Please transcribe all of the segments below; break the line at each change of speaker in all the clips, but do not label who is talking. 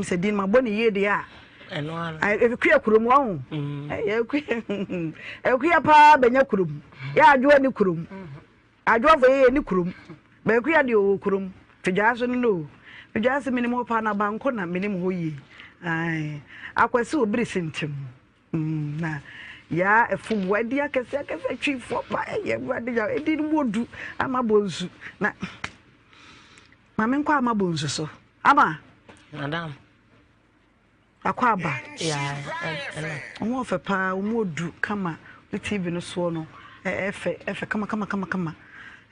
sɛ din mabɔ ne yie deɛ a.
Ɛno ara.
Akua kurom wahu. Ɛyɛ akua akua paa bɛnya kurom. Yɛ adwoa ni kurom. Adwoafo yɛ ni kurom. Bɛakua deɛ ɔwɔ kurom. Fidwaa so no no. Fidwaa se menim hɔ paa na banko na menim hɔ yie. Ae. Akwasi obiri sintim. Na yaa ɛfom wɔ ɛdi akɛse akɛse twifoɔ pa ɛyɛ awurade ya ɛdi no mu odu ama bɔ nsu na maame nkɔ ama bɔ nsu so ama.
Madam.
Akɔ aba. Ɔho ɔfɛ paa ɔmu odu kama ne TV no soɔ no ɛfɛ ɛfɛ kama kama kama kama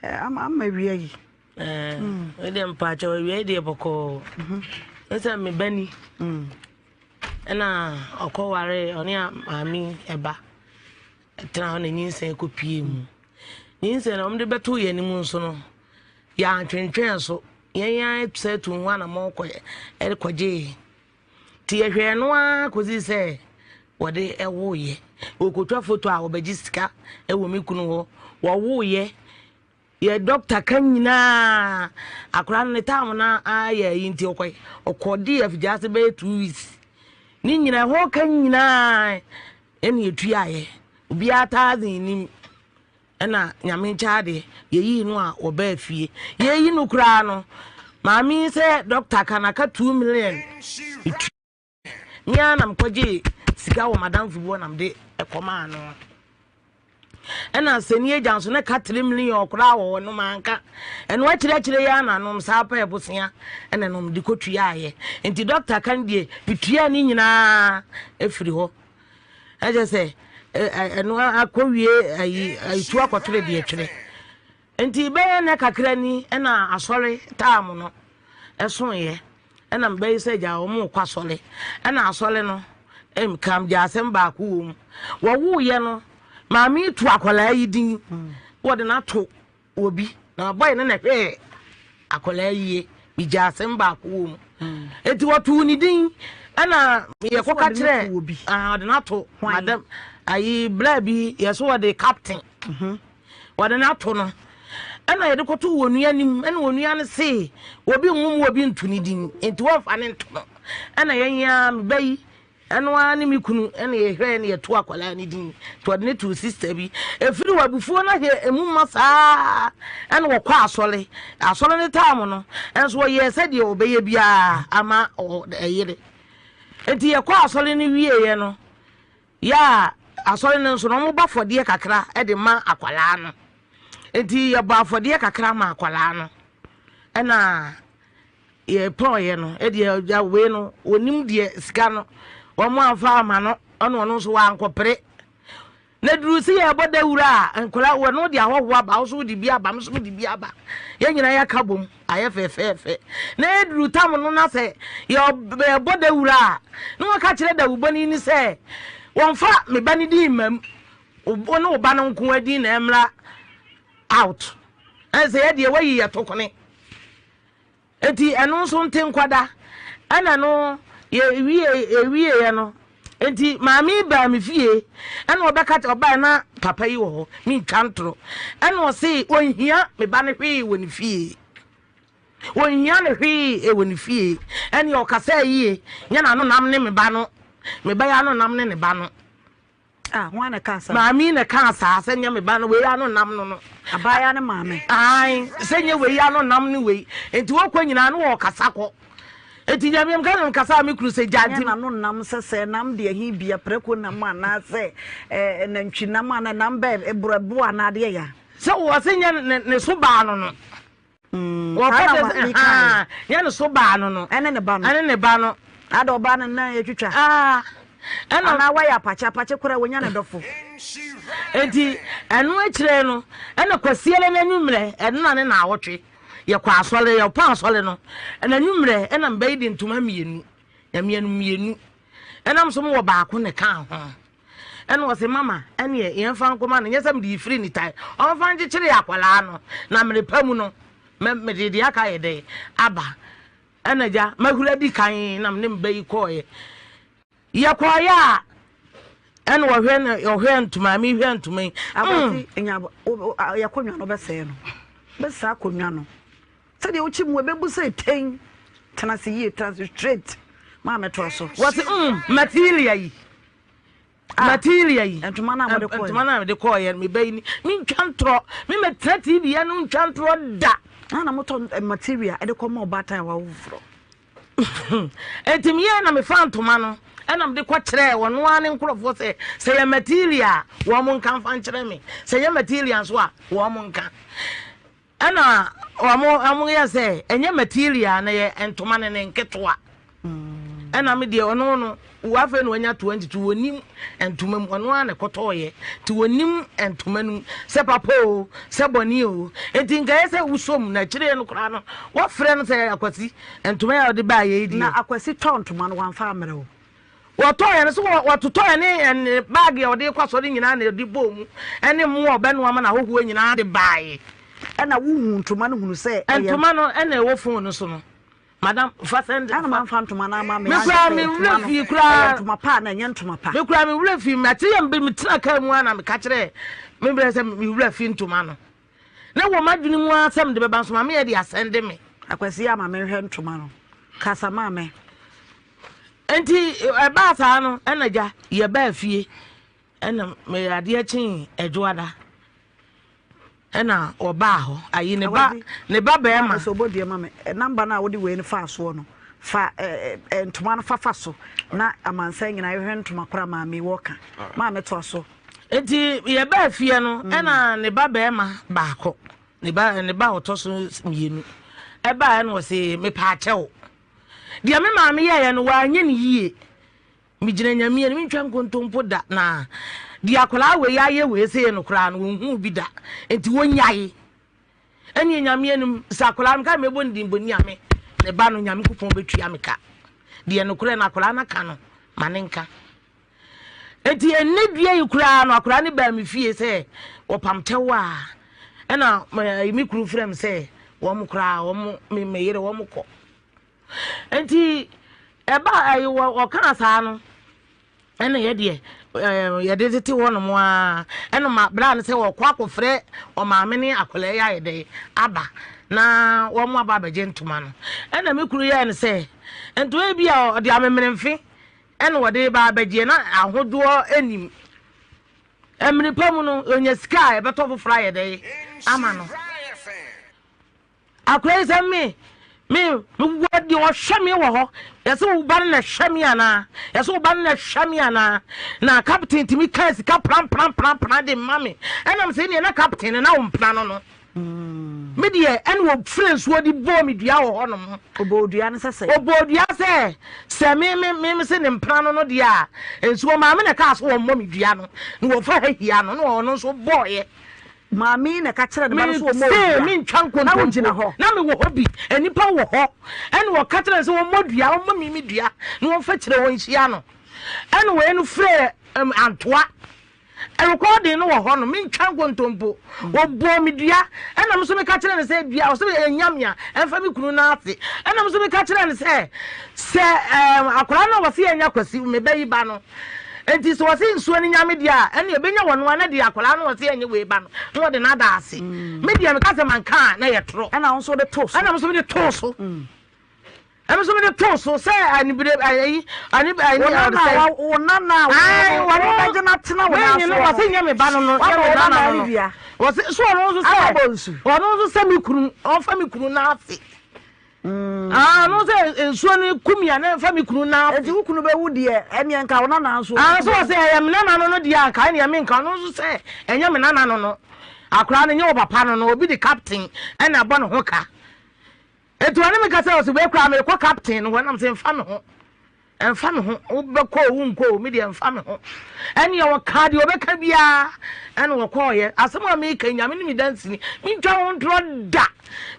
ama ama awia yi.
Ɛɛ deɛ mpaakyɛw awia yi deɛ bɔkɔɔ. Nsɛ me ba ni. Ɛna ɔkɔ ware ɔne maame ɛba tena hɔ na nyinsɛn kɔ pie mu. Nyinsɛn na wɔde bɛto yɛn anim nso no yɛantwentwɛn so yɛn ara sɛ tu ho anamɔ kɔ ɛde kɔgyee. Nti yɛhwɛɛ no ara kɔsi sɛ wɔde ɛwoeɛ. Wɔkɔtwa foto a wɔbɛgye sika ɛwɔ me kunu hɔ. Wɔwoeɛ Yɛ doctor ka nyinaa akwadaa no ne time no ayɛ ayi nti ɔkɔ ɔkɔ DF gyaase bɛyɛ 2 weeks ne nyinaa ɛhɔ ka nyinaa ɛna etuaeɛ obiara thousand nim ɛna nyame nkyɛn adeɛ yɛyii no a wɔbaa fie yɛyi no koraa no maame yi sɛ doctor ka na ka 2 million. Me ara na mekɔgyee sika wɔ m'adamfo bi hɔ na mede kɔmaa no. Ɛna sɛni agya nso na ka 3 million koraa wɔ hɔ no manka. Ɛno akyerɛkyerɛ yi ara na nom saa pɛɛ bosea ɛna nom de kɔtuaeɛ. Nti dɔkta ka no deɛ metuaa ne nyinaa ɛfiri hɔ. Ɛkyɛ sɛ ɛno akɔwie ayi tu akɔtwere deɛ twere. Nti bɛyɛ nnɛ kakra ni na asɔre taam no ɛsoeɛ ɛna mebɛyɛ sɛ gya wɔn rekɔ asɔre ɛna asɔre no kam gya asɛm baako wɔ mu wɔwoeɛ no maame yi to akwadaa yi din wɔde no ato obi na bɔyɛ no na ɛhwɛɛ akwadaa yie megya asɛm baako wɔ mu nti wɔtoo ne din ɛna yɛkɔka kyerɛ ɔde no ato madam ayi bla bi yɛso wɔde captain. Wɔde no ato no, ɛna yɛde kɔto wɔn nua anim, ɛna wɔn nua no se obi nwom obi nto ne din, nti wɔmfa ne nto no. Ɛna yɛn ara me ba yi, ɛno ara ne me kunu, ɛna yɛhwɛ na yɛto akwadaa no din, nti wɔde no too sista bi. Ɛfiri wɔ abufuo no ahɛ emu ma saa, ɛna wɔkɔ asɔre. Asɔre no taam no, ɛnso wɔyɛɛ sɛdeɛ wɔbɛyɛ biara ama ɛyere. Nti yɛkɔ asɔre no wieeɛ no, Yɛ a asɔre no nso no wɔbɔ afɔdeɛ kakra de ma akwadaa no. Nti yɛbɔ afɔdeɛ kakra ma akwadaa no. Ɛna yɛpɔeɛ no, ɛdeɛ agya wei no, wɔnim deɛ sika no, wɔn amfa ama no, ɛna ɔno nso wankɔpere. Na duru sɛ yɛbɔ dawuro a, nkwadaa wɔn de ahɔhoɔ aba, wo nso wode bi aba, me nso mede bi aba. Yɛn nyinaa yɛaka bom. Ayɛ fɛfɛɛfɛ. Na eduru tam no na sɛ yɛbɔ dawuro a, na wɔka kyerɛ dawubɔni no sɛ, Wɔmfa me ba no din mma mu. Wo ne wo ba no nko ara din na ɛmmra out. Ɛne sɛ yɛdeɛ wayi yɛ tokone. Enti ɛno nso nte nkwada. Ɛna no yɛwie yɛwieɛ no, Enti maame yi baa me fie ɛna ɔbɛka kyɛ ɔbae na papa yi wɔ hɔ mentwa ntoro ɛna ɔse ɔnhia me ba no hwee wɔ ne fie, ɔnhia no hwee wɔ ne fie, ɛne ɔkasa yie nyɛ n'ano nam ne me ba no, me ba yi ano nam ne ne ba no.
Ah, hwan na ɛkaa saa?
Maame yi na ɛkaa saa sɛ nyɛ me ba no wei ano nam no no.
Abaayewa no maame.
Ae, sɛ nyɛ wei ano nam ne wei. Nti wɔkɔ nyinaa no wɔkasa kɔ. Nti nyame mka no nkasa a me kunu sɛ gya nti.
Nyɛ n'ano nam sɛ sɛ nam deɛ he bia prɛko nam anaasɛ eh, nantwi nam anaa nam bɛɛ borɔbo anaa adeɛ ya.
Sɛ wɔ se nyɛ ne so baa no no. Wɔka
kyerɛ sɛ
haa nyɛ ne so baa no no.
Ɛne ne ba no.
Ɛne ne ba no.
Ada ɔbaa no nan atwitwa.
Ah,
ɛna. Anaa wayɛ apakye apakye koraa wɔnya ne dɔfo.
Enti ɛno akyire no ɛna Kwasiada no anwummerɛ ɛno na ne naawɔtwe yɛkɔ asɔre yɛpɔn asɔre no ɛna anwummerɛ ɛna mbɛyi de ntoma mmienu nyameɛ no mmienu ɛnam so mo wɔ baako na ɛka ho. Ɛna ɔse mama ɛneɛ yɛmfa nkɔma no nyɛ sɛ mede firi ne tae ɔmfa nkyekyere akwadaa no na mene pa mu no mede deɛ aka yɛ dɛn aba. Ɛna gya mahura di kan na mene mba yi kɔɔeɛ yɛkɔɔeɛ a ɛna ɔhwɛ na ɔhwɛ ntoma mi hwɛ ntoma yi.
Akwasi nya yɛkɔnwa no bɛsɛɛ no bɛsɛ akonnwa no sɛdeɛ wokyi mu ɛbɛbu sɛ tɛn tena ase yie tena ase straight. Maame toa so.
Wɔse material yi.
Ah,
Material yi.
Ntoma no a mode kɔɔeɛ.
Ntoma no a mede kɔɔeɛ me ba yi ni. Mentwa ntorɔ. Me mɛtena TV yɛ no ntwa ntorɔ da.
Na na motɔ eh, material de kɔma ɔbaatan a wawo foforɔ.
Enti meyɛɛ na mefaa ntoma no ɛna mede kɔkyerɛɛ ɔno ara ne nkurɔfoɔ sɛ sɛ yɛ material a wɔn nka mfa nkyerɛ me, sɛ yɛ material nso a wɔn nka. Ɛna wɔn yɛ sɛ ɛnyɛ material na yɛ ntoma no ne nketewa. Ɛna me deɛ ɔno no afei na wanya 22 wɔnim ntoma mu ɔno ara na ɛkɔtɔɔyɛ nti wɔnim ntoma no mu sɛ papa o sɛ bɔne o nti nka yɛ sɛ wosom na akyire no koraa no wɔfrɛ no sɛ akwasi ntoma yɛ a wɔde baa yɛ yi deɛ
Na akwasi tɔɔ ntoma no wamfa ammrɛ wo.
Wɔtɔeɛ no, so wɔtotɔeɛ ne ne baage a ɔde rekɔ asɔre nyinaa na ɔde bɔɔ mu, ne mmoa a ɔbɛnoa ama n'ahɔhoɔ nyinaa de baeɛ.
Ɛna wohuu ntoma no hunu sɛ ɛyɛ.
Ntoma no ɛna ɛwɔ phone no so no. Madam, fa send.
Ɛna mamfa ntoma no ama me.
Me koraa me werɛ fii koraa.
Ɛyɛ ntoma pa na ɛnyɛ ntoma pa.
Me koraa me werɛ fii. Mate yɛ metena kaa mu a na meka kyerɛ me brɛ sɛ me werɛ fi ntoma no. Na wɔ m'adwene mu ara sɛ mede bɛba nso maame yɛ de asɛnde me.
Akwasi ama menhwɛ ntoma no. Kasa maame.
Nti ɛbaa saa no ɛna gya yɛbaa fie ɛna meyɛ adeɛ kyee ɛdwoada ɛna ɔbaa hɔ ayi ne ba ne ba bɛrima.
Sɛ ɔbɔ dua ma me namba no a wode wei no faa soɔ no fa ntoma no fafa so na amansan nyinaa yɛhwɛ ntoma kora maame wɔka maame toa so.
Nti yɛbaa fie no ɛna ne ba bɛrima baako ne ba ne ba ɔtɔ so mmienu ɛbaa ɛna ɔse mepaakyɛw. Deɛ me maame yɛeɛ no, wanyɛ no yie. Megyina Nyame anim, mentwa nkontompo da, na deɛ akwadaa wei ayɛ wei sei no koraa no, wɔnhuu bi da. Nti wɔnyae. Ɛneɛ Nyame anim, sɛ akwadaa no, meka mɛbɔ ne din bɔ Nyame, ne ba no, Nyame Kopɔn bɛtua me ka. Deɛ nokorɛ no akwadaa no aka no, ma ne nka. Nti ɛnnɛ dua yi koraa no, akwadaa no baa me fie sɛ wɔpam kyɛw a, ɛna me kunu frɛ me sɛ wɔn koraa wɔn me me yere wɔn kɔ. Nti ɛba ɛyi wɔ ɔkaa saa no ɛna yɛ deɛ ɛɛ yɛde tete hɔ nom aa ɛna ma bra no sɛ wɔkɔ akɔfrɛ ɔmaame ne akwadaa yi ayɛ dɛ aba na wɔn aba abɛgye ntoma no ɛna me kunu yɛɛ no sɛ ntoma yi bi a ɔde amemenemfe ɛna wɔde ba abɛgyeɛ na ahodoɔ anim mmiri pa mu no ɔnya sika a ɛbɛtɔ foforɔ ayɛ dɛ ama no. Akora yi sɛ me me mewɔ deɛ ɔhwɛ me wɔ hɔ yɛsɛ wo ba no na ɛhwɛ me anaa yɛsɛ wo ba no na ɛhwɛ me anaa na captain tumi kaa sika pranpranpranpran de ma me ɛnam sɛ neɛ na captain no na wo mpena no no mm. Me deɛ ɛne wɔfrɛ nsuo de bɔɔ me dua wɔ hɔ nom.
Ɔbɔɔ dua no sɛ sɛ
ɔbɔɔ dua sɛ sɛ me me me me se ne mpena no no deɛ a nsuo maame na ɛkaa so wɔmmɔ me dua no na wɔfa ha hia no na ɔno nso bɔɔyɛ.
Maame yi na ɛka kyerɛɛ ne ba no sɛ wɔmmɔ dua.
Mentwa nkontompo.
Na wogyina hɔ.
Na mewɔ hɔ bi. Nnipa wɔ hɔ. Ɛna wɔka kyerɛɛ no sɛ wɔmmɔ dua, wɔmmɔ me me dua, na wɔmfa kyerɛ wɔn nhyia no. Ɛna wei no frɛɛ um, Antoa. Rekɔɔden no wɔ hɔ no, mentwa nkontompo. Wɔbɔɔ me dua. Ɛna me nso meka kyerɛɛ no sɛ dua, ɔsɛ ɛnya me a, ɛmfa me kunu no ase. Ɛna me nso meka kyerɛɛ no sɛ, sɛ um, akwadaa no a wɔse yɛnya Kwasi, me ba yi ba no, Enti sɛ wɔse nsuo no nya me deɛ a, ɛnneɛ ɛbɛnya wɔn a na deɛ akwadaa no wɔse ɛnyɛ wei ba no, na wɔde no ada ase. Me deɛ meka sɛ manka a, na ɛyɛ torɔ.
Ɛna wo nso wode too so.
Ɛna me nso mede too so. Ɛna me nso mede too so sɛ anibere ayi ani ayi
Wo nana a wo nana a wo bɛgye no atena wo nan
so. Wɔse nyɛ me ba no no, nyɛ me nana no no. Wɔse so ɔno nso sɛ ɔno nso sɛ me kunu ɔmfa me kunu n'ase. Ah, no sɛ nsuo no ku mi a na nfa mi kunu na.
Eti wo kunu bɛwu deɛ ɛneɛ nka wo nana nso.
Ah, so wɔ sɛ ɛyɛ me nana no no deɛ anka ɛneɛ me nka ɔno nso sɛ ɛnyɛ me nana no no. Akora no nyɛ wɔ papa no no, obi de captain ɛna abɔ ne ho ka. Eti ɔne me kasa ɔsɛ wei koraa mekɔ captain no hɔ nam sɛ nfa me ho. Ɛmfa me ho, wobɛkɔ o, wonkɔ o, me deɛ ɛmfa me ho. Ɛnneɛ wɔkaa deɛ wɔbɛka biara, ɛna wɔkɔɔeɛ. Asɛm a meka yi, Nyame ne me danseni. Mentwa ho ntorɔ da.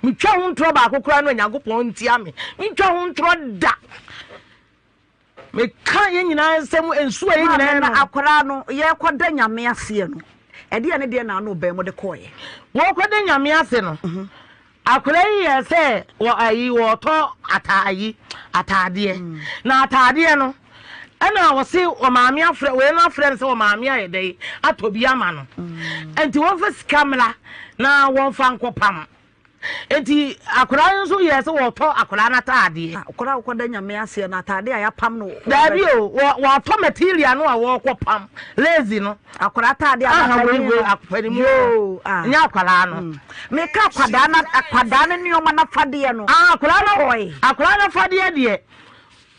Metwa ho ntorɔ baako koraa no a, Nyankopɔn ntia me. Mentwa ho ntorɔ da. Meka yɛn nyinaa nsɛm, nsuo a yɛn nyinaa
nom. Akwadaa no, yɛrekɔda Nyame aseɛ no, ɛdeɛ ne deɛ na ano bɛn mo de kɔɔeɛ?
Wɔrekɔda Nyame ase no, mhm. Akwadaa yi yɛɛ sɛ wɔ ayi wɔretɔ ata ayi ataadeɛ mm. na ataadeɛ no ɛna wɔse ɔmaame afrɛ wei no afrɛ no sɛ ɔmaame ayɛ dɛ atɔ bi ama no mm. nti wɔmfa sika mmra na wɔmfa nkɔpam. Enti akwadaa no nso yɛɛ sɛ wɔtɔ akwadaa no ataadeɛ.
Ah, akwadaa a wɔkɔda nyame aseɛ no ataadeɛ a yɛapam no.
Daabi o, wɔatɔ material no a wɔrekɔ pam lazy no.
Akwadaa ataadeɛ a
Aha, wei wei akwadaa
Yoo, ah.
Nyɛ akwadaa no.
Mm. Meka akwadaa no akwadaa no nneɛma n'afadeɛ no.
Ah, akwadaa no akwadaa no afadeɛ deɛ.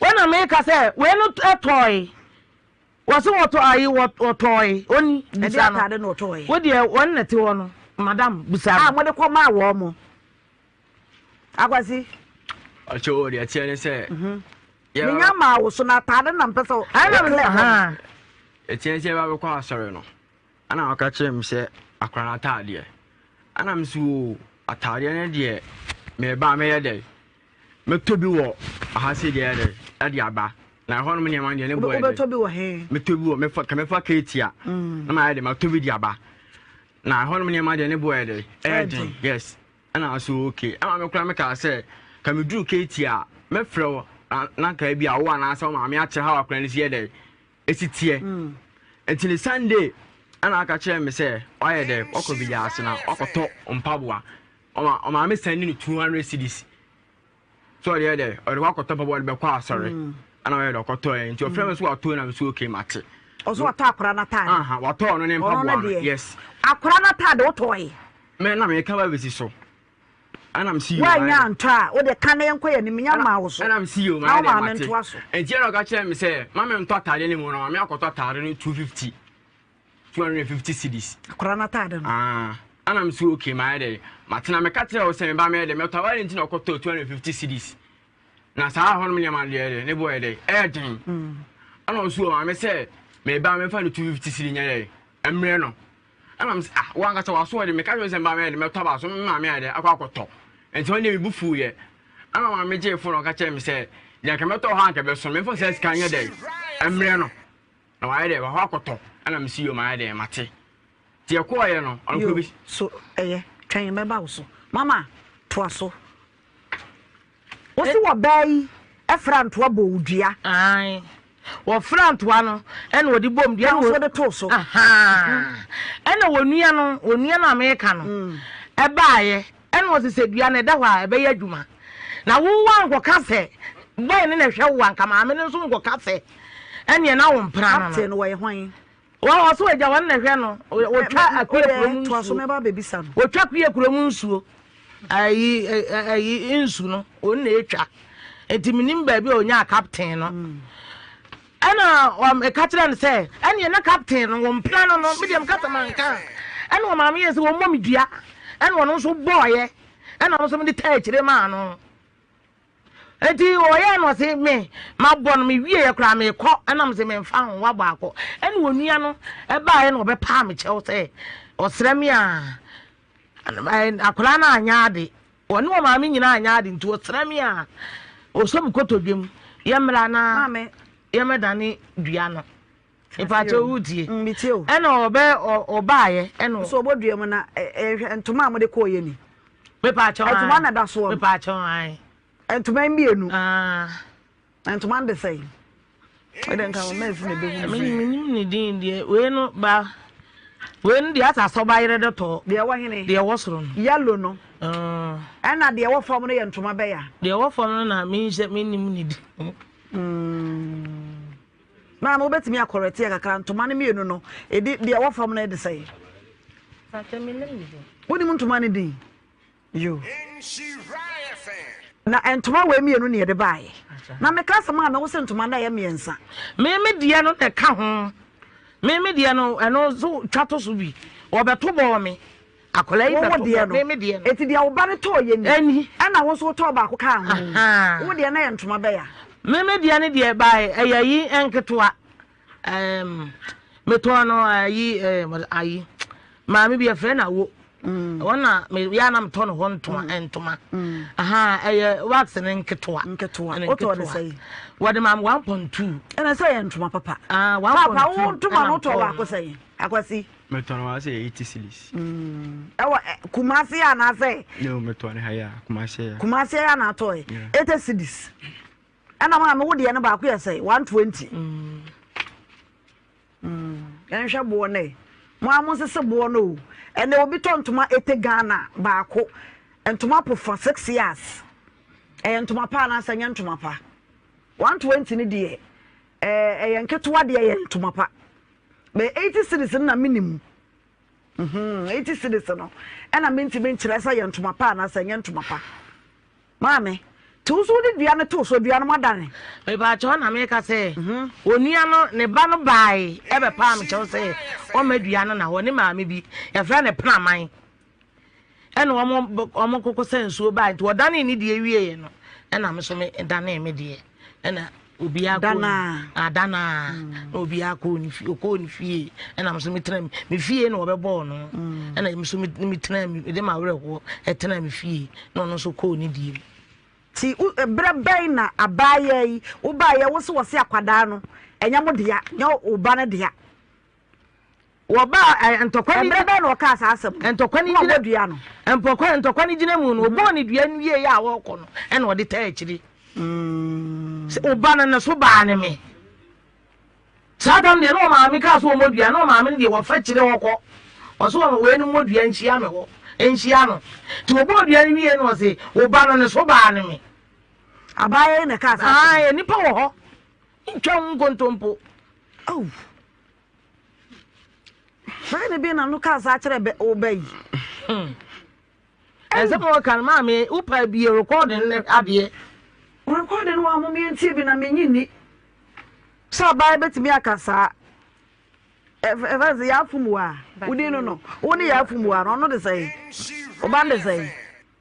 Wɔn na meka sɛ wei no tɔe. Wɔse wɔtɔ ayi wɔtɔe oni
bisa no. Ɛde ataade na ɔtɔe.
Wo deɛ wɔn na te hɔ no madam bisa
no. A mo de kɔ maa wɔn mo. Akwasi.
Ɔkyɛ o deɛ teɛ ne sɛ.
Mhm. Menya maa wo so na ataade na mpɛ sɛ ɔklɛ hɔ.
Ɛteɛ ne sɛ ɛba bɛkɔ asɔre no ɛna ɔka kyerɛ me sɛ akora no ataadeɛ ɛna me so o ataadeɛ no deɛ meba mɛyɛ dɛ Mɛtɔ bi wɔ ha sei deɛ ɛdɛ ɛde aba na ɛhɔ nom nneɛma deɛ ne boɔ yɛ dɛ.
Wobɛtɔ bi wɔ he?
Mɛtɔ bi wɔ mɛfa ka mɛfa keeti a mm. na mayɛ de matɔ bi de aba na ɛhɔ nom nneɛma deɛ ne boɔ yɛ dɛ ɛyɛ den yes ɛna aso okay ɛma me kora mekaa sɛ ka meduru keeti a mɛfrɛ wo na nka bi a wo anaasɛ wo maame akyerɛ ha wakora no si yɛ dɛ ɛsi teɛ mm. nti ne Sunday ɛna aka kyerɛ me sɛ wayɛ dɛ wakɔ bi ase na wakɔtɔ mpaboa Ɔma ɔmaame sɛnde no 200 cedis sɛ ɔde yɛ dɛ ɔde kɔ akɔtɔ mpaboa ɔde bɛkɔ asɔre mm. ɛna ɔyɛ dɛ ɔkɔtɔ yɛ nti ɔfrɛ mi so watɔ na mi so okay mate.
Ɔso watɔ akora n'ataade.
Aha watɔ ɔno ne mpaboa no yes.
Akora n'ataade wotɔ yi.
Mɛ na mɛ kaba besi so ɛna mi si
yi o. Wanya ntɔ a o de ka ne nkɔ yɛ ne mi nya maa wo so.
Ɛna mi si yi o maa yɛ dɛ mate nti ɛna ɔka kyerɛ mi sɛ maame ntɔ ataade ne mu na maame akɔtɔ ataade no 250. 250 cedis.
Akwadaa no ataade no.
Ah, ana me so okay mayɛ dɛ matena meka kyerɛ wo sɛ meba mɛyɛ dɛ mɛtɔ awale nti na ɔkɔtɔ 250 cedis na saa hɔ nom nneɛma deɛ dɛ ne boɔ yɛ dɛ ɛyɛ den mm. ɛna ɔso wɔ maame sɛ meba mɛfa no 250 cedis nyɛ dɛ mmerɛ no ɛna me sɛ ah wo ankasa waso ɔde meka kyerɛ sɛ meba mɛyɛ dɛ mɛtɔ aba so me maame ayɛ dɛ akɔ akɔtɔ nti ɔne me bu fuiɛ ɛna maame gyee fon ɔka kyerɛ me sɛ deɛ nka mɛtɔ hɔ anka bɛso memfa saa sika nyɛ dɛ mmerɛ no Na wayɛ dɛ wakɔ akɔtɔ ɛna mesi yoo mayɛ dɛ mate nti yɛkɔɔyɛ no ɔno kɔ bi.
So ɛyɛ twɛn mɛba wo so mama toa so wosi wɔ baa yi ɛfra ntoa bɔ wo dua.
Ae wɔfra ntoa no ɛna wɔde bom dua
ɛna wɔde to so
ɛna wɔnua no wɔnua no a meka no mm. ɛbaayɛ Ɛna ɔse sɛ dua no ɛda hɔ a ɛbɛyɛ adwuma na wo wankɔka sɛ boy no na ɛhwɛ wo anka maame no nso nkɔka sɛ ɛneɛ na wo mpena no no.
Captain wɔyɛ hwan?
Wɔ ɔso agya wɔn na ɛhwɛ no wɔtwa akuya kurom nsuo wɔtwa akuya kurom nsuo ayi ayi nsu no wɔn na etwa nti menim baabi a onyaa captain no. Mm. Ɛna meka kyerɛɛ no sɛ, ɛneɛ na captain no, wɔn mpena no no, me deɛ meka sɛ manka a, ɛna ɔmaame yɛɛ sɛ wɔmmɔ me dua, ɛna ɔno nso bɔɔyɛ, ɛna ɔno nso mede taa akyire maa no. Enti ɔyɛɛ no ɔse me mabɔ no mewieɛ koraa mekɔ, ɛna mese memfa ho wabɔ akɔ. Ɛna onua no ɛbaeɛ na ɔbɛpaa me kyɛw sɛ ɔsrɛ me a akwadaa no anyɛ ade Ɔne wɔn maame nyinaa anyɛ ade nti ɔsrɛ me a ɔsɔ me kotodwe mu yɛmmra na yɛmmɛdane dua no. Mpakyɛ wotie.
Mm, metie o.
Ɛna ɔbɛ ɔbaayɛ ɛna.
So ɔbɔ dua mu na ɛhwɛ ntoma a mode kɔɔ yɛ ni.
Mepaakyɛw
ayi. Ntoma na ɛda soɔ no.
Mepaakyɛw ayi.
Ntoma mmienu.
Ah.
Ntoma no de sɛn? Wei nka wɔn mɛnsi na ebehu
ne din. Menim ne din deɛ wei no ba wei no deɛ asa asɔba yerɛ de tɔ.
Deɛ ɛwɔ hene.
Deɛ ɛwɔ soro no.
Yellow no. Ɛna deɛ ɛwɔ fam no yɛ ntoma bɛya.
Deɛ ɛwɔ fam no na menhyɛ menim ne din.
Maame wobɛtumi akɔrɛte yɛ kakra ntoma no mmienu no edi deɛ ɛwɔ fam no de sɛn? Wonim ntoma no din? Yo. Na ntoma wei mmienu na yɛde baeɛ. Na meka sɛ maame wo se ntoma no ɛyɛ mmiɛnsa.
Me me deɛ no na ɛka ho. Me me deɛ no ɛno nso twa to so bi. Wɔbɛto bɔɔ me. Akwadaa yi bɛto bɔɔ me me deɛ no.
Eti deɛ wo ba no tɔɔ yɛ ni.
Ɛni.
Ɛna wo nso wotɔɔ baako kaa ho. Wo deɛ no yɛ ntoma bɛya.
Me me deɛ no deɛ bae ɛyɛ yi nketewa. Um, metɔɔ no ayi um, ayi maame bi yɛfrɛ no awo mm. wɔn na yɛ anam tɔ no hɔ ntoma mm. ntoma mm. aha ɛyɛ wax ne nketewa
nketewa wotɔ ne sɛ
wɔde maame 1.2
ɛna sɛ yɛ ntoma papa
ah 1.2
papa wo ntoma no wotɔ baako sɛ akwasi
metɔ no sɛ 80 cedis
ɛwɔ kumase anaasɛ
no metɔ ne ha yɛ kumase
kumase yɛ anatɔ 80 cedis Ɛna maame wo deɛ no baako yɛ sɛn 120. Mm. Mm. Yɛnhwɛ boɔ no ɛ. Mo a mo nsese boɔ no o. Ɛnɛ obi tɔ ntoma ete Ghana baako. Ntoma pofa 6 yards. Ɛyɛ ntoma pa anaasɛ ɛnyɛ ntoma pa? 120 no deɛ ɛyɛ nketewa deɛ ɛyɛ ntoma pa. Bɛyɛ 80 cedis no na menim. 80 cedis no ɛna mentumi nkyerɛ sɛ ɛyɛ ntoma pa anaasɛ ɛnyɛ ntoma pa. Maame, nti wo nso wode dua no too so, dua no moadane?
Mepaakyɛw na meka sɛ onua no ne ba no bae ɛbɛpaa me kyɛw sɛ ɔmma dua no na hɔ ne maame bi yɛfrɛ no Praman ɛna wɔn wɔn koko sɛ nsuo bae nti ɔdanee ne deɛ wieɛ no ɛna me so me danee me deɛ ɛna obiara kɔɔ ne adanaa mm. na obiara kɔɔ ne fie ɔkɔɔ ne fie ɛna me so me tena me fie na ɔbɛbɔɔ no mm. ɛna me so me tena me de ma awerɛhoɔ ɛtena me fie na ɔno nso kɔɔ ne die mu.
Ti berɛ bɛn na abaayewa yi wobaeɛ wo se wɔse akwadaa no ɛnyɛ mo dea nyɛ wo ba no dea.
Wɔbaa ɛ ntɔkwa no.
Ɛberɛ bɛn na ɔkaa saa asɛm
no? Ntɔkwa no gyina
dua no.
Mpɔkwa ntɔkwa no gyina mu no, mhm. ɔbɔɔ ne dua no wie yɛ a wɔrekɔ no, ɛna ɔde taa akyiri. Mm. Sɛ ɔba no ne so baa ne me. Saa tam deɛ na ɔmaame kaa so ɔmmɔ dua na ɔmaame no deɛ wɔfa kyerɛ ɔkɔ. Ɔso wɔn wei no mmɔ dua nhyia me hɔ nhyia no. Nti ɔbɔɔ dua no wie no ɔse ɔba no ne so baa ne me.
Abaayewa yi na ɛkaa saa.
Ah, nipa wɔ hɔ. Ntwa ho nkontompo.
Oh. Bɛyɛ ne bi na no kaa saa kyerɛ bɛ wo bɛ yi.
Hmm. Ɛsɛ mo kan maame wo pa bi recording ne adeɛ.
Recording no wa mo mientie bi na menyi ni. Sɛ abaa bɛtumi aka saa. Ɛfɛ sɛ yɛafom wa. Wodin no no. Wo ne yɛafom wa no ɔno de sɛn. Ɔba no de sɛn.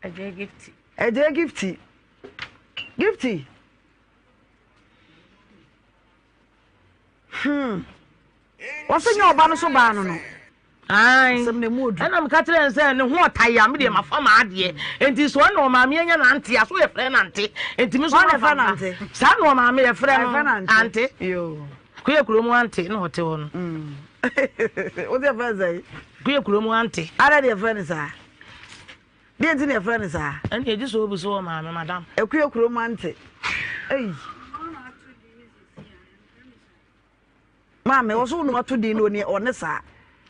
Ɛgye gifti.
Ɛgye gifti. Gifti. Hmm. Wɔse nyɛ ɔba no so baa no no.
Asɛm na emu odu. Ɛna meka kyerɛ no sɛ ne ho ɔtae a me deɛ mafa m'adeɛ. Nti sɛ ɔne ɔmaame anya nante a so yɛfrɛ nante. Nti me nso mafa nante. Saa na ɔmaame yɛfrɛ no ante. Kuyɛ kurom ante na ɔte hɔ no.
Mm. Wo deɛ frɛ sɛ?
Kuyɛ kurom ante.
Ara deɛ frɛ no saa. Deɛ nti na yɛfrɛ no saa?
Ɛnna egye sɛ obi so wɔ maame madam.
Akua kurom ante. Ei. Maame, ɔso wo na wato din no oni ɔne saa.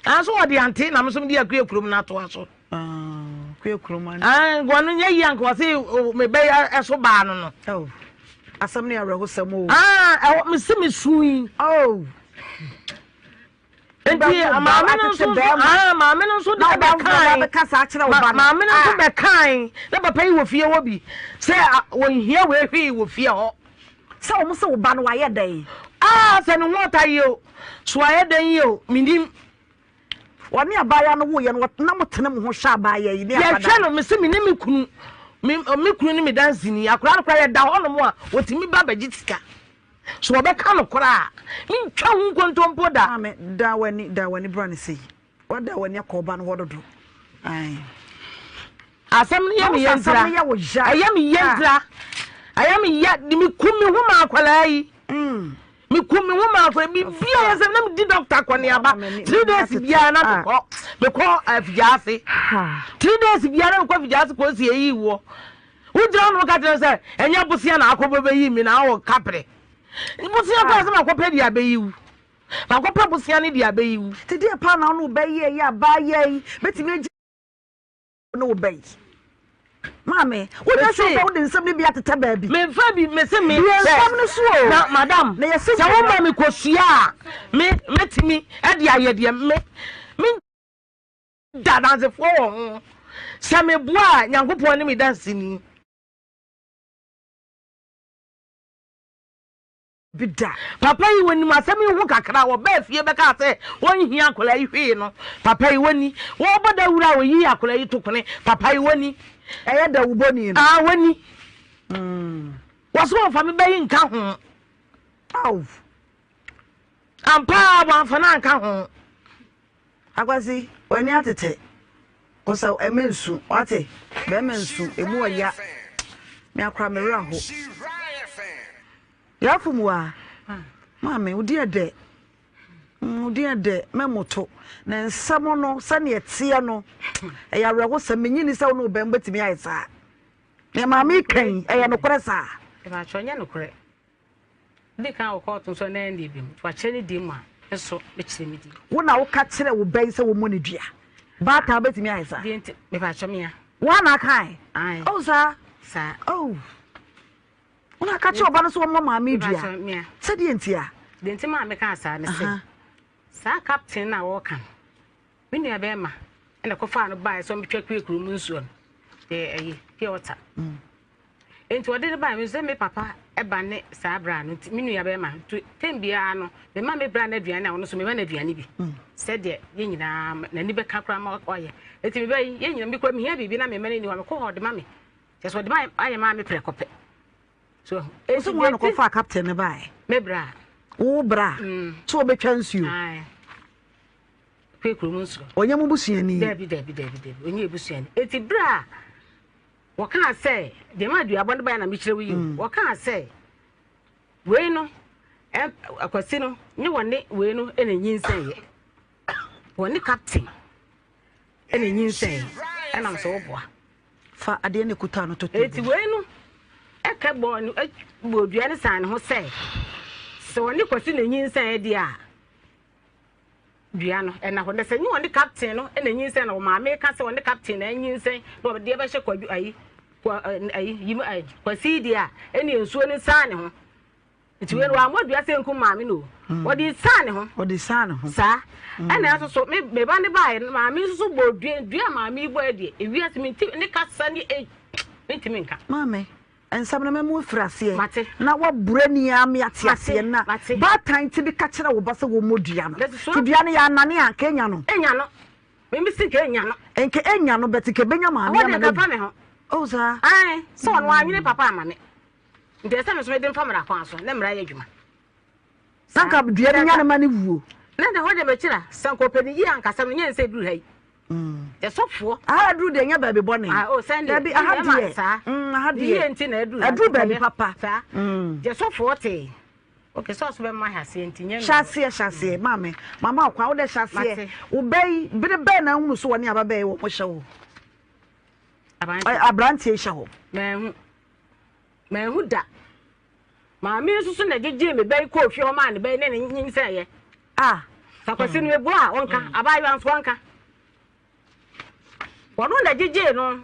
Nanso ɔde ante na mesom de akua kurom no atoa so.
Ah, akua kurom ante.
Ah, wɔn nyɛ yi anka wɔse mebɛyɛ ɛso baa no no.
Oh. Asɛm ne awerɛhosɛm o.
Ah, ɛwɔ mese mesui.
Oh.
Nti maame no nso ah maame no nso de bɛkae maame no nso bɛkae na papa yi wɔ fie hɔ bi sɛ wɔnhia wei hwee wɔ fie hɔ.
Sɛ wɔn sɛ wo ba no wayɛ dɛn?
Ah sɛ ne ho ɔta yie o so wayɛ dɛn yie o menim.
Wɔne abaayewa no woyɛ no na mo tene mo ho hwɛ abaayewa yi ne akwadaa.
Yɛhwɛ no mese me ne me kunu me me kunu ne me danseni akwadaa no koraa yɛda hɔ nom a wɔtumi ba bɛgye sika. So wɔbɛka nokorɛ a? Mentwa ho nkontompo da.
Maame, dan w'ani, dan w'ani bra ne sei. Wada w'ani akɔ ɔba no hɔ dodo. Ae.
Asɛm no yɛ me yɛ ntira.
Asɛm no yɛ wo ya.
Ɛyɛ me yɛ ntira. Ɛyɛ me yɛ, de me kum me ho ma akwadaa yi.
Mm.
Me kum me ho ma akwadaa bi. Bia yɛ sɛ na me di doctor akɔneaba. 3 days biara na mekɔ. Mekɔ afigya ase. 3 days biara na mekɔ afigya ase kɔ si eyi wɔ. Wogyina hɔ na woka kyerɛ no sɛ, Ɛnyɛ bosea na akɔbɔ bɛyi me na awɔ kaprɛ. Bosea koraa sɛ makɔpɛ de abɛyi wo. Makɔpɛ bosea no de abɛyi wo.
Nti deɛ paa na wo ne wo bɛ yɛ yi abaayewa yi bɛtumi agya wo ne wo bɛ yi. Maame, wonyɛ sure sɛ wode nsɛm no bi atetɛ baabi.
Memfa bi, mese me
Bue nsɛm no so o.
Na madam,
Na yɛse
sɛ woma me kosua a, me mɛtumi de ayɛ deɛ me me. Da adansefoɔ wɔ ho. Sɛ meboa a, Nyankopɔn ne me danseni.
Bi da.
Papa yi wɔnim asɛm yi ho kakra, wɔbaa fie bɛkaa sɛ wɔnhia akwadaa yi hwee no, papa yi wɔni. Wɔrebɔ dawuro a wɔyii akwadaa yi to kone, papa yi wɔni.
Ɛyɛ dawubɔni no.
Ah, wɔni. Wɔso wɔmfa me ba yi nka ho.
Aw.
Ampa ara wɔamfa no anka ho.
Akwasi, w'ani atete. Kɔsɛ ɛmɛ nsu, wate? Bɛrima nsu, emu ɔya. Me akora me werɛ aho. Yɛafo mu a, maame, wo din ɛdɛ. Wo din ɛdɛ, mɛmoto. Na nsɛm no, sɛnea ɛteɛ no, ɛyɛ awerɛhosɛm. Menyi ni sɛ wo ne wo bɛn bɛtumi ayɛ saa. Nea maame ka yi, ɛyɛ nokorɛ saa?
Ɛbɛatwerɛ nyɛ nokorɛ. Di kan wɔ kɔɔto nso na ɛnde bi mu. Nti wakyerɛ ne di mu a, me nso mɛkyerɛ me di.
Wo na woka kyerɛ wo ba yi sɛ wɔmmɔ ne dua. Baatan bɛtumi ayɛ saa?
Deɛ nti, mepakyɛ me a.
Woa na akae?
Ae.
Oh saa?
Saa.
Oh. Wona aka kyerɛ ɔba no sɛ ɔmmɔ maame dua? Sɛdeɛ ntia?
Deɛ nti maa mekaa saa ne sɛ, saa captain no a wɔka no, me nua bɛrima ɛna kɔfaa no baeɛ sɛ ɔmbɛtwa kue kuro mu nsuo no, deɛ ɛyi, pure water. Nti ɔde no baeɛ, me sɛ me papa ɛba ne saa bra no, nti me nua bɛrima, nti tɛm biara no, mema me bra no aduane a ɔno nso mema no aduane bi. Sɛdeɛ yɛn nyinaa n'ani bɛka koraa ma ɔyɛ. Nti meba yi, yɛn nyinaa, mekura mehia biribi na mema no ni hɔ a, mekɔ hɔ ɔde ma me. Kyerɛ sɛ ɔde ma ayɛ maa me prɛko pɛ. So
eti wɔn na kɔfa captain ne baeɛ.
Me bra.
Wo bra. So ɔbɛtwa nsuo.
Ayi. Kwe kurom nsuo.
Ɔnyɛ mo busuani.
Dabi dabi dabi dabi ɔnyɛ ebusuani. Eti bra wɔkaa sɛ deɛ ma aduabɔ no baeɛ na mekyerɛ wo yi o. Wɔkaa sɛ wei no ɛ akwasi no nye wɔne wei no ɛna nyinsɛn yɛ. Wɔne captain ɛna nyinsɛn ɛnam sɛ wɔboa.
Fa adeɛ no ɛkuta no to table.
Enti wei no ɛka bɔɔ no bɔɔ dua no san ne ho sɛ sɛ ɔne Kwasi na nyinsɛn deɛ a dua no ɛna hɔ na sɛ nye ɔne captain no na nyinsɛn na ɔmaame ka sɛ ɔne captain na nyinsɛn na ɔde ɛbɛhyɛ kwadu ayi kwa ayi yim ayi Kwasi deɛ a ɛne nsuo no san ne ho. Nti wei no wammɔ dua sɛ nkum maame no o. Mm. Ɔde saa ne ho.
Ɔde saa ne ho.
Saa. Mm. Ɛna nso so me me ba ne baeɛ no maame nso so bɔ dua dua maame yi bɔ deɛ ewiase me nti ne kasa ne e me ntumi nka.
Maame nsɛm no mɛmo afiri aseɛ.
Mate.
Na wabrɛ ni ara me ate aseɛ na baatan ti bi ka kyerɛ wo ba sɛ wɔmmɔ dua no. Ti dua no yɛ anane a nka enya no.
Enya no. Mimi si nka enya no.
Nka enya no bɛte nka ebenya maame ama
no. Ɛhɔ deɛ nka fa me ho.
Oh saa.
Ae sɛ ɔno anwene papa ama me. Nti ɛsɛ sɛ me nso mede mfa mmara kwan so na mmara yɛ adwuma.
Na nka dua no nya ne ma ne wuo.
Na ne hɔ deɛ mekyerɛ sɛ nka ɔpɛ ne yie ankasa no nyɛ nsɛ duru ha yi. Yɛ sɔfoɔ.
Aha aduru deɛ nyɛ baabi bɔne.
Ah, oh, sɛndeɛ.
Dabi aha deɛ.
Saa.
Aha deɛ.
Yie nti na aduru.
Aduru baabi papa.
Saa. Yɛ sɔfoɔ tee. Okay, sɛ ɔso bɛma ha aseɛ nti nyɛ no.
Hyɛ aseɛ, hyɛ aseɛ, maame. Mama ɔkwan, wodɛ hyɛ aseɛ. Wo bɛ yi, bere bɛn na ahunu so wɔ ne ababɛɛ wɔ mo hyɛ hɔ? Aberanteɛ hyɛ hɔ.
Manhu. Manhu da. Maame yi nso so na ɛgyegyee me ba yi kɔɔ fie hɔ maa ne ba yi ne ne nyinsɛneeɛ.
Ah.
Sakwasi no meboa a ɔnka, abaayewa nso ɔnka. Wɔno na ɛgyegyee no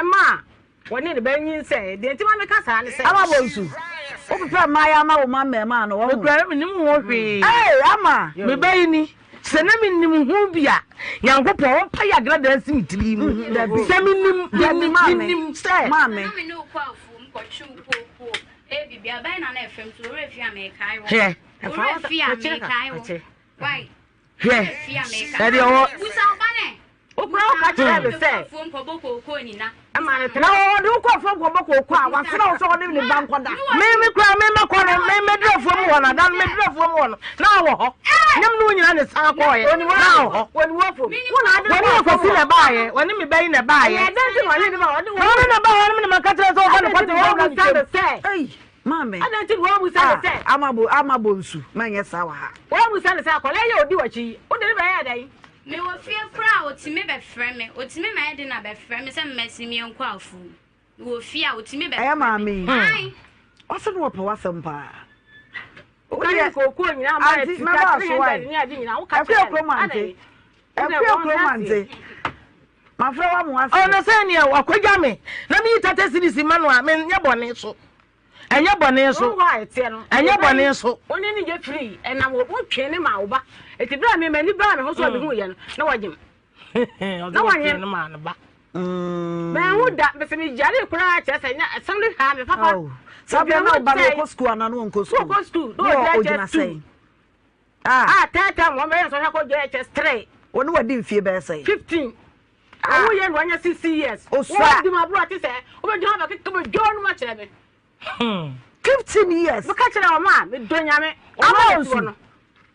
maa wɔne ne ba nyinsɛneeɛ. Deɛ nti ma meka saa ne sɛ.
Ama bɔ nsu. Wopepɛ mmaayɛ ama wo ma mmarimaa no wɔho.
Mekura menim ho hwee.
Ee ama.
Me ba yi ni. Sɛ na menim ho bi a, Nyankopɔn ɔmpa yɛ agradaa nsi me tiri mu.
Dabi.
Sɛ menim,
Dabi,
menim,
maame.
menim sɛ.
Maame.
Na me ne wo kɔ afuom kɔtwe wo kookoo. Ɛyɛ biribi a bɛyɛ na na ɛfam nti owura fie a mekae wo.
Hwɛ.
Owura fie a mekae wo. Why?
Hwɛ.
Owura fie a mekae.
Ɛdeɛ ɔwɔ.
Busa wo ba nɛ.
Wokura woka kyerɛɛ me sɛ.
Na ɔde wo kɔ afuom kɔbɔ kooko a, wasrɛ wo sɛ ɔne ne ba nkɔda.
Me me kura me mɛkɔ no me mɛduru afuom hɔ no ada no mɛduru afuom hɔ no na ɔwɔ hɔ nyɛ me ne wo nyinaa na ɛsan kɔɔeɛ na ɔwɔ hɔ wɔne akwasi na ɛbaeɛ wɔne me ba yi na ɛbaeɛ na ɔne na ɛbaeɛ no me na maka kyerɛ sɛ ɔfa no kɔte hɔ wura ne kyɛm.
Ei, maame.
Adɛn nti na woammisa no sɛ.
Ah, ama bo ama bo nsu mɛnyɛ saa wɔ ha.
Woammisa no sɛ akwadaa yi a ɔdi w'akyi yi, wode no bɛyɛɛ dɛn?
Mewɔ fie koraa a otumi bɛfrɛ me, otumi ma ɛde na bɛfrɛ me sɛ mmɛsen me nkɔ afuom. Mewɔ fie a otumi bɛfrɛ me.
Ɛyɛ maame yi.
Ae.
Ɔse no wɔpɛ w'asɛm paa.
Woka ne nkookoo nyinaa ma
Auntie,
sika
mɛba so wae.
300 ne ade nyinaa woka
Akua
kyerɛ
kurom
no.
ante.
Adɛn? Wode
Akua
wɔn
kurom
nsa
ante.
aseɛ.
Mafrɛ wo ama w'ase.
Ɔno sɛ neɛ wakɔgya me na meyi tata series ma no a menyɛ bɔne so. Ɛnyɛ bɔne so.
Wo hɔ a ɛteɛ no.
Ɛnyɛ bɔne so.
Wo ne no yɛ free ɛnam wo wotwee ne maa wo ba. Eti bere a me m'ani baa me ho so a mehu yɛ no na wanyem. Na wanyem.
Ne maa ne ba.
Manhu da mese me yare koraa kyerɛ sɛ nya asɛm no haa me papa.
Saa bere na wo ba no ɔkɔ sukuu anaa na ɔnkɔ sukuu?
Ɔkɔ sukuu na
Na
ɔgyina
ɔgyina
kyɛ two.
sɛn? Ah.
Ah tɛɛtɛɛ ma wɔbɛyɛ nsɔhwɛ akɔ JHS 3.
Wɔne wadi mfie bɛyɛ sɛn?
15. Ah. Ɔwo yɛ no wanya 60 years.
Osua.
Wɔn di ma aburo ate sɛ wobɛgyina hɔ bɛkeka bɛdwa no akyerɛ me.
15 years.
Meka kyerɛ wɔn a medɔ nyame.
Ama nsu.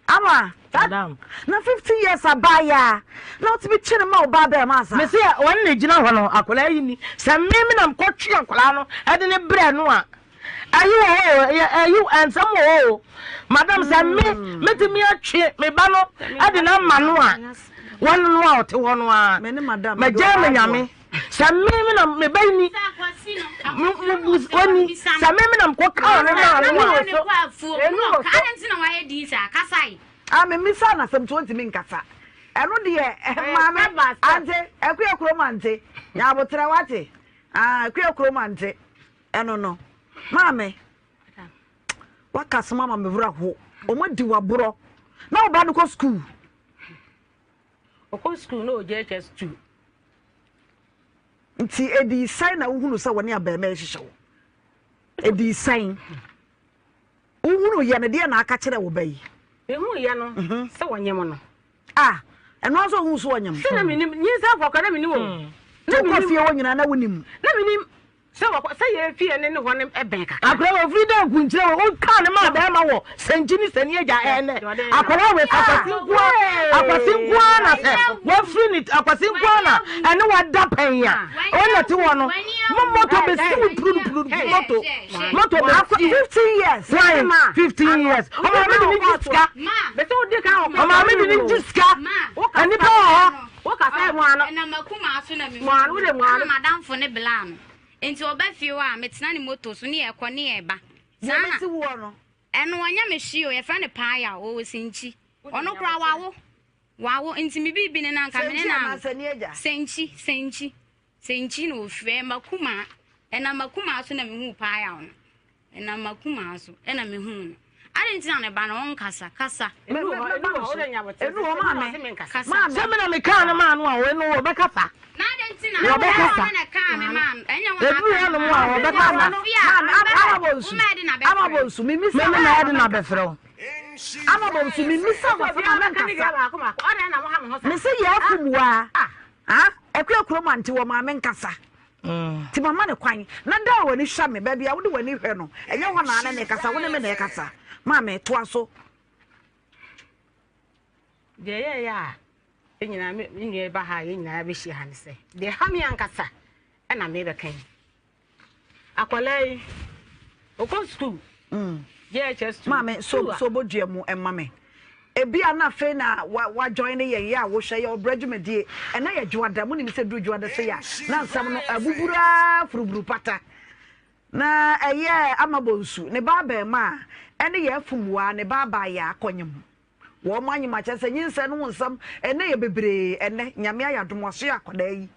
Ama.
Madam.
Na 15 years abaayaa na wotumi kye no ma wo ba abɛɛma asa.
Mese wɔn na gyina hɔ no akwadaa yi ni sɛ me me na mekɔtwe akwadaa no ɛde ne brɛ no a Ayi wɔ hɔ o, ɛyɛ ayi nsɛm wɔ hɔ o. Madam sɛ me metumi atwe me ba no de no ama no a, wɔn no a ɔte hɔ no a, magyaa me nyame. Sɛ me me na me ba ni, wɔni, sɛ me me na mekɔ kaa no maa no a.
Ah, me misa na sɛm to ntumi nkasa. Ɛno deɛ maame ante, ɛkɔ yɛ kurom ante. Nya aboterɛ wate. Ah, Akua kurom ante. Ɛno no. Maame, waka asɛm ama me werɛ ho. Wɔn adi waborɔ. Na wo ba no kɔ sukuu.
Ɔkɔ sukuu na ɔgya HS 2.
Nti ɛdii sɛn na wohunu sɛ wɔne abɛɛma ɛhyehyɛ wo? Ɛdii sɛn? Wohunu yɛ no deɛ na aka kyerɛ wo ba yi?
Mehuu yɛ no mhm. sɛ wɔnyem no.
Ah, ɛno ara sɛ ohuu so wɔnyem.
Sɛ na menim nyinsɛn kɔkɔ na menim o. Hmm.
Na menim fie hɔ nyinaa na wonim.
Na menim sɛ wɔkɔ sɛ yɛn fie ne ne hɔ no bɛn kakra.
Akora wɔ firi dɛ nkunkyerɛ wɔ wokaa ne maa bɛrima wɔ sɛnkyi ne sani agya ɛnɛ akora wɔ akwasi nkoa akwasi nkoa na sɛ wafiri ne akwasi nkoa na ɛne wada pɛn a ɔna te hɔ no mo moto bɛsi wo purupuru moto moto bɛsi
15 years
why 15 years ɔmaame de ne gye sika ɔmaame de ne gye sika nnipa wɔ hɔ
Wokasa mu ano.
Ɛnam akumaa so na mehu
Mu ano, wode mu ano.
Ɛna m'adamfo ne blaa no. Nti ɔba fie hɔ a, metena ne moto so ne yɛkɔ ne yɛba.
Deɛ
Saa na
bɛsi woɔ no.
ɛno ɔnyɛ me hwee o, yɛfrɛ no Paayaw, ɔwɔ Senkyi. Ɔno koraa wawo, wawo nti me biribi ne no anka me ne
Senkyi
no
anaa
anwo.
Sani agya?
Senkyi, Senkyi, Senkyi na ɔfiri, ɛyɛ m'akumaa. Ɛnam m'akumaa so na mehuu Paayaw no. Ɛnam m'akumaa so na mehuu no. Adɛn nti na ne ba no ɔnkasa? Kasa.
Enu hɔ maame.
Kasa.
Maame.
Sɛ me na mekaa no maa no a, ɔno ɔbɛkasa.
Na adɛn nti na
Wɔbɛkasa.
ɛnyɛ wo na ɛkaa me maa no? Ɛnyɛ wo na
Ɛduru
aka me
hɔnom
maa
a,
no.
wɔbɛkasa.
Wɔ fie a,
Maame,
ɔbɛfrɛ.
ama bɔ nsu.
Wo ma ɛde na
Ama
bɛfrɛ.
bɔ nsu. Mimisa
Me me na ɛde na bɛfrɛ wo.
Ama bɔ nsu. Mimisa wɔ sɛ maame nkasa. Mese yɛ afum waa. Ah, ɛkua kurom ante wɔ maame nkasa. Nti mama no kwan na da a w'ani hwɛ me, baabi a wode w'ani hwɛ no, ɛnyɛ hɔ na ne ne kasa, wo ne me na ɛkasa. Maame, toa so.
Deɛ ɛyɛeɛ a yɛn nyinaa me me nua ba ha a yɛn nyinaa bɛhyia ha ne sɛ deɛ ɛha me ankasa ɛna mebɛka yi akwadaa yi ɔkɔ sukuu mm. JHS two.
Maame so so bodua mu ɛma me. Ebi a na afei na wa wa join ne yɛn yɛ a wohwɛ yɛ ɔbrɛ dwumadie. Ɛnɛ yɛ dwoada mo nim sɛ duru dwoada sɛ yɛ a na nsɛm no abuburaa furuburu pata. Na ɛyɛ ama bonsu ne ba abɛɛma a ɛne yɛ afumua ne ba abaayɛ akɔnyem. Wɔn anyem akyɛ sɛ nyinsɛn no ho nsɛm ɛnɛ yɛ bebree ɛnɛ nyame ayɛ adom wasoɛ akwadaa yi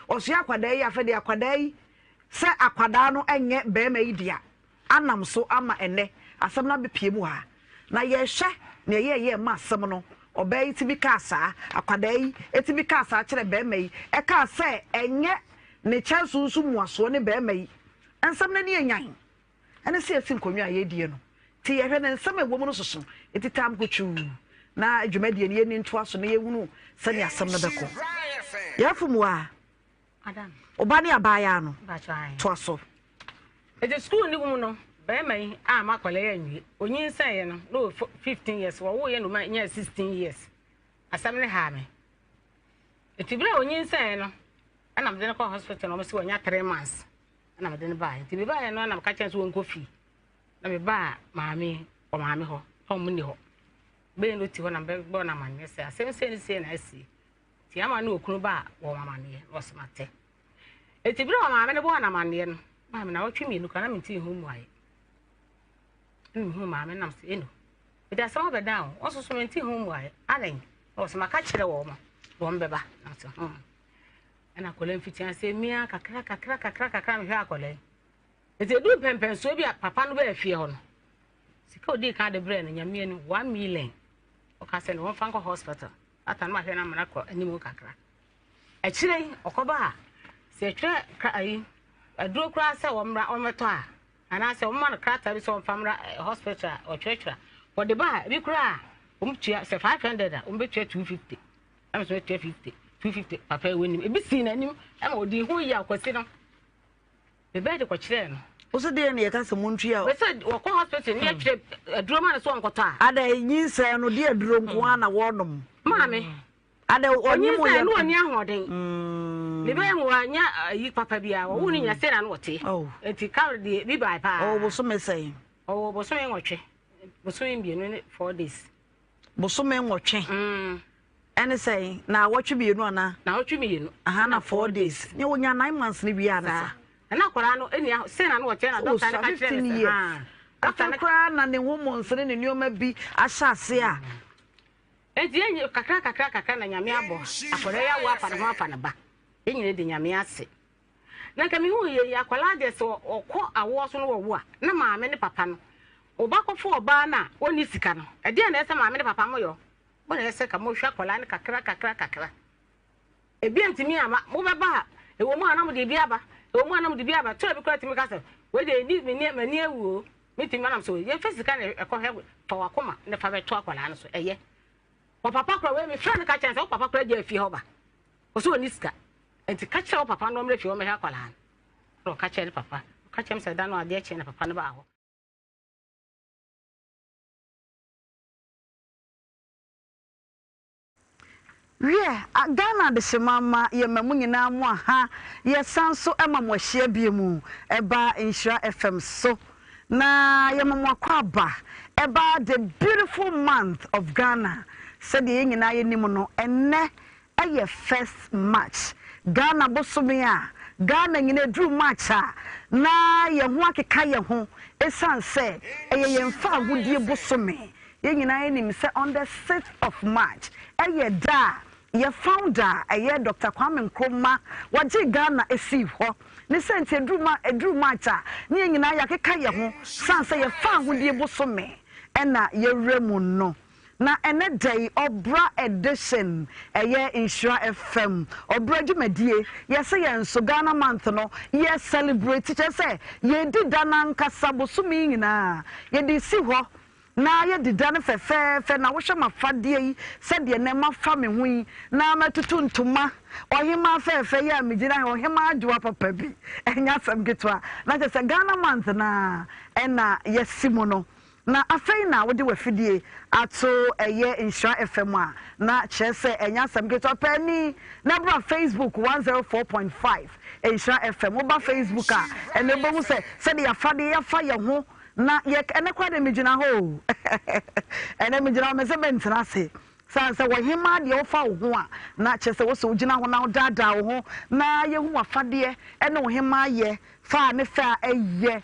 ɔsoɛ akwadaa yi afɛ de akwadaa yi sɛ akwadaa no ɛnyɛ bɛrima yi dea anam so ama ɛnnɛ asɛm no abɛpue mu ha. Na yɛhwɛ nea ɛyɛeɛ ɛma asɛm no, ɔbaa yi tumi kaa saa, akwadaa yi tumi kaa saa kyerɛ barima yi, ɛkaa sɛ ɛnyɛ ne kyɛnso nso mmuasoɔ ne barima yi nsɛm no ani anyan ɛne sɛ yɛsi nkonnwa a yɛredie no. Nti yɛhwɛ ne nsɛm a ɛwɔ mu no soso, ɛti tam kotwuu na dwumadie no yɛni ntoa so na yɛhunu sɛnea asɛm no bɛkɔ. Yɛafom a. Wo ba ne abaayaa no, toa so.
Enti sukuu no mu no, barima yi amma akwadaa yi anwie. Onyinsɛneeɛ no, na ɔwɔ 15 years. Wɔwoeɛ no ma nyaa 16 years. Asɛm no haa me. Enti berɛ a onyinsɛneeɛ no, ɛna mede no kɔ hospital na wɔn sɛ wanya 3 months. Ɛna mede no baeɛ. Nti mebaeɛ no na meka kyerɛ sɛ wɔnkɔ fie. Na mebaa maame wɔ maame hɔ na wɔn nni hɔ. Bɛyɛ no ti hɔ na mebɛbɔ no amanneɛ sɛ asɛm sei ne sei na asie. Nti ama ne okunu ba a wɔn amanneɛ na ɔsɛ mate. Nti bere a maame no bɔɔ no amanneɛ no, maame na wɔtwe mmienu koraa na mente ho mmuaeɛ. Ɛna mehuu maame nam sɛ eno, mede asɛm abɛdan o, wɔn nso so mente ho mmuaeɛ. Adɛn? Na wɔsɛ maka kyerɛ wɔn ma wɔn bɛba. Na sɛ hmm. Ɛna akwadaa mfiti aseɛ mia kakra kakra kakra kakra mehwɛ akwadaa yi. Nti eduu mpɛmpɛnsoɔ bi a papa no bɛɛ fie hɔ no, sika odii kan de brɛɛ no nyamea no 1 million. Ɔka sɛ ne wɔmfa nkɔ hospital. Ata no mahwɛ no amana kɔ anim kakra. Akyire yi ɔkɔba a, sɛ yɛtwerɛ kra ayi aduro koraa sɛ wɔmmra wɔmmɛtɔ a, anaasɛ wɔma no krataa bi sɛ wɔmfa mmra eh, hospital a wɔtwerɛtwerɛ a, wɔde ba a ebi koraa a wɔtua sɛ 500 a wɔbɛtua 250 ɛna sɛ wɔtua 50 250 papa yi wɔnim ebi sii n'anim ɛma ɔdi ho yɛ akwasi no. Me bɛɛ de kɔkyerɛɛ no.
Wo so deɛ na yɛka sɛ montua o.
Mese wɔkɔ hospital ne yɛtwerɛ aduro ma no sɛ ɔnkɔtɔ a.
Ada nyinsɛn no deɛ aduro nko ara na wɔnom.
Maame.
Ada ɔnye mo yɛ.
Onyinsɛn no ɔni ahoɔden. Ne bɛyɛ mu wanya ayi papa biara wɔwo no nyina sɛ na no wɔte. Nti kar deɛ bi bae paa.
Ɔwɔ bosome sɛn?
Ɔwɔ bosome 8. Bosome 2 ne 4 days.
Bosome 8. Ɛne sɛn? Naawɔtwe 2 anaa?
Naawɔtwe 2.
Aha na 4 days. Nyɛ wonya 9 months ne wie a ne sa.
Ɛna akwadaa no ɛni sɛ na no wɔte na dɔkta no ka kyerɛ ne sɛ haa.
Afei koraa na ne hormones ne ne nneɛma bi ahyɛ ase a.
Enti yɛn kakra kakra kakra na Nyame abɔ akwadaa yi awo afa ne ho afa ne ba. Yɛn nyinaa di Nyame ase. Na nka mehu yɛ yi akwadaa deɛ sɛ ɔkɔ awoɔ so no wɔwo a na maame ne papa no ɔba kɔfo ɔbaa no a ɔnni sika no ɛdeɛn na ɛsɛ maame ne papa moyɔ mo na ɛsɛ ka mohwɛ akwadaa no kakra kakra kakra. Ebi antumi amma. Mobɛba a, ɛwɔ mu a na mode ebi aba, ɛwɔ mu a na mode bi aba. Tɔ bi koraa tumi ka sɛ, wei deɛ ɛni m'ani m'ani awu o. Metumi anam so, yɛmfa sika na ɛkɔhwɛ, fa w'akoma na fa bɛto akwadaa no so, ɛyɛ. Wɔ papa koraa, wei mefrɛ no ka kyerɛ no sɛ, wo papa koraa gya fie hɔ ba. Ɔsɛ ɔnni sika. Nti ka kyerɛ wo papa na ɔmmrɛ fie hɔ mmɛhwɛ akwadaa no. Na ɔka kyerɛ ne papa. Ɔka kyerɛ me sɛ da no adeɛ kyee na papa no baa hɔ.
Wiɛ, Ghana adehyema mma yɛ ma mo nyinaa mo aha, yɛ san nso ma mo ahyia bio mu ɛba Nhyira FM so na yɛ ma mo akwaaba ɛba the beautiful month of Ghana sɛdeɛ yɛn nyinaa yɛ nim no ɛnnɛ ɛyɛ first March Ghana bosome a Ghana nyinaa ɛduru March a na yɛn ho akeka yɛn ho ɛsiane sɛ ɛyɛ yɛn faahodie bosome Yɛn nyinaa nim sɛ on the sixth of March yɛ da a yɛ founder a ɛyɛ Doctor Kwame Nkrumah wɔgyee Ghana sii hɔ. Ne sɛ nti ɛduru ma ɛduru March a ne yɛn nyinaa yɛakeka yɛn ho sane sɛ yɛfa ahodie bosome na yɛwura mu no. Na ɛnɛ da yi Ɔbra Edition ɛyɛ Nhyira FM Ɔbra dwumadie yɛse yɛn nso Ghana month no yɛ celebrate kyerɛ sɛ yɛredi da no ankasa bosome yi nyinaa yɛde si hɔ Na yɛdi da no fɛfɛɛfɛ, na wohwɛ m'afadeɛ yi, sɛdeɛ nnɛ mafa me ho yi, na matutu ntoma, ɔhemaa fɛɛfɛ yi a megyina ha yi, ɔhemaa adwoa papa bi, ɛnyɛ asɛm ketewa. Na kyerɛ sɛ Ghana month no ara ɛna yɛasi mu no. Na afei na wode w'afidie ato ɛyɛ Nhyira FM a, na kyerɛ sɛ ɛnyɛ asɛm ketewa. Paani na bra Facebook 104.5 Nhyira FM. Woba Facebook a, ɛnna wobɛhu sɛ sɛdeɛ yɛafadeɛ yɛafa yɛn ho Na yɛ ɛnɛ koraa deɛ megyina hɔ o ɛnɛ megyina hɔ mese mentena ase sane sɛ wɔhemaa deɛ wofa wo ho a na kyerɛ sɛ wosɛ wogyina hɔ na wodaadaa wo ho na yɛhu w'afadeɛ ɛne wo hemaa yɛ fa a ne fɛ a ɛyɛ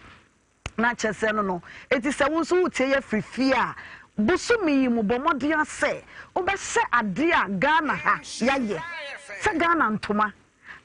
na kyerɛ sɛ no no eti sɛ wo nso wotie yɛ firi fie a bosome yi mu bɔ mmɔden sɛ wobɛhyɛ adeɛ a Ghana ha yɛayɛ sɛ Ghana ntoma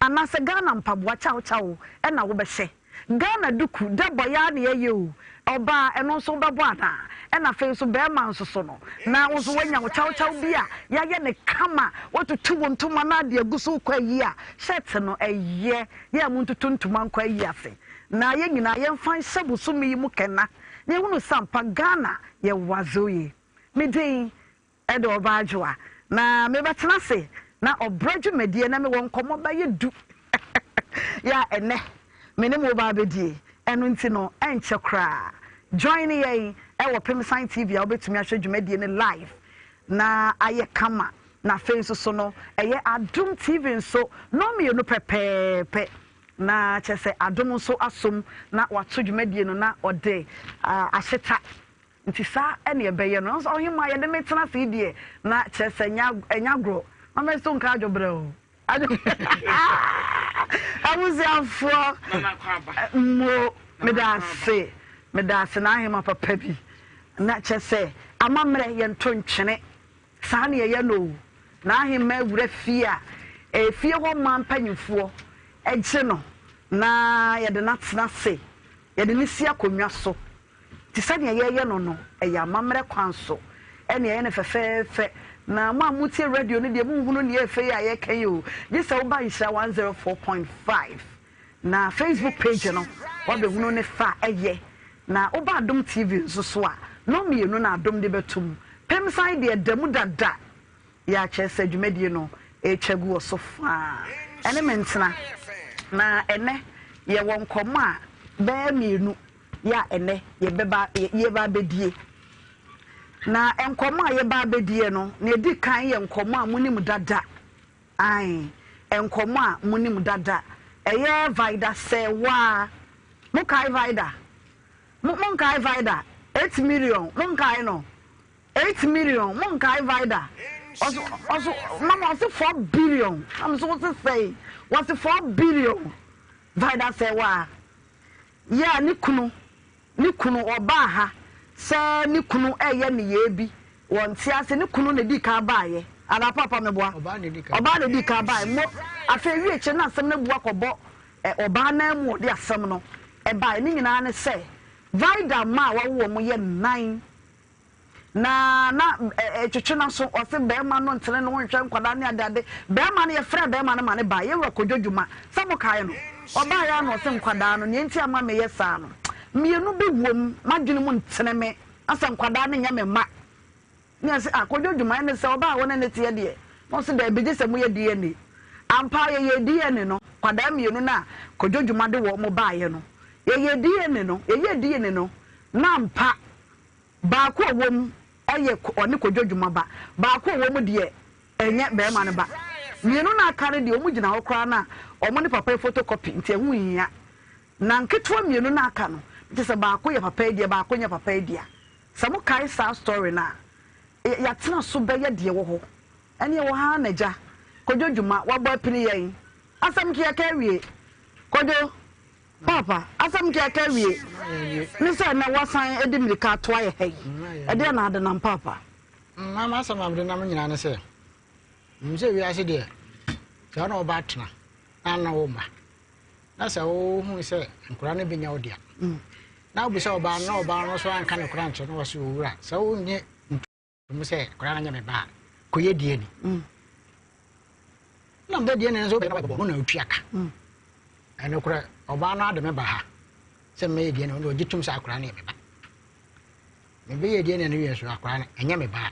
Anaasɛ Ghana mpaboa kyaw kyaw na wobɛhyɛ? Ghana duku, dɛ bɔ yi ara na yɛyɛ o, ɔbaa ɛno nso wobɛbɔ anaa? Ɛna afei nso bɛɛma nso so no, na wo nso woanya wo kyaw kyaw bi a yɛayɛ no kama, woatutu wo ntoma na ade agu so wokɔ ayi a, shirt no ɛyɛ, yɛ a montutu ntoma nkɔ ayi ase na yɛn nyinaa yɛmfa nhyɛ bosome yi mu kɛna na yɛhunu sɛ ampa Ghana yɛwɔ adze oye. Me din de ɔbaa Adwoa na mebɛtena ase na ɔbrɛ dwumadie na mewɔ nkɔmmɔ bɛyɛ du yɛ a ɛnɛ me ne mo ba abɛdie ɛno nti no ɛnkyɛ koraa join yɛn ɛwɔ Pemsan TV a wobɛtumi ahwɛ dwumadie no live na ayɛ kama na afei nso so no ɛyɛ Adom TV nso nnɔnmienu pɛpɛɛpɛ na kyerɛ sɛ Adom nso asom na wato dwumadie no na ɔde ahyeta Nti saa na ɛbɛyɛ no. Nanso ɔhemmaa yɛde me tena ase yi deɛ, na kyerɛ sɛ ɛnyɛ agorɔ. Mama Esther nka adwobrɛ o. Abusuafoɔ mo meda ase meda ase na ahema papa bi na kyerɛ sɛ amammerɛ yɛnto ntwene saa na yɛyɛ no o. Na ahema awura fie a efie hɔ mmaa mpanyinfoɔ gye no na yɛde no atena ase yɛde no si akonnwa so. Te sɛ nea yɛreyɛ no no, ɛyɛ amammerɛ kwan so na yɛyɛ no fɛfɛɛfɛ. Na mo a motie radio no deɛ, monhunu nea ɛfɛ yi a yɛreka yi o, gye sɛ woba Nhyira 104.5 na Facebook page no, woabɛhunu ne fɛ a ɛyɛ. Na woba Adom TV nso so a, nnɔnmienu na Adom de bɛto mu. Pemsan deɛ, da mu dada. Yɛ a kyerɛ sɛ dwumadie no retwa gu wɔ so faa. Ɛne me ntena. Na ɛnnɛ yɛwɔ nkɔmmɔ a bɛyɛ mmienu yɛ a ɛnnɛ yɛbɛba yɛba abɛdie. Na nkɔmmɔ a yɛba abɛdie no, nea ɛdi kan yɛ nkɔmmɔ a monim dada. Ae, nkɔmmɔ a monim dada. Ɛyɛ Vida Sɛɛwaa. Mokae Vida? Mo, monkae Vida? 8 million, monkae no? 8 million monkae Vida ɔso ɔso mama ɔse 4 billion na me so wose sɛe wɔse 4 billion Vida sɛ waa yɛ a ne kunu ne kunu ɔbaa ha sɛ ne kunu ɛyɛ ne yɛ bi wɔn te ase ne kunu na di kan baayɛ anaa papa meboa ɔbaa na di kan baayɛ mo afei wie kyerɛ na asɛm no abu akɔbɔ. ɔbaa nan mu a ɔde asɛm no baeɛ. Ne nyinaa ne sɛ Vida mma a wawo wɔn yɛ nnan. Na na ɛtwetwe n'aso, ɔse bɛɛma no ntene ne ho nhwɛ nkwadaa ne adeade. Bɛɛma no, yɛfrɛɛ bɛɛma no ma no baeɛ, Yɛwura Kojo Dwuma, sɛ mo kae no? Ɔbaeɛ ara na ɔse nkwadaa no, nea nti a ma meyɛ saa no, mmienu bi wom, m'adwene mu ntene me, asɛ nkwadaa no nyɛ me mma. Ne yɛse ah Kojo Dwuma, ɛne sɛ ɔbaa a wo ne no teɛ deɛ? Na ɔse daabi, gye sɛ moyɛ DNA. Ampa ara yɛyɛɛ DNA no, nkwadaa mmienu no a Kojo Dwuma de wɔn baeɛ no, yɛyɛɛ DNA no, yɛyɛɛ DNA no, na ampa Baako a ɔwɔ mu yɛ ɔne Kojo Dwuma ba, baako a ɔwɔ mu deɛ ɛnyɛ barima no ba. Mmienu no a aka no deɛ wɔgyina hɔ koraa no a wɔn ne papa yi photocopy nti ɛho nhia. Na nketewa mmienu no a aka no, kyerɛ sɛ baako yɛ papa yi deɛ, baako nyɛ papa yi dea. Sɛ mokae saa story no a, yɛatena so bɛyɛ deɛ ɛwɔ hɔ. Ɛne ɛwɔ ha ara na agya, Kojo Dwuma, wabɔ apini yɛn. Asɛm nka yɛka awie. Kojo. Paapa, asɛm nka ɛka awie ne sɛ na woasan de mmirika atoa yɛ ha yi. Ɛdeɛn na ade nam Paapa?
Mma m'asɛm a mede nam nyinaa ne sɛ, menim sɛ wiase deɛ, sɛ wo ne wo ba tena na ne wo mma, na sɛ wohunu sɛ nkwadaa no bi nyɛ wo dea, na wobisa ɔbaa no na ɔbaa no nso anka nokorɛ ankyerɛ no, ɔse owura, sɛ wonnye mu sɛ akwadaa no nyɛ me ba a kɔyɛ DNA mm. na mede DNA nso bɛbɔ no na ɔtua ka mm. ɛno korɛ ɔbaa no ade me ba ha sɛ mɛyɛ DNA ɔno ɔgye tom sɛ akwadaa no yɛ me ba mebɛyɛ DNA no wie so akwadaa no ɛnyɛ me ba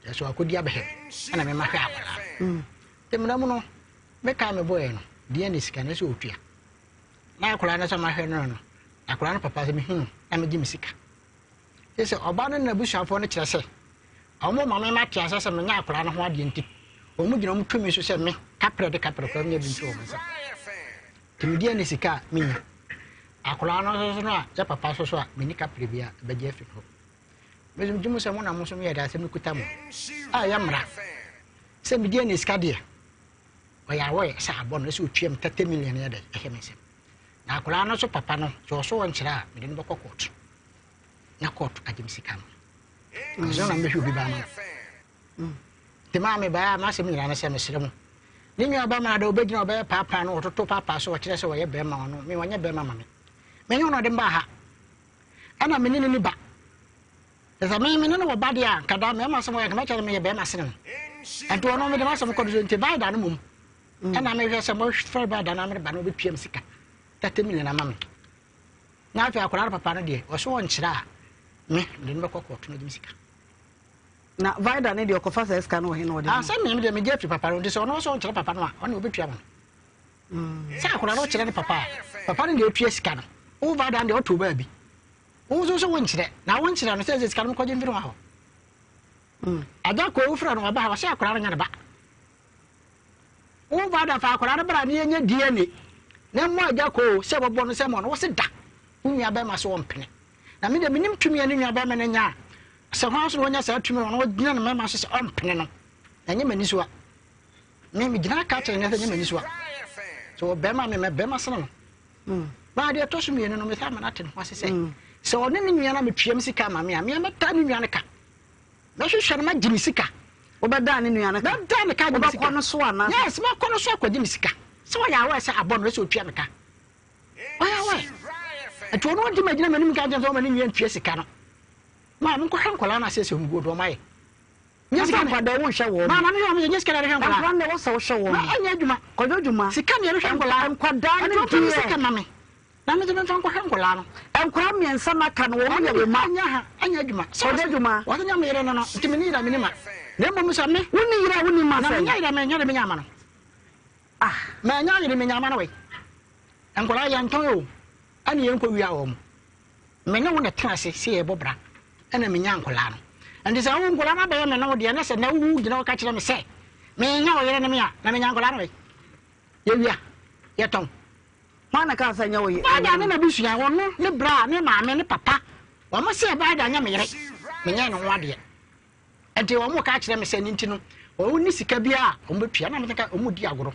ɛso akɔdi abɛhɛ ɛna mema hwɛ akwadaa no mm. nti mmara mu no meka mebɔɛ no DNA sika no sɛ ɔtua na akwadaa no sɛ mahwɛ no no akwadaa no papa sɛ mehu no na megye me sika Gye sɛ ɔbaa no ne n'abusuafoɔ no kyerɛ sɛ wɔn ma me mate aseɛ sɛ menyɛ akwadaa no ho adeɛ nti, wɔn gyina wɔn tumi so sɛ me kaprɛ de kaprɛ koraa menya bi mfiri wɔn nsa. Nti medi ɛne sika a menya. Akwadaa no nso no a yɛ papa nso so a menni kaprɛ bi a ɛbɛgye afiri hɔ. Me nso megye mu sɛ mo na mo nso meyɛ de asɛm no kuta mo a ɛyɛ mmara sɛ medi ɛne sika deɛ ɔyɛ awɔ sɛ abɔ no sɛ ɔtua me 30 million yɛ dɛ ɛhyɛ me nsam. Na akwadaa no nso papa no sɛ ɔso ɔnkyerɛ a mede no bɛkɔ kɔɔto. Na kɔɔto agye me sika no. Ansa na mɛhwɛ obi ba ama no. Nti maa mebaeɛ a m'asɛm nyinaa ne sɛ mesrɛ mo. Ne nua bɛrima no ada ɔbɛgyina ɔbɛyɛ paapaa no ɔtoto paapaa so ɔkyerɛ sɛ ɔyɛ bɛrima ɔno me ɔnyɛ bɛrima ma me. Menyɛ ɔno ɔde mbaa ha. Ɛna me ne no ni ba. Sɛ me me ne no wɔ ba deɛ a nka da mmarima asɛm ɔyɛ nka mɛkyerɛ no meyɛ bɛrima sene no. Ɛnti ɔno mede m'asɛm kɔ no so nti bae da no mmom. Ɛna mehwɛ sɛ mɔfrɛ bae da no amene ba no ɔbɛtua me sika. 30 million ama me. Na afei akwadaa no papa no deɛ, ɔse ɔnkyerɛ a, me, mede no bɛkɔ kɔɔto no agye me sika.
Na Vida ne deɛ ɔkɔfa saa sika no wɔ he na ɔde ma?
Ah, sɛ me, me deɛ megye afiri papa no, nti sɛ ɔno ɔsɛ ɔnkyerɛ papa no a, ɔne ɔbɛtua ma no. Sɛ akwadaa no kyerɛ ne papa a, papa no na ɛtua sika no. Wo Vida no deɛ ɔtoo baabi. Wo nso so wonkyerɛ, na wonkyerɛ no sɛ sɛ sika no mekɔgye mfiri hɔ hɔ. Agya kɔ wofrɛ no ɔba ha, ɔsɛ akwadaa no nyɛ ne ba. Wo ba da fa akwadaa no bra na yɛnyɛ DNA na mmɔ agya koo sɛ wɔbɔ no sɛ mmɔ no wo se da wo nua bɛrima so ɔmpene na me deɛ menim tumi a ne nua bɛrima no nya a sɛ hwan so na ɔnya saa tumi no ɔno ɔgyina ne mmarima so sɛ ɔmpene no na nyɛ m'ani so a me megyina aka kyerɛ ne sɛ nyɛ m'ani so a sɛ ɔbɛrima me mɛ bɛrima sene no mm. baa deɛ ɛtɔ so mmienu no mesɛ ama no ate ne ho ase sɛ mm. sɛ ɔne ne nua no metua me sika ama me a meɛ mɛtaa ne nua no ka Mɛhwehwɛ no magye me sika.
Wobɛdan ne nua no ka?
Mɛdan ne ka agye me sika.
Wobɛkɔ no so anaa?
Yes, mɛkɔ no so akɔgye me sika. Sɛ ɔyɛ aware sɛ abɔ no, ɛsɛ otua me ka. Ɔyɛ aware. Nti ɔno ɔdi m'agyina m'anim ka nkyɛn sɛ ɔma ne nua ntua sika no. Maa menkɔhwɛ nkwadaa no asɛ sɛ ɔmu gu ɔdɔ ɔma yɛ.
Nyɛ sika nkwadaa wo nhwɛ wɔn.
Maa na mehwɛ wɔn nyɛ sika na ɛhwɛ nkwadaa.
Nkwadaa na ɛwɔ sɛ wohwɛ wɔn.
Na ɛnyɛ adwuma.
Kɔdwo adwuma.
Sika na ɛhwɛ nkwadaa.
Nkwadaa ne
deɛ. Sika ma me. Na me nso memfa nkɔhwɛ nkwadaa no.
Nkwadaa mmiɛnsa no aka no, wɔn yɛ wo mma.
Ɛnyɛ ha, ɛnyɛ adwuma.
Ɔnyɛ adwuma.
Wɔse nyɛ me yere no no, nti menni yere a menni mma. Na mmom sɛ me.
Wonni yere a wonni mma sɛn?
Na menya yere a menyɛ de menya ama no.
Ah.
Manya yere menya ama no wei. Nkwadaa yɛntɔn o, ɛne yɛnkɔ wia wɔn. Me ne wo na ɛtena ase sɛ yɛbɔ bra, ɛna menya nkwadaa no. Nti sɛ wo nkwadaa no abɛyɛ me ne wo deɛ, na sɛ na wo gyina hɔ ka kyerɛ me sɛ menya wo yere ne me a, na menya nkwadaa no wei. Yɛwia, yɛtɔn.
Hwan na kaa sɛ nyɛ wo yere?
Baada ne n'abusua, ɔno, ne bra, ne maame, ne papa, wɔn se Baada nyɛ me yere, menyɛɛ ne ho adeɛ. Nti wɔn ka kyerɛ me sɛ ne nti no, wɔn nni sika biara a wɔn bɛtua, na mete nka wɔn di agorɔ.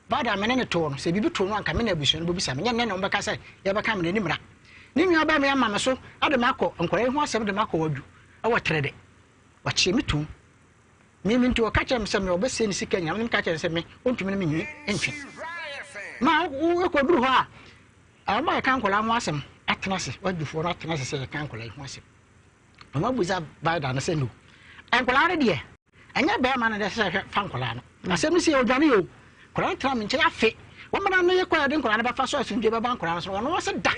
Baada me ne ne too no, sɛ biribi too no anka me na abusua no bɛbisa me, nyɛ nnɛ na wɔn bɛka sɛ yɛbɛka me n'ani mmra. Ne nua bɛrima ama me so de me akɔ nkwadaa yi ho asɛm de me akɔ wadwu wɔ Trɛdɛ. Wɔkyee me toom. Me me nti ɔka kyerɛ me sɛ me ɔbɛsɛe ne sika nyinaa, me ka kyerɛ no sɛ me ɔntumi ne me nyi ntwe. Ma wokɔduru hɔ a, wɔn a yɛka nkwadaa ho asɛm atena ase, wadwufoɔ no atena ase sɛ yɛka nkwadaa yi ho asɛm. Wɔn abusa Biden no sɛ no. Nkwadaa no deɛ, ɛnyɛ bɛrima no deɛ sɛ hwɛ fa nkwadaa no. Asɛm no si odwane o. Nkwadaa no tena me nkyɛn afe. Wɔn mena no yɛ kɔ yɛde nkwadaa no bɛfa so asomdwe bɛba nkwadaa no so. Wɔn wɔn se da.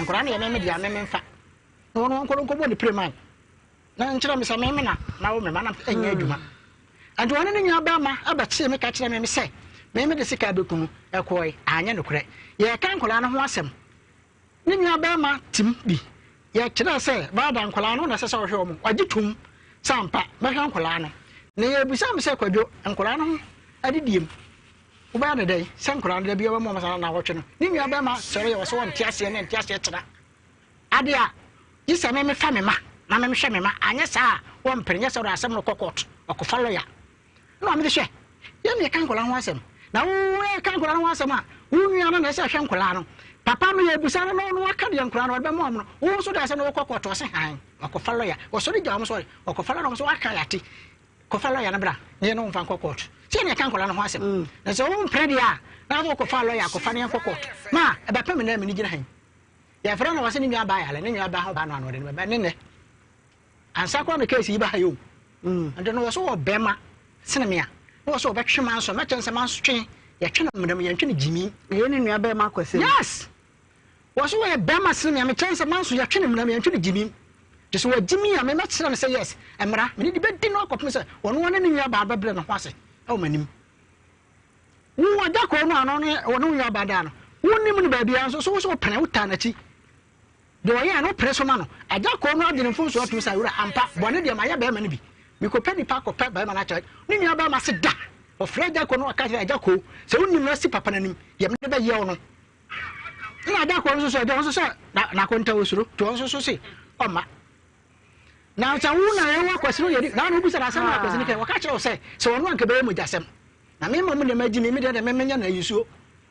Nkwadaa no yɛ mɛmɛ deɛ mɛmɛ nfa. Na wɔn wɔn nkɔ no nkɔbɔ ne pere man. Na nkyerɛ me sɛ me me na mawo me ma na ɛnyɛ adwuma. Ɛnti ɔne ne nua bɛrima ɛbɛkyee me ka kyerɛ me sɛ me me de sika bɛku no ɛkɔe anyɛ nokorɛ. Yɛreka nkwadaa no ho asɛm. Ne nua bɛrima tim bi. Yɛkyerɛɛ sɛ brada nkwadaa no na ɛsɛ sɛ ɔhwɛ wɔn. Wagye tom sɛ ampa mɛhwɛ nkwadaa no. Na yɛbisa me sɛ Kwadwo nkwadaa no ho adidiem wobɛyɛ no dɛn sɛ nkwadaa no da bi ɔbɛma wɔn saa na awɔtwe no. Ne nua bɛrima sɔre yɛ wɔ sɛ wɔnte aseɛ ne nte aseɛ kyerɛ. Ade a, gye sɛ me mefa me ma na me mehwɛ me ma, anyɛ saa a wɔmpene, nyɛ sɛ ɔde asɛm no kɔ court, ɔkɔfa lawyer. Ɛna maame de hwɛ, yɛn na yɛka nkwadaa ho asɛm, na wo yɛka nkwadaa no ho asɛm a, wo nua no na ɛsɛ ɛhwɛ nkwadaa no. Papa no yɛbusa no na ɔno aka deɛ nkwadaa no ɔde bɛma wɔn no, wo nso de asɛm no wokɔ court, ɔse hann, ɔkɔfa lawyer, ɔsɔre gya wɔn sɛ ɔkɔfa lawyer, wɔn nso waka yɛate, kɔfa lawyer no bra na yɛne wo mfa nkɔ court. Sɛ yɛn na yɛka nkwadaa no ho asɛm, na sɛ wompene deɛ a, na wokɔfa lawyer akɔfa no yɛnkɔ court. Ma ɛbɛpem nnɛ mene gyina ha yi. Yɛfrɛ no wɔse ne nua baa yare ne nua baa ho baa no ano ɔde no bɛba ne nɛ ansa koraa na case yi ba ha yi o mm. Nti no wɔso wɔ bɛrima sene me a na wɔso wɔbɛtwe manso mɛkyɛ nsɛ manso twe yɛtwe no mmerɛ mu yɛntwe no gyimi.
Ɛyɛ ne nua bɛrima akwasi.
Yes wɔso wɔyɛ bɛrima sene me a mekyɛ nsɛ manso yɛtwe no mmerɛ mu yɛntwe no gyimi nti sɛ wɔgyimi a memɛkyerɛ no sɛ yes mmara mene de bɛdi no akɔpem sɛ ɔno ne ne nua baa bɛbrɛ ne ho ase ɛwɔ m'anim. Wo agya kɔɔ no a ɔno ne ɔne wo nuabaa daa no, wonnim no baabiara nso, so wo so wopene, wotaa n'akyi. Deɛ ɔyɛɛ no, wopene so ma no. Agya kɔɔ no adwene mfomsoɔ atum sɛ, Awura, ampa, bɔne deɛ mayɛ barima no bi. Mekɔpɛ nipa akɔpɛ barima no akyɛ. Ne nua barima se da. Ɔfrɛ agya kɔɔ no, ɔka kyerɛ agya kɔɔ sɛ wonim no asi papa no anim, deɛ mede bɛyɛ wo no. Ɛna agya kɔɔ no nso sɛ, agya ɔno nso sɛ n'akonta osuro, nti ɔno nso so se ɔmma. Na sɛ wo na ɛwɔ akwasi no yɛ na na wobisa no asɛm na akwasi no kɛ wɔka kyerɛ wo sɛ sɛ ɔno anka bɛyɛ mogyasɛm na me mmom deɛ magyi me me deɛ deɛ memenyɛ no ayisuo.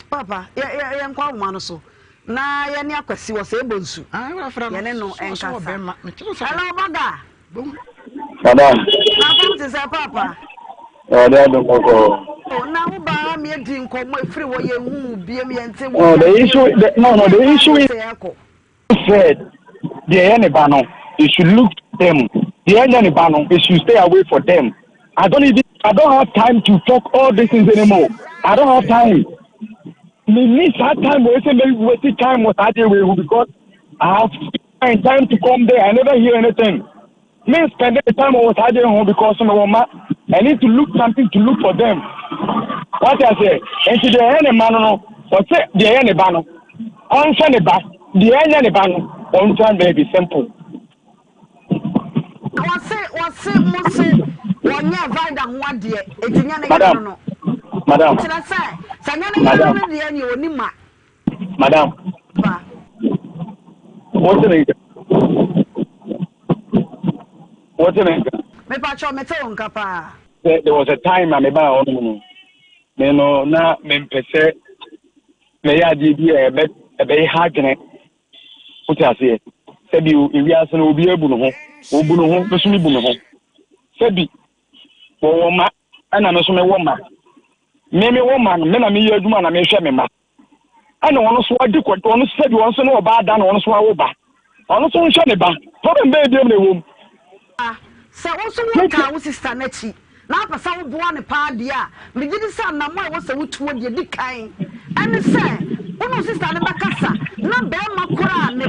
Papa, yɛ yɛ yɛnkɔ ahoma no so na yɛne akwasi wɔ sɛ ɛbɔ nsu.
Ah, wura frɛ no.
Yɛne no
So so wɔ
nkasa.
bɛrima. Mekyerɛ sɛ.
Hello, Baga.
Bom.
Madam.
Na fam te sɛ papa.
Ɔde adom kɔkɔɔ.
Oh, na wo ba mi edi nkɔmɔ efiri hɔ yɛn hu biem yɛn te wo.
No, the issue, the, no, no, the issue is said deɛ ɛyɛ ne ba no you should look them deɛ ɛnyɛ ne ba no you should stay away for them I don't even I don't have time to talk all these things anymore I don't have time me need saa time wei sɛ me waste time wɔ saa deɛ wei ho because I have spent time to come there I never hear anything Me spend the time wɔ saa deɛ ho because me wɔ ma I need to look something to look for them wate aseɛ nti deɛ ɛyɛ ne ma no no ɔsɛ deɛ ɛyɛ ne ba no ɔnhwɛ ne ba deɛ ɛnyɛ ne ba no ɔntwa baabi simple.
Wɔse wɔse mo se wɔnyɛ vida ho adeɛ eti nyɛ ne yere no no.
Madam.
Kyerɛ sɛ sɛ nyɛ ne yere no no deɛ neɛ ɔni ma.
Madam.
Ba.
What's in it? What's in it?
Me pa cho me te wo nka paa.
There was a time a me ba hɔ nom no. Me no na me mpɛ sɛ mɛyɛ adeɛ bi a ɛbɛ ɛbɛyɛ ha adwene. Wote aseɛ? Sɛbi ewiase no obi abu ne ho. Obu ne ho, me so me bu me ho. Sɛbi wɔwɔ ma ɛna me nso mewɔ mma. Me mewɔ mma no, me na meyɛ adwuma na mehwɛ me mma. Ɛna ɔno nso adi kɔ, ɔno nso sɛbi ɔno nso ne ɔbaa da na ɔno nso awo ba. Ɔno nso nhwɛ ne ba. Problem bɛyɛ biam na ɛwɔ mu.
Sɛ wo nso wotaa wo sista no akyi na wopɛ sɛ woboa no paa deɛ a, megye di sɛ anammɔn a ɛwɔ sɛ wotuo deɛ ɛdi kan ne sɛ wo ne wo sista no bɛkasa na barima koro a ne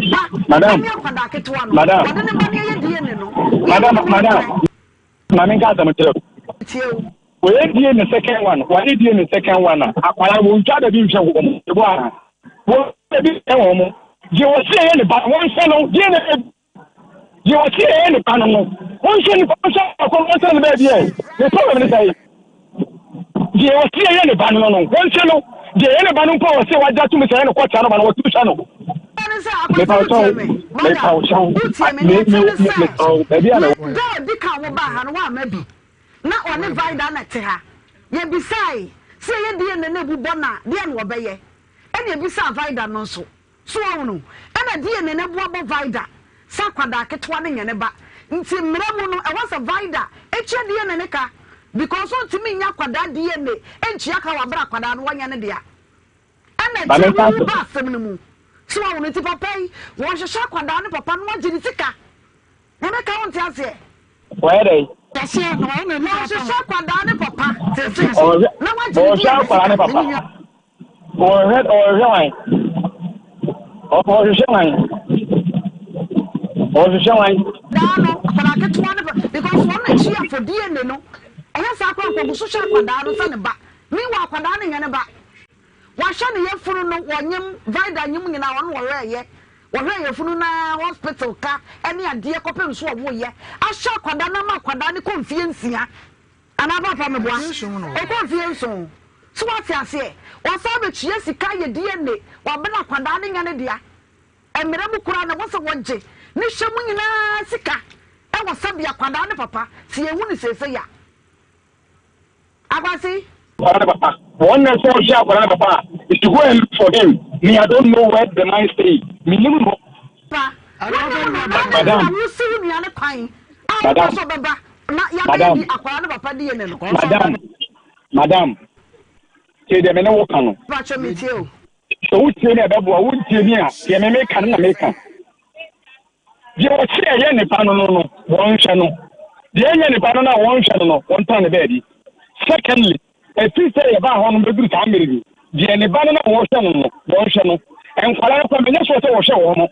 ba ne akwadaa ketewa no, wɔde ne ba no yɛ DNA no,
Madam, madam. Ma menka asɛm nkyerɛ wo.
Metie wo.
Wɔyɛ DNA second one, wɔayɛ DNA second one a, akwadaa wɔntwa da bi nhwɛ wɔn, ɛbɔ a, wɔntwa da bi nhwɛ wɔn. Deɛ wɔsi ɛyɛ ne ba no, wɔnhwɛ no, DNA deɛ wɔsi ɛyɛ ne ba no no, wɔnhwɛ nipa, wɔnhwɛ akɔ, wɔnhwɛ no baabi ɛ, ne problem ne sɛ, deɛ wɔsi ɛyɛ ne ba no no, wɔnhwɛ no, deɛ ɛyɛ ne ba no mpo a wɔsi wɔagye atum sɛ ɛyɛ no kɔtea no ba no, wɔtumi hwɛ no.
Ne sɛ akwasi wotie me brother wotie me nea ɛte ne sɛ da a ɔdi kan wo baa ha no woamma bi na ɔne Vida na ɛte ha yɛbisae sɛ ɛyɛ DNA na ebu bɔ no a deɛ na ɔbɛyɛ ɛna ebisaa Vida no nso so wahunu ɛna DNA no aboa bɔ Vida sɛ akwadaa ketewa no nyɛ ne ba nti mmara mu no ɛwɔ sɛ Vida etua DNA no ka because ɔntumi nyɛ akwadaa DNA ntua ka wɔ abere akwadaa no wɔnyɛ ne dea. Ɛna akyire wo wo ba asɛm no mu. So wahu no? Nti papa yi, wɔhwehwɛ akwadaa no papa no wagye ne sika. Nyame ka wo nte aseɛ?
Wayɛ dɛn?
Wɔhwehwɛ akwadaa no papa sese na wagye ne
Wɔhwɛ
deɛ
akwadaa no
sika.
papa. Wɔhwɛ wɔhwehwɛ wan? Wɔhwehwɛ wan? Wɔhwehwɛ wan?
Daa no akwadaa ketewa no because wɔn na kyi afɔ DNA no ɛyɛ saa koraa nkɔgu so hwɛ akwadaa no sɛ ne ba meanwhile akwadaa no nyɛ ne ba. Wahwɛ ne yafunu no wɔnyem vida nyem nyinaa ɔno wɔhwɛɛyɛ wɔhwɛɛ yafunu no ara hospital ka ɛne adeɛ kɔpem so ɔwoyɛ ahyɛ akwadaa no ama akwadaa no kɔ mfie nsia anaa papa meboa ɔkɔ mfie nson so wate aseɛ wɔsan bɛtua sika yɛ DNA wabena akwadaa no nyɛ ne dea mmerɛ mu koraa na wɔsɛ wɔgye ne hwɛ mu nyinaa sika ɛwɔ sɛbi akwadaa ne papa sɛ yɛhu ne seesei a Akwasi.
Akwadaa no papa. Wɔn na sɛ ɔhwɛ akwadaa no papa a, you should go and look for him. Me, I don't know where the man stay. Me nim no.
Pa, wonim no na adɛn nti na wosi wo nua no kwan a wopɛ sɛ ɔbɛba na yɛabɛyɛ di akwadaa no papa DNA no?
Madam, madam, tie deɛ me ne wo ka no.
Pakyɛ metie o.
Sɛ wotie me a ɛbɛboa, wontie me a, deɛ me meka no na meka. Deɛ ɔse ɛyɛ ne ba no no no, wɔnhwɛ no. Deɛ ɛnyɛ ne ba no no a wɔnhwɛ no no, wɔntena ne baabi. Secondly, ɛfiri sɛ yɛbaa hɔ no bɛduru saa mmerɛ yi, deɛ ne ba no no a wɔhwɛ no no, wɔnhwɛ no. Nkwadaa no koraa, menyɛ sure sɛ wɔhwɛ wɔn.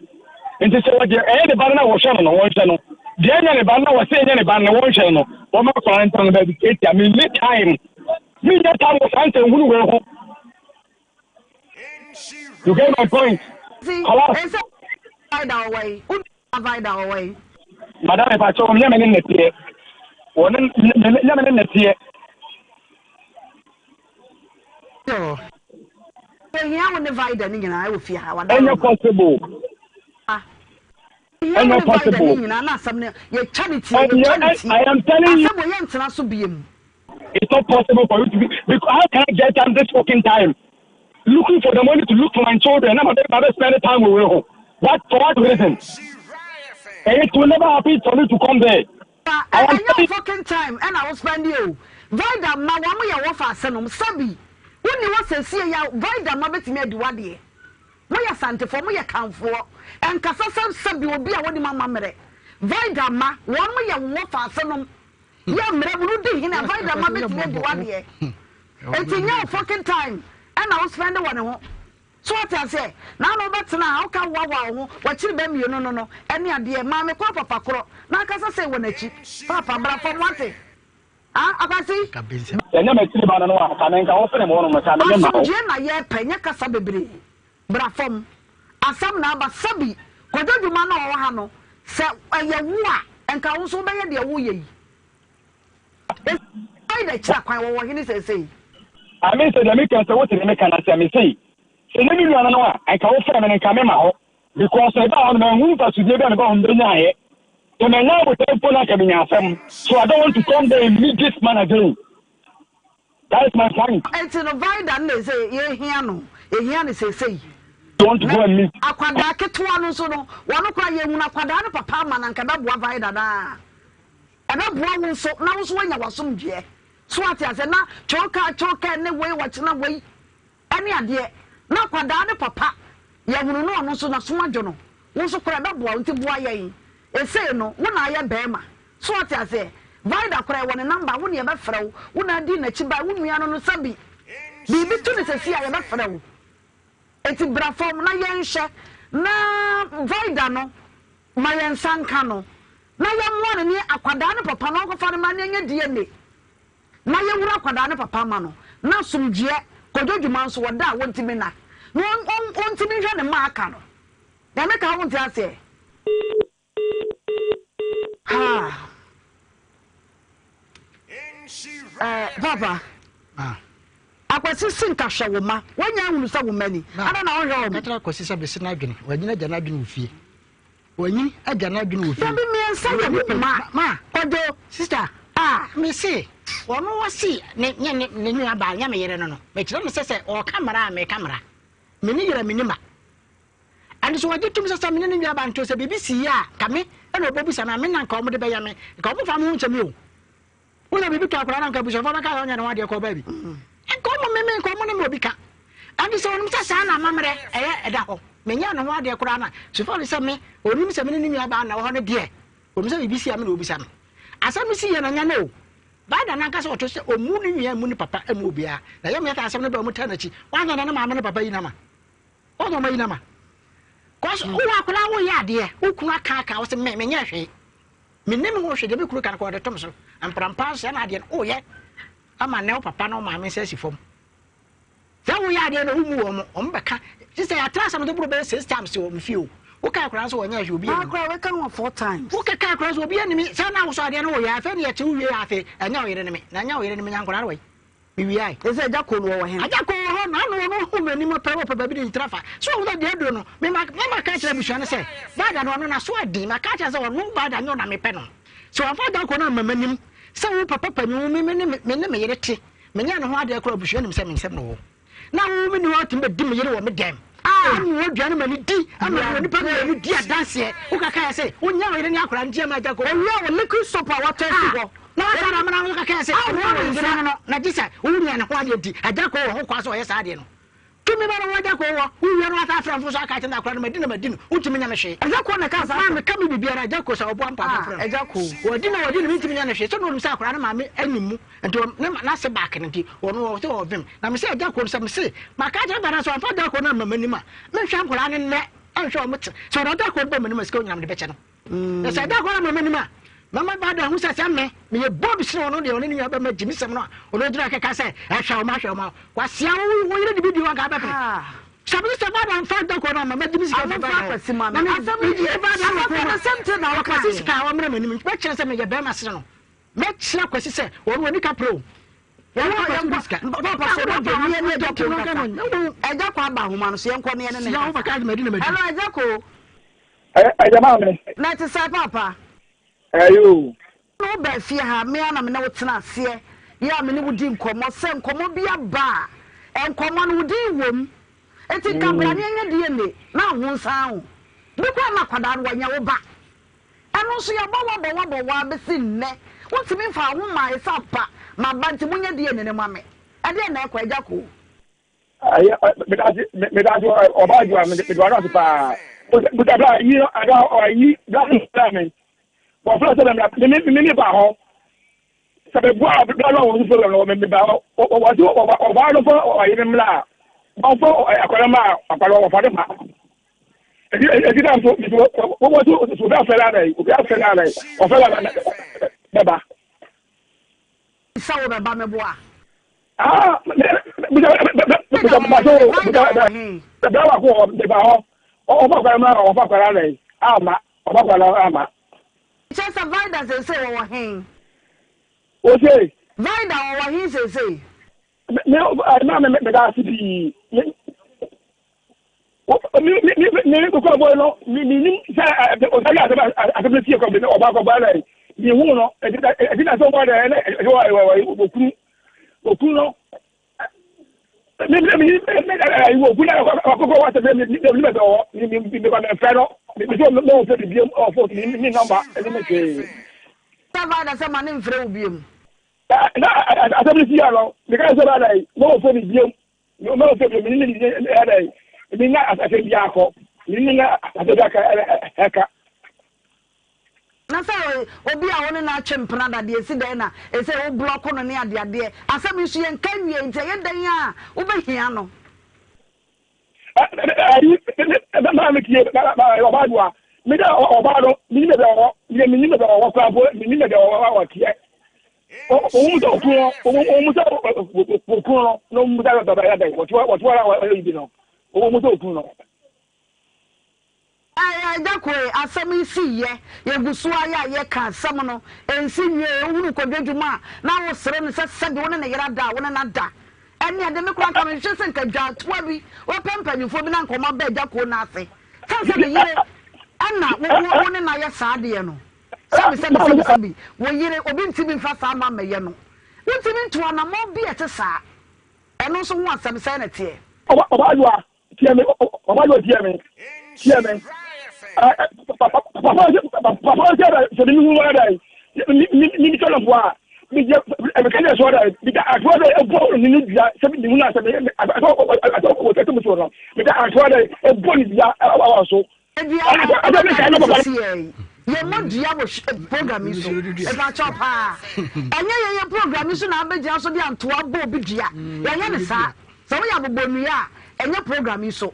Nti sɛ wɔdeɛ ɛyɛ ne ba no no a wɔhwɛ no no, wɔnhwɛ no. Deɛ ɛnyɛ ne ba no na wɔse ɛnyɛ ne ba no no, wɔnhwɛ no no, wɔmma akwadaa no ntena ne baabi. Tiatia, menni time. Mennya time wɔ saa nsɛnhunu wei ho. You get my point? Khalas. Madam mepakyɛ wɔn nyɛ me ne nnɛteɛ. Wɔn nyɛ me ne nnɛteɛ. Ɛnyɛ possible. Ɛnyɛ possible. Ɛnyɛ I am telling you. It's not possible for you to be because how can I get time this fucking time? Looking for the money to look for my children. I'm a spend time with you. What for what reason? And it will never happen for me to come there.
I am telling fucking time and I will spend you. Vida ma wɔn yɛ wɔfa asenom sɛbi wonni wɔ sɛsie ya vida ma betumi adi wadeɛ. Mo yɛ santefoɔ mo yɛ kanfoɔ ɛnkasa sɛ sɛbi obi a wɔnim amammerɛ vida ma wɔn yɛ wɔfa asenom. Yɛ mmerɛ mu no di hene a vida ma bɛtumi adi wadeɛ nti nyɛ wo fucking time ɛna wo spend wɔ ne ho so wate aseɛ na ano wobɛtena ha woka woawoa wo ho wakyiri bɛ mmienu no no ɛne adeɛ maame kɔ papa korɔ na akasa sɛ wɔ n'akyi papa bra fam wate ah akwasi.
Sɛ nyɛ m'akyiri ba no no a, ka me nka wo sene me wɔnom no, ka me me ma wo.
Asomdwoeɛ na yɛpɛ nyɛ kasa bebree bra fam asɛm na aba sɛbi kwadwo dwuma no a ɔwɔ ha no sɛ ɛyɛ wo a nka wo nso wobɛyɛ deɛ woyɛ yi ɛsai na kyerɛ kwan wɔwɔ hene seesei.
Ame sɛ deɛ meka sɛ wote deɛ meka no ase a mese sɛ nyɛ me nua no no a nka wofrɛ me no nka mema hɔ because mebaa hɔ no manhu mfasodeɛ bi a mebaa hɔ mebɛnyaeɛ sɛ manya abotan mpo no anka menya asɛm so I don't want to come there and meet this man again. That is my point.
Enti no Vida no na ɛsɛ yɛhia no, yɛhia no seesei. Na akwadaa ketewa no nso no, wɔn koraa yɛhunu akwadaa no papa ama no anka ɛbɛboa Vida no a. Ɛbɛboa wo nso na wo nso woanya w'asomdwoeɛ. So wate aseɛ? Na kyowka kyowka ne wei wɔkyena wei. Ɛne adeɛ na akwadaa no papa yɛhunu no ɔno nso naso adwo no wo nso koraa ɛbɛboa wo nti boa yɛn esei no wo na ayɛ bɛɛma so wate aseɛ Vida koraa yɛwɔ ne number wo ne yɛbɛfrɛ wo wo na adi nakyi bae wo nua no no sɛbi biribi to no sɛsi a yɛbɛfrɛ wo nti bra fam na yɛnhwɛ na Vida no ma yɛn nsa nka no na yɛmmoa no ne akwadaa no papa no ɔnkɔfa no ma ne ɛnyɛ DNA. Na yɛwura akwadaa no papa ma no na asomdwoeɛ Kwadwo dwuma nso ɔda a wɔntumi nna na ɔntumi nhwɛ ne mma aka no deɛ meka wo nte aseɛ haa eh, papa ah. Akwasi si nka hwɛ wo ma woanya ahunu sɛ wo mma ni ada na wohwɛ wɔn.
Katra akwasi sɛ bɛsi n'adwene wanyina agya n'adwene wɔ fie Wanyin agya n'adwene wɔ fie.
Dabi miensa yɛ wo ma.
Ma.
Kwadwo.
Sister.
Ah.
Me se ɔno ɔse ne nyɛ ne ne nua baa nyɛ me yere no no. Me kyerɛ no sɛ sɛ ɔka mmara a meka mmara. Me ne yere me ni ma. And so ɔgye tum sɛ sɛ me ne ne nua baa nto sɛ biribi si yɛ a ka me ɛna ɔbɛbusa me a me na nka wɔn de bɛyɛ me. Nka wɔn fa me ho nkyɛ me o. Wonya biribi tɔ akwadaa no anka abusuafoɔ bɛka sɛ ɔnyɛ ne ho adeɛ kɔ baabi. Nka ɔmo meme nka ɔmo ne me obi ka. Ɛnti sɛ ɔnim sɛ saa na amammerɛ ɛyɛ ɛda hɔ, menyɛɛ ne ho adeɛ koraa na so far sɛ me, ɔnim sɛ me ne ne nua baa na ɛwɔ hɔ no deɛ, ɔnim sɛ biribi si a me na ɔbisa no. Asɛm no siiɛ no ɛnyɛ nnɛ o. Biden ankasa ɔto sɛ ɔmmu ne nua, mmu ne papa, mmu obiara. Na ɛyɛ me sɛ asɛm no baa mu taa n'akyi. Wanyɛ na ne maame ne papa yi no ama. Wɔn na wɔayi no ama. Cause hmm. wowɔ akwadaa woyɛ adeɛ, wo kunu aka aka wo sɛ me menyɛ hwee. Menni me ho hwee deɛ me kunu ka no kɔ ɔde tom so. Mprampa nso ɛna adeɛ no woyɛ ama nɛ wo papa ne wo maame nsa asi fam. Sɛ woyɛ adeɛ no womu wɔn wɔn bɛka sɛ yɛatra asɛm no boro bɛyɛ six times wɔ me fie o. Wokae koraa nso wɔnyɛ hwee obi anim.
Akora weka ho four times.
Wokeka koraa nso obi anim sɛ na wosɔ adeɛ no woyɛ afei ne yɛkye wo wie afei ɛnyɛ wo yere ne me na ɛnyɛ wo yere ne me nya nkwadaa no wɔ yi. Mewiae.
Ɛsɛ agya koo no wɔwɔ he?
Agya koo wɔ hɔ na ano ɔno ɔhu m'anim pɛ wɔpɛ baabi de ne tiri afa. So ɔhu sɛ deɛ aduro no me ma me ma ka kyerɛ abusua no sɛ Baada no ɔno n'aso adi maka kyerɛ sɛ ɔno Baada nyɛ ɔna mepɛ no. Sɛ wamfa agya koo no amma m'anim sɛ wo papa panyin wo me me ne me ne me yere te menyɛ ne ho adeɛ koraa abusua nim sɛ me nsɛm na ɔwɔ. Na wo me ni hɔ tumi bɛdi me yere wɔ me dɛm. Ɛne aduane ma ne di ama ne onipa mmienu di adanseɛ. Wokaka yɛ sɛ wonya wo yere ne akwadaa nti ama agya kɔ.
Owia wɔ liquid soap a watɔ asi hɔ.
Na wasa na amena wokaka yɛ sɛ ɛnyɛ wo yere no no na gye sɛ wonya ne ho adeɛ nti agya kɔ wɔ ho kwan sɛ ɔyɛ saa adeɛ no. Tumi bɛ no wo agya kɔ wɔ wowia no wasa afrɛ mfo so aka akyerɛ no akwadaa no madi na madi no wontumi nya me hwee.
Agya kɔ na ɛka saa.
Maa meka me biribiara agya kɔ sɛ ɔboa mpa mɛfrɛ no.
Agya kɔ.
Wɔdi na wɔdi no mentumi nya ne hwee sɛ na ɔnim sɛ akwadaa no maame anim mu Nti ɔ ne n'ase back no nti ɔno ɔwɔ sɛ ɔvem na mese agya koo no sɛ mese maka akyerɛ bada sɛ ɔmfa agya koo no amma m'anim a menhwɛ nkwadaa no nnɛ ɛnhwɛ ɔmo te sɛ ɔde agya koo no ba m'anim a sika onyina mede bɛkyɛ no na sɛ agya koo no amma m'anim a mɛma bada ahu sɛ sɛ me meyɛ bold sene ɔno deɛ ɔne ne nua bɛma gyimi sɛm no a ɔno gyina kɛka sɛ ɛhwɛ ɔmo ahwɛ ɔmo kwasia wo wo yere de bi di wɔn ka bɛpere sɛ mese sɛ bada mfa agya koo no amma mɛgye me sika fi bada hɔ na me bada no kɔn no sika a wɔmmerɛ m'anim bɛkyerɛ sɛ meyɛ bɛrima sene no Mɛkyerɛ Kwasi sɛ ɔno ɔni kaprɛ o.
Yɛnkɔ yɛnkɔ papa so no deɛ ne yɛne agya ko nkasa. Agya ko aba ahoma no so yɛnkɔ ne yɛne ne nkasa. Hello agya ko.
Ɛyɛ maame.
Na ɛte sɛ papa.
Ɛyɛ o.
Na wo baa fie ha me ara na me ne wo tena aseɛ yɛ a me ne wo di nkɔmmɔ sɛ nkɔmmɔ bi aba a nkɔmmɔ no wo din wom nti nka bra ne yɛnyɛ DNA na wo ho nsan wo bi koraa na akwadaa no wanyɛ wo ba. Ɛno nso yɛabɔ wo abɔ wo abɔ wo ara bɛsi nnɛ wontumi mfaa wo ho mmaa yɛ sɛ ampa maba nti monyɛ DNA no ma me. Ɛdeɛn na ɛkɔ Agya Koo?
Ɛyɛ medase medase ɔbaa adwuma mede wano ase paa buta bla yi ada ɔyi bla bla me wɔfrɛ sɛ me me me me ba hɔ Sɛ meboa bra no a wɔn problem no me ba wɔsi ɔbaa no fa ɔyere no mmra a wɔmfa akwadaa ma akwadaa wɔfa no ma eti eti na nso nso wɔn so obi afɛlɛ ana yi obi afɛlɛ ana yi ɔfɛlɛ ana bɛba.
Sɛ wo bɛba mɛboa.
Ah, bisa bisa bisa bisa bra baako wɔ bɛba hɔ ɔfa akwadaa ma ɔfa akwadaa ana yi ama ɔfa akwadaa ama.
Kyerɛ sɛ Vida seesei wɔwɔ he?
Ose.
Vida wɔwɔ he seesei?
Me me maa me meda ase pii. Me me me me me kɔ bɔ no me me nim sɛ ɔsɛ yɛ asɛm asɛm no sie kɔ me ɔba kɔ bɔ na me hu no ɛti ɛti na sɛ ɔbɔ dɛ ɛna ɛsɛ wɔ wɔ wɔ kunu okunu no.
Sɛ Vida sɛ ma ne mfrɛ wo biom.
Na asɛm no si ya no meka sɛ bɛda yi ma wɔfrɛ me biom ma wɔfrɛ biom mene ne ɛda yi menya asɛm bi akɔ mene ne asɛm bi aka ɛka.
Na sɛ obi a wo ne no atwe mpena da deɛ ɛsi dɛn na ɛsɛ wo blɔko no ne adeadeɛ asɛm yi nso yɛnka nwie nti ɛyɛ dɛn a wobɛhia no.
Ayi maa me tie ɔbaa doa me dɛ ɔbaa no menim baabi a ɔwɔ medeɛ menim baabi a ɔwɔ koraa mpo menim baabi a ɔwɔ a ɔteɛ ɔwɔ mu sɛ ɔkunu no ɔwɔ mu sɛ ɔkunu no na ɔwɔ mu sɛ baabi a wɔte wɔte hɔ a ɔyɛ bi no ɔwɔ mu sɛ ɔkunu no.
Agya Koe, asɛm yi sii yɛ, yɛgu so ara yɛ a yɛka asɛm no, ɛnsi nwiee, wohunu Kwadwo adwuma a, na wosere no sɛ sɛdeɛ wo ne ne yere ada a, wo ne no ada. Ɛnneɛ de me koraa nka mehwehwɛ sɛ nka dwaatoa bi, wɔpɛ mpanyimfoɔ bi na nka wɔaba Agya Koe no ase, sane sɛ ne yere ɛna wo wo ne no ayɛ saa adeɛ no. Sɛbi sɛbi sɛbi sɛbi, wo yere, obi ntumi mfa saa mma mmɛyɛ no. Wontumi ntu anammɔn bi a ɛte saa. Ɛno nso ho asɛm, sɛn na ɛteɛ?
Ɔbaayewa, Tie me, papa yɛ tie me, tie me. Papa papa sɛ sɛ mi hu wɔn dɛ, mi mi mi tɔ lɔnfo a, Meka ne sɔɔ dɛ meda atoa dɛ ɛbɔ ne ne dua sɛ mehu no asɛ wɔtɛtɛ mu soɔ no meda atoa dɛ ɛbɔ ne dua awa so.
Yɛmmɔ dua wɔ program yi so ɛfakyɛw paa ɛnyɛ yɛyɛ program yi so na abɛgyina so de antoa bɔ obi dua yɛnyɛ ne saa sɛ woyɛ abobɔnua a ɛnyɛ program yi so.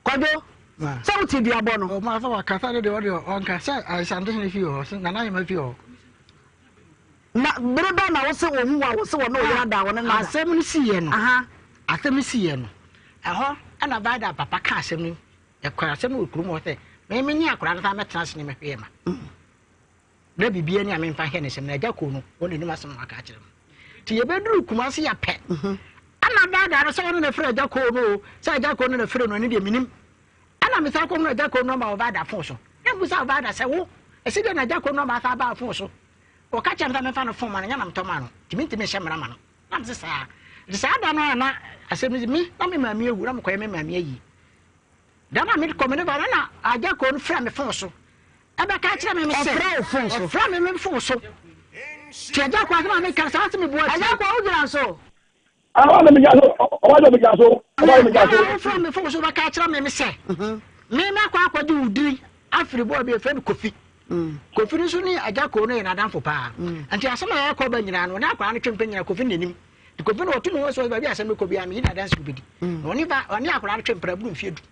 Kwadwo, sɛ wote duabɔ no.
Ɔmo asɛ wakasa de deɛ ɔde ɔnka sɛ Asantehene fie hɔ, sɛ Nana Ahema fie hɔ.
Na bere bɛn na wose ohu wo a wose wɔne wo yere ada a wɔne no ada?
Asɛm no siiɛ no, asɛm no siiɛ no, ɛhɔ ɛna Vida papa ka asɛm no, ɛkɔ asɛm no wɔ kurom hɔ sɛ me me ne akwadaa no san mɛtena ase ne mɛhwɛ ma. Na biribiara ni a memfa nhwɛ ne nsam, na agya koo no, wɔn n'anim asɛm na waka akyerɛ me. Nti yɛbɛduru Kumasi yɛ pɛ, ɛna daadaa no sɛ ɔno na ɛfrɛ agya koo no o, sɛ agya koo no na ɛfrɛ no, ɛno deɛ menim. Ɛna mesan kɔhunu agya koo no ama ɔbaada fon so. Na mbusa ɔbaada sɛ wo, ɛsi deɛ na agya koo no ama asa abaa fon so. Ɔka kyerɛ me sɛ memfa no fon ma no, nyɛ na metɔ maa no, nti mentumi nhyɛ mmara ma no. Na mese saa. Nti saa da no a na asɛm no si, me na me maame awu, na mekɔyɛ me maame ayi. Da no a mekɔ me ne ba no na agya koo no frɛ me fon so. Ɛbɛka akyerɛ me sɛ.
Ɔfrɛ wo fon so.
Ɔfrɛ me me fon so. Ti agya kɔ asɛm a meka saa sɛ meboa tie.
Agya kɔ wogyina so.
Ɔba na megyina so. Ɔba na megyina so. Ɔba na megyina so.
Ɛna wofrɛ me fon so bɛka akyerɛ me sɛ. Me mɛkɔ akɔgye wo din afiri bɔɔ bi efrɛ no Kofi. Kofi no nso ne agya koo no yɛ n'adamfo paa. Nti asɛm a ɛkɔ ba nyinaa no ɔne akwadaa no twe mpɛ nyinaa Kofi n'anim. Nti Kofi no ɔto ne ho so baabi asɛm no kɔ biara meyi n'adanse obedi. Ɔne ba ɔne akwadaa no twe mpɛ aburu mfie du.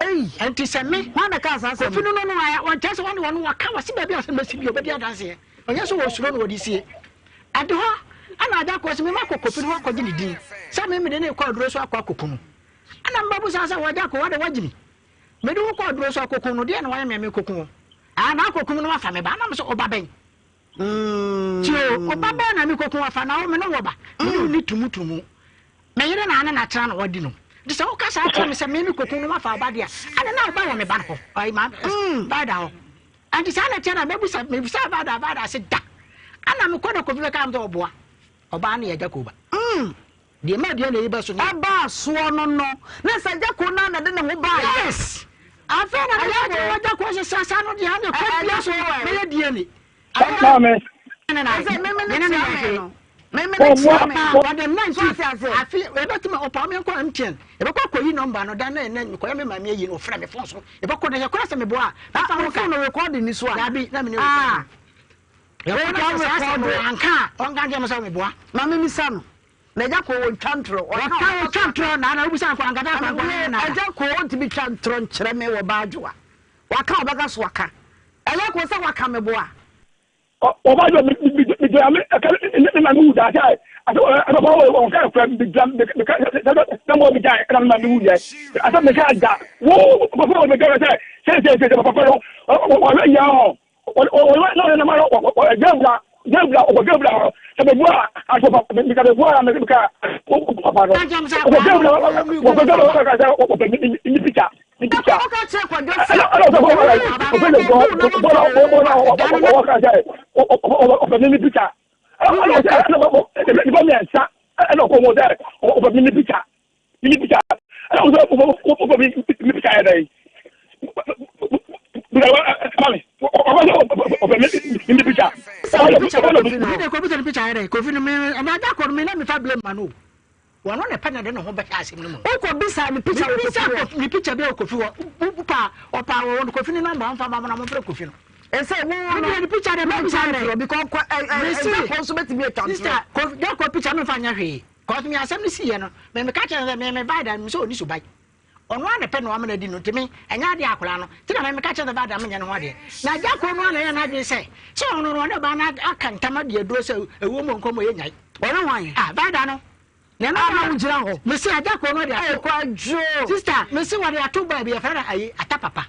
Ei!
Ɛnti sɛ me.
Hwan na ɛkaa saa asɛm no?
Kofi no no no a, ɔnkyerɛ sɛ wɔne wɔn wɔka wɔse baabi a asɛm bɛsi bi ɔbɛdi adanseɛ. Ɔnyɛ sɛ wɔsuro no wɔde sie. Ɛde hɔ ɛna agya kɔɔ sɛ me makɔ Kofi no hɔ akɔgye ne din sɛ me mede ne kɔ aduro so akɔ akɔku no. Ɛna mbabu saa sɛ wɔagya kɔ wɔde wɔgye me. Mede wo kɔ aduro so akɔku no deɛ na wɔayɛ me a mekɔku wo. Ah na akɔku me no wafa me ba. Ɛna me sɛ ɔba bɛn? Tie o, ɔba bɛn na mekɔku afa na wo me ne wɔ ba? Me ne wo ni tumutumu. Me yere na ane na atena na wadi no. Nti sɛ woka saa kyerɛ me sɛ me mekɔku no wafa ɔba deɛ a, ɛne na ɔba wɔ me ba no hɔ. Ɔyi ma baada hɔ. Nti saa na ɛteɛ na mɛbusa mebisa baada baada ase da. Ana mekɔ na kofi bɛka m sɛ ɔboa. Ɔbaa no yɛ agya koba. Deɛ ma aduane yi bɛ so no.
Ɛbaa soɔ no no, na sɛ agya koo no ara na ɛde ne ho baeɛ.
Yes! Afei na meka kyerɛ w'agya koo sɛ sɛ saa no deɛ ɛne kɔ bia so bɛyɛ DNA.
Maame.
Ɛsɛ meme ne kyerɛ me no. Meme ne kyerɛ me.
Ɔde 19 afi ɛbɛtumi ɔpa ɔme nkɔ MTN ɛbɛkɔ akɔyi nɔmba no da na ɛnɛ mekɔyɛ me maame ayi no ɔfrɛ me fon so ɛbɛkɔ na yɛkora sɛ meboa a mɛfa ho ka.
Phone recording ni so a.
Dabi na mene recording. Yɛkɔ na sɛ saa asɛm no anka a ɔnka nkyerɛ me sɛ meboa.
Maame misa no. Na agya koo wɔntwa ntorɔ.
Wɔka wɔtwa ntorɔ na na wobisa nkɔ ankasa akɔ nkɔ na.
Agya koo ɔntumi twa ntorɔ nkyerɛ me wɔ baadwoa. Waka ɔbɛka so waka. Agya koo sɛ waka meboa.
Ɔba yɛ mi mi mi gyina mi ɛka ne ma mi wu da sɛ asɛ ɛ papa wɔ wɔn ka kura mi gyina mi mi ka sɛ sɛ sɛ mo mi gya ɛna mi ma mi wu yɛ asɛ mi ka da wo papa wɔ mi gya sɛ sɛ sɛ sɛ papa no wɔhwɛ yɛ hɔ.
Woka kyerɛ Kwadwo sɛ
Mi picture ɛna wosɛ wopɛ mi mi picture yɛ dɛn bisa ɛma mi ɔbɛ sɛ ɔpɛ mi mi picture
ɔbɛ na mi de kofi sɛ picture yɛ dɛn kofi no mi ɛna ada kɔ no mi na mi fa blame ma no wɔn na pɛ na de ne ho bɛhyɛ asɛm no mu.
Wokɔ bisa ne picture wɔ kofi hɔ.
Ne picture bi wɔ kofi hɔ wopa ɔpa wɔ kofi ne nɔmba ɔnfa ma mo na mo frɛ kofi no.
Ɛsɛ wo no
ne picture de ma bisa
dɛ. Because kɔ ɛ ɛ ɛsɛ kɔ nso bɛtumi atwa ntorɔ.
Sister kofi dɛ kɔ picture mi fa nyɛ hwee. Cause me asɛm no siiɛ no, me meka kyerɛ no sɛ me me bae da no sɛ ɔni suban. Ɔno ara na ɛpɛ na wama no adi no nti me ɛnyɛ adeɛ akwadaa no nti na me meka kyerɛ no sɛ bae da menyɛ ne ho adeɛ. Na agya koro no ara na ɛyɛ n'adwene sɛ sɛ ɔno no ɔne ɔbaa no aka ntam adi aduro sɛ ɛwuo mu nkɔmmɔ yɛ nyae.
Ɔne hwan?
Ah bae da no. Na ɛno
na wogyina hɔ.
Mese agya koro no de ato.
Kwadwo.
Sister mese wɔde ato baabi yɛfrɛ no ayi ata papa.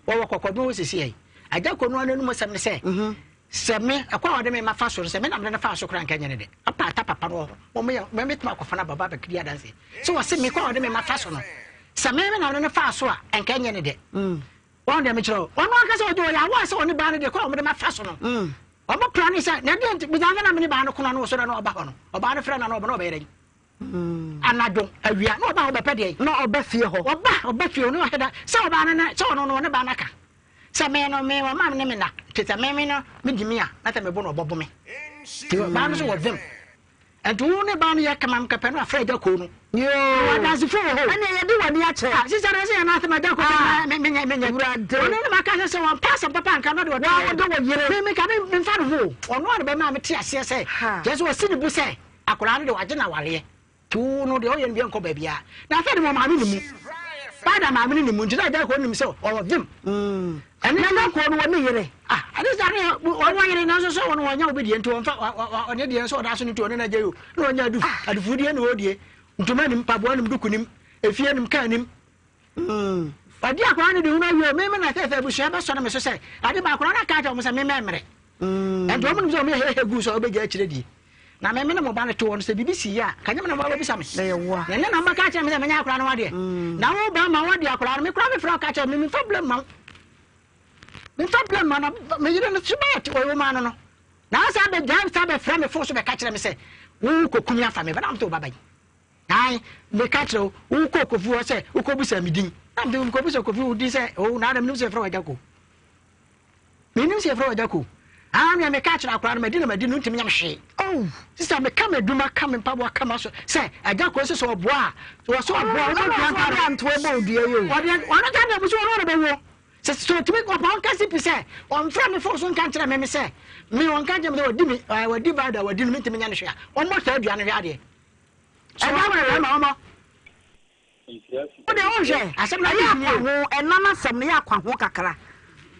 Wɔwɔ kɔkɔdon hɔ sisi ayi. Agya koro no ara n'anum asɛm ne sɛ Sɛ me, ɛkwan a ɔde me ma fa so no, sɛ me na mede no faa so koraa anka ɛnyɛ ne dɛ. Ɔpa ata papa no wɔ hɔ. Wɔn yɛ, me metumi akɔfa no aba ɔba abɛdi adanse. So wɔse me kwan a ɔde me ma fa so no, sɛ me me na mede no faa so a, anka ɛnyɛ ne dɛ. Wɔn deɛ mekyerɛ wo, ɔno ankasa ɔde ɔyɛ awɔ sɛ ɔne baa no deɛ kwan a wɔde ma fa so no. Wɔn pra ne sɛ, na deɛ nti, bisa sɛ na me ne baa no kono ano wɔ so dɛ na ɔba hɔ no, ɔbaa no frɛ no na ɔba na ɔbɛyɛ dɛn? Anadwo, awia, na ɔba hɔ bɛpɛ deɛ.
Na ɔba fie hɔ.
Ɔba, ɔba fie hɔ, na ɔhwɛ da, sɛ ɔbaa no ne, sɛ ɔno no ɔne baa no aka. Sɛ me no me wɔma me ne me na nti sɛ me me no me di me a na sɛ mebo no ɔbɔbo me. Nti baa no so wɔ vim. Nti wo ne baa no yɛ kama mkɛpɛ no afrɛ agya koo no.
Yoo.
Adansefo wɔ hɔ.
Ɛnna yɛde w'ani akyɛ.
Ah, sisa na sɛ yɛn asɛm agya koo
ah.
me me me me nyɛ.
Awurade.
Ɔno ne ma ka sɛ sɛ wɔn pa asɛm papa nka no de ɔde.
Wɔn de wɔ yere.
Me me ka me me nfa ne ho o. Ɔno a ne bɛma me te aseɛ sɛ. Kyerɛ sɛ wɔsi ne bo sɛ akwadaa no de wagye na awareɛ. Nti wo no deɛ ɔyɛ no bia nkɔ baabiara. Na afei de wɔ maame no mu. Baa maame no ne mu nti na agya kɔɔ nim sɛ ɔwɔ vim.
Mm.
Ɛne
na agya kɔɔ no wɔ ne yere.
Ah, ɛne sɛ ne ɔno yere nanso sɛ ɔno wɔnya obi deɛ nti wɔmfa ɔne deɛ nso ɔda so no nti ɔne n'agya yi o. Na ɔnya adu
ah.
adufuo deɛ na ɔdie. Ntoma nim, mpaboa nim, duku nim, efie nim, kaa nim.
Mm.
Ɔde akwadaa no de hunu awie o. Meme na sɛ sɛ abusua bɛsɔre me so sɛ ade ba akwadaa no aka akyerɛ wɔn sɛ meme mmerɛ. Ɛnti wɔn nim sɛ wɔn yɛ hehe gu so a wɔbɛgya akyire die. Na me me ne mo ba no te hɔ no, sɛ biribi si yɛ a, ka nyɛ me na mobɛbisa me. Na ɛnyɛ na mobɛka akyerɛ me sɛ menyɛ akwadaa no ho adeɛ. Na wo ba ma wɔde akwadaa no, me koraa mefrɛ wo ka kyerɛ me, memfa blame ma wo. Memfa blame ma na me yere no so bɛyɛ te ɔyɛ wo maa no no. Na asa abɛgyae sa bɛfrɛ me fon so bɛka kyerɛ me sɛ wo kɔkum afa me ba na mete wo ba bɛn. Ae, meka kyerɛ wo, wokɔɔ Kofi hɔ sɛ wokɔbisa me din. Na mete mekɔbisa Kofi wo din sɛ, o na menim sɛ yɛfrɛ wo Agya Ko. Menim sɛ yɛfrɛ wo Agya Ko. Ah, nea meka kyerɛ akwadaa no, madi na madi no, ntumi nyɛ me hwee. Oh, sista, meka m'adwuma, ka me mpaboa, ka m'aso, sɛ Agya Ko sɛ sɛ ɔboa a, wɔ sɛ ɔboa a, wobɛdua nka
Ɔde antoa bɔ odua yi o.
Ɔde, ɔno ka deɛ, ɔbɛsi ɔno ɔna bɛwuo. Sɛ sɛ ɔtumi, ɔpa ɔnka si pi sɛ, ɔmfrɛ me fon so nka nkyerɛ me me sɛ, me ɔnka nkyerɛ me sɛ wadi me, wadi Vida, wadi no, mentumi nyɛ no hwee a, ɔmmɔ saa dua no hwɛ adeɛ.
Ɛda wo
bɛrima ɔmɔ.
Wo deɛ wonhwɛ
Asɛm no
ɛyɛ
ayɛ
akwa ho ɛna no asɛm no yɛ akwa ho kakra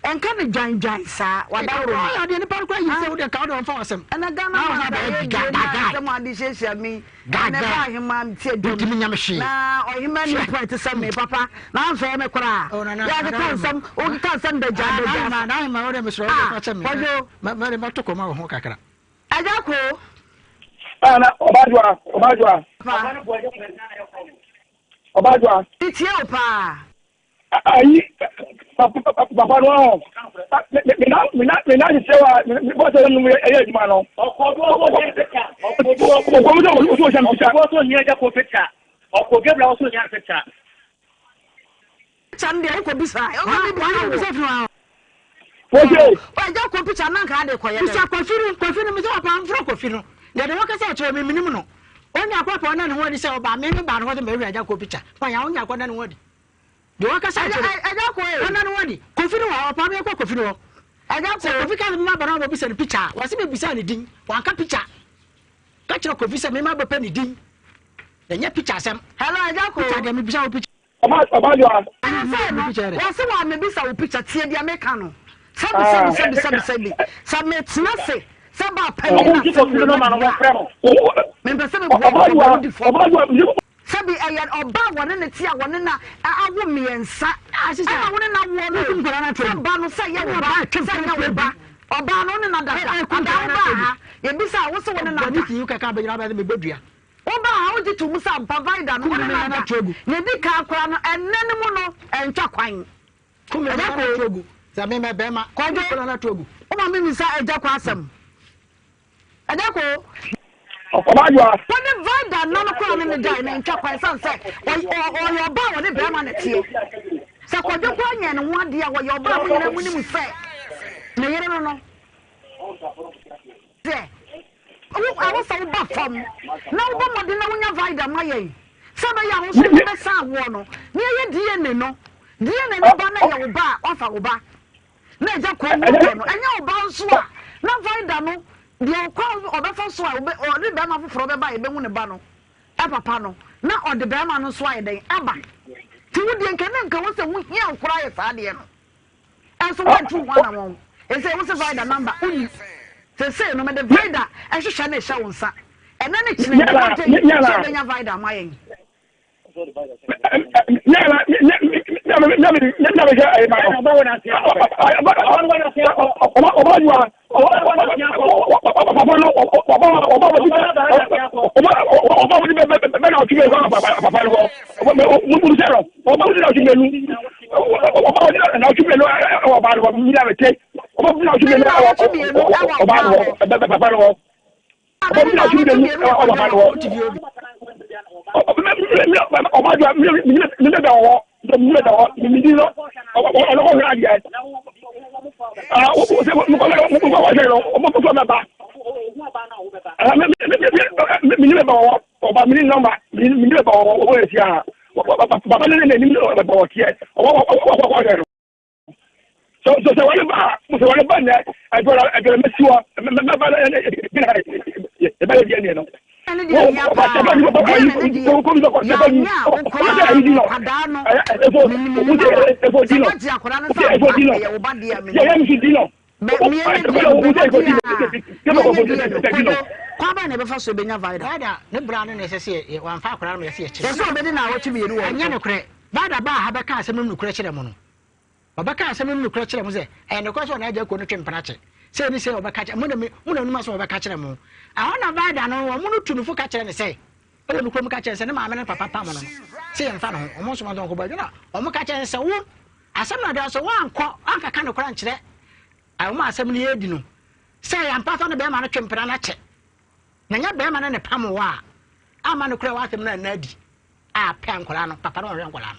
ɛnka no dwan dwan saa wadaworo ma.
Ɔyɛ adeɛ nipa no koraa yi sɛ wo deɛ nka wo deɛ ɔmfa w'asɛm.
Ɛna Ghana man da yɛ die na asɛm ade hyiahyia mi ɛna ɛba ahema ti adwam na ɔhema ni point sɛ me papa na amfɛɛ me koraa yɛ akeka nsɛm wokeka nsɛm dagya dagya.
Na ahema wo deɛ mesrɛ wo deɛ fa kyɛ me.
Kwadwo.
Mɛ mɛto kɔma wo ho kakra.
Agya ko.
Ah, na ɔbadwoa, ɔbadwoa.
Pa.
Ɔbadwoa.
Mi tie o paa.
Ayi, papa papa no ɔn. Me me na me na me na hyehyɛ wa me bɔ sɛ ɛnu ɛyɛ adwuma no.
Ɔkɔdo ɔwɔ nyɛ picture. Ɔkɔdo ɔwɔ.
Ɔkɔm sɛ ɔwɔ ɔsɛ picture.
Ɔkɔdo ɔsɛ onyɛ agya ko picture. Ɔkɔ Gabriel ɔsɛ onyɛ picture.
Picture no deɛ wokɔ bisa. Ɔkɔ bi bisa wo.
Wɔse.
Ɔagya kɔ picture na nka ade kɔyɛ dɛ.
Bisa Kofi no, Kofi no, mesɛ ɔpa mfrɛ Kofi no. Deɛ de wɔkasa ɔkyerɛ me menim no. Onya kɔ pa ɔna ne ho adi sɛ ɔba me me ba no hɔ sɛ mɛhwɛ agya kɔ picture. Kwan ya onya kɔ na ne ho adi. Deɛ wɔkasa ɔkyerɛ.
Agya kɔ e.
Ɔna ne ho adi. Kofi no wɔ ɔpa me kɔ Kofi no hɔ.
Agya kɔ.
Sɛ Kofi ka sɛ mema ba no abɛbisa no picture a, wɔse mebisa ne din. Wanka picture. Ka kyerɛ Kofi sɛ mema bɛpɛ ne din. Na nyɛ picture asɛm.
Hello agya kɔ.
Picture deɛ mebisa wo picture.
Ɔba
Sɛ no, wɔse wɔ mebisa wo picture, tie deɛ meka no. Sɛbi sɛbi sɛbi sɛbi sɛbi. Sɛ metena se sɛ ba panyin na sɛbi wɔ ma dua. Mempɛ sɛ mebua wo sɛ wodi fɔ. Sɛbi ɛyɛ ɔba a wɔne ne te a wɔne na awo mmiɛnsa. Ɛna wo ne na woɔ no. Sɛ ba no sɛ yɛ wo ba, sɛ nyɛ wo ba. Ɔbaa no wo ne na dada. Ada wo baa ha, yɛbisa a wo se wo ne na da. Wo ba a wogye to mu sɛ ampa Vida no wo ne no ada nea edi kan koraa no ɛnnɛ no mu no ɛntwa kwan. Ɛda ko. Kwadwo, woma me misa Agya Ko asɛm. Agya Ko. Wo ne Vida nna no koraa ne no dae no ɛntwa kwan ɛsiane sɛ ɔyɛ ɔbaa a ɔne barima na ɛteɛ. Sɛ Kwadwo koraa nyɛɛ ne ho adeɛ a ɔyɛ ɔbaa a mo nyinaa monim sɛ ne yere no no. Sɛ wo ɛwɔ sɛ woba fam na wobɔ mmɔden na wonya Vida ma yɛn sɛ ɛbɛyɛ a wo nso wobɛsan awoɔ no na yɛyɛ DNA no. DNA no ba na ɛyɛ wo ba a, woafa wo ba na agya kwan mu dɔ no. Ɛnyɛ wo ba nso a, na Vida no deɛ ɔkwan ɔbɛfa so a ɔne bɛrima foforɔ bɛba a yɛbɛhu ne ba no papa no na ɔde bɛrima no nso ayɛ dɛn aba. Nti wo deɛ nka na nka wo sɛ wohia wo koraa yɛ saa adeɛ no. Nso woantu ho anamɔn. Ese wo se Vida number wonni. Sesei no mede Vida nhyehyɛ no rehyɛ wo nsa. Ɛnɛ ne kyena bɔ mmɔden sɛ wobɛnya Vida ama yɛn.
Ah, wo sɛ mokɔ mokɔ wɔhwɛ no ɔmo fɔ mɛba. Ah, me me me me ni bɛ ba wɔ ɔba mi ni nɔmba mi ni bɛ ba wɔ wɔ esi a papa ne ne nim bɛ ba wɔ tiɛ ɔwɔ wɔ wɔ wɔhwɛ no. So so sɛ wɔne ba sɛ wɔne ba nɛ ɛdɔla ɛdɔla mɛsi hɔ mɛba na yɛbɛyɛ deɛ neɛ no.
Ne deɛ hia paa deɛ ne ne deɛ yɛanyɛ a wokɔraa no akwadaa no menim ne mama sɛ woagye akwadaa no sɛ ampa ɛyɛ wo ba deɛ a menim bɛ meɛnyɛ deɛ no bɛ mmɔden a meɛnyɛ deɛ no kwadwo kwan bɛn na ɛbɛfa so ɛbɛnya vida
Vida ne bra no na ɛsɛ sɛ yɛ wɔamfa akwadaa no ma yɛsɛ yɛkyerɛ
yɛ sɛ ɔbɛdi naawɔtwe mmienu wɔ
ɛnyɛ nokorɛ Vida baa ha bɛka asɛm no mu nokorɛ kyerɛ mo no Ɔbɛka asɛm no mu nokorɛ kyerɛ mo sɛ, ɛyɛ nokorɛ sɛ ɔne agya kuo no twe mpena kyɛ. Sei ne sei ɔbɛka kyerɛ mo, na mo na monim asɛm a ɔbɛka kyerɛ mo. Ɛhɔ na Vida no, wɔn no tu no fo ka kyerɛ no sɛ, ɛwɔ nokorɛ mu ka kyerɛ no sɛ ne maame ne ne papa pam no no, sɛ yɛmfa ne ho, wɔn nsoma nso nkɔbɔ adwuma. Na wɔn ka kyerɛ no sɛ, wo, asɛm no ada sɛ woankɔ, woankaka nokorɛ ankyerɛ wɔn a asɛm no yɛredi no, sɛ ɛyɛ ampa sɛ ɔne bɛrima no twe mpena no akyɛ, na nyɛ bɛrima no na ɛpam wo a, amma nokorɛ wɔ asɛm no anna adi a pɛ nkwadaa no, papa no ɔhwɛ nkwadaa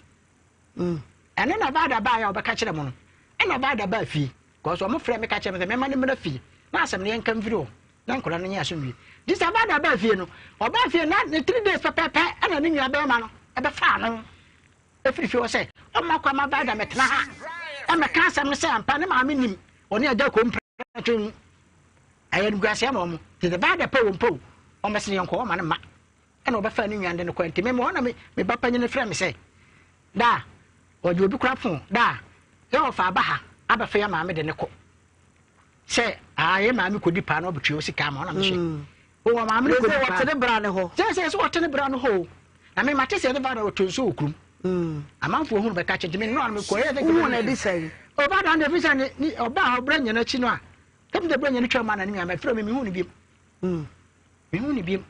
no. Mm. Ɛno na Vida baeɛ a ɔbɛka kyerɛ mo no. Ɛna Vida baa fie. Kɔs wɔn frɛ me ka kyerɛ me sɛ mɛma no mmra fie. Na asɛm no yɛnka mfiri hɔ. Na nkwadaa no nyɛ asomdwie. Nti sɛ Vida baa fie no, ɔbaa fie na ne three days pɛpɛɛpɛ ɛna ne nua bɛrima no ɛbɛfaa no ɛfiri fie hɔ sɛ ɔmma kwan ma Vida mɛtena ha ɛmɛka asɛm no sɛ ampa ne maame nim ɔne agya kɔ mpratwe mu. Ɛyɛ animguaseɛ ma wɔn. Nti sɛ Vida pɛ wɔn pɛ o, wɔmmɛsene yɛnkɔ, wɔmma no mma. Ɛna ɔbɛfaa ne nua no de no kɔe. Nti me mewɔ hɔ na me me ba panyin no frɛ me sɛ, Da, ɔgye obi kora fon, da, yɛ ɔfa aba ha abɛfa yɛ maame de ne kɔ. Sɛ aa yɛ maame kɔdi paa na ɔbɛtua wo sika ama ɔna mehyɛ. Mm. Wɔ maame no kɔdi paa.
Wɔte ne bra ne hɔ.
Sɛ sɛ sɛ wɔte ne bra no hɔ o. Na me mate sɛ ne ba na ɔtɔ nsuo wɔ kurom. Mm. Amanfoɔ hunu bɛka kyɛ nti me nnora no mekɔ yɛ sɛ.
Wohu na ɛde sɛn?
Ɔba da no ɛfiri sɛ ne ɔba a ɔbrɛ nyɛ n'akyi no a, sɛ brɛ nyɛ no twam ma na ne nua mɛfrɛ me mehu no biom. Mm. Mehu no biom.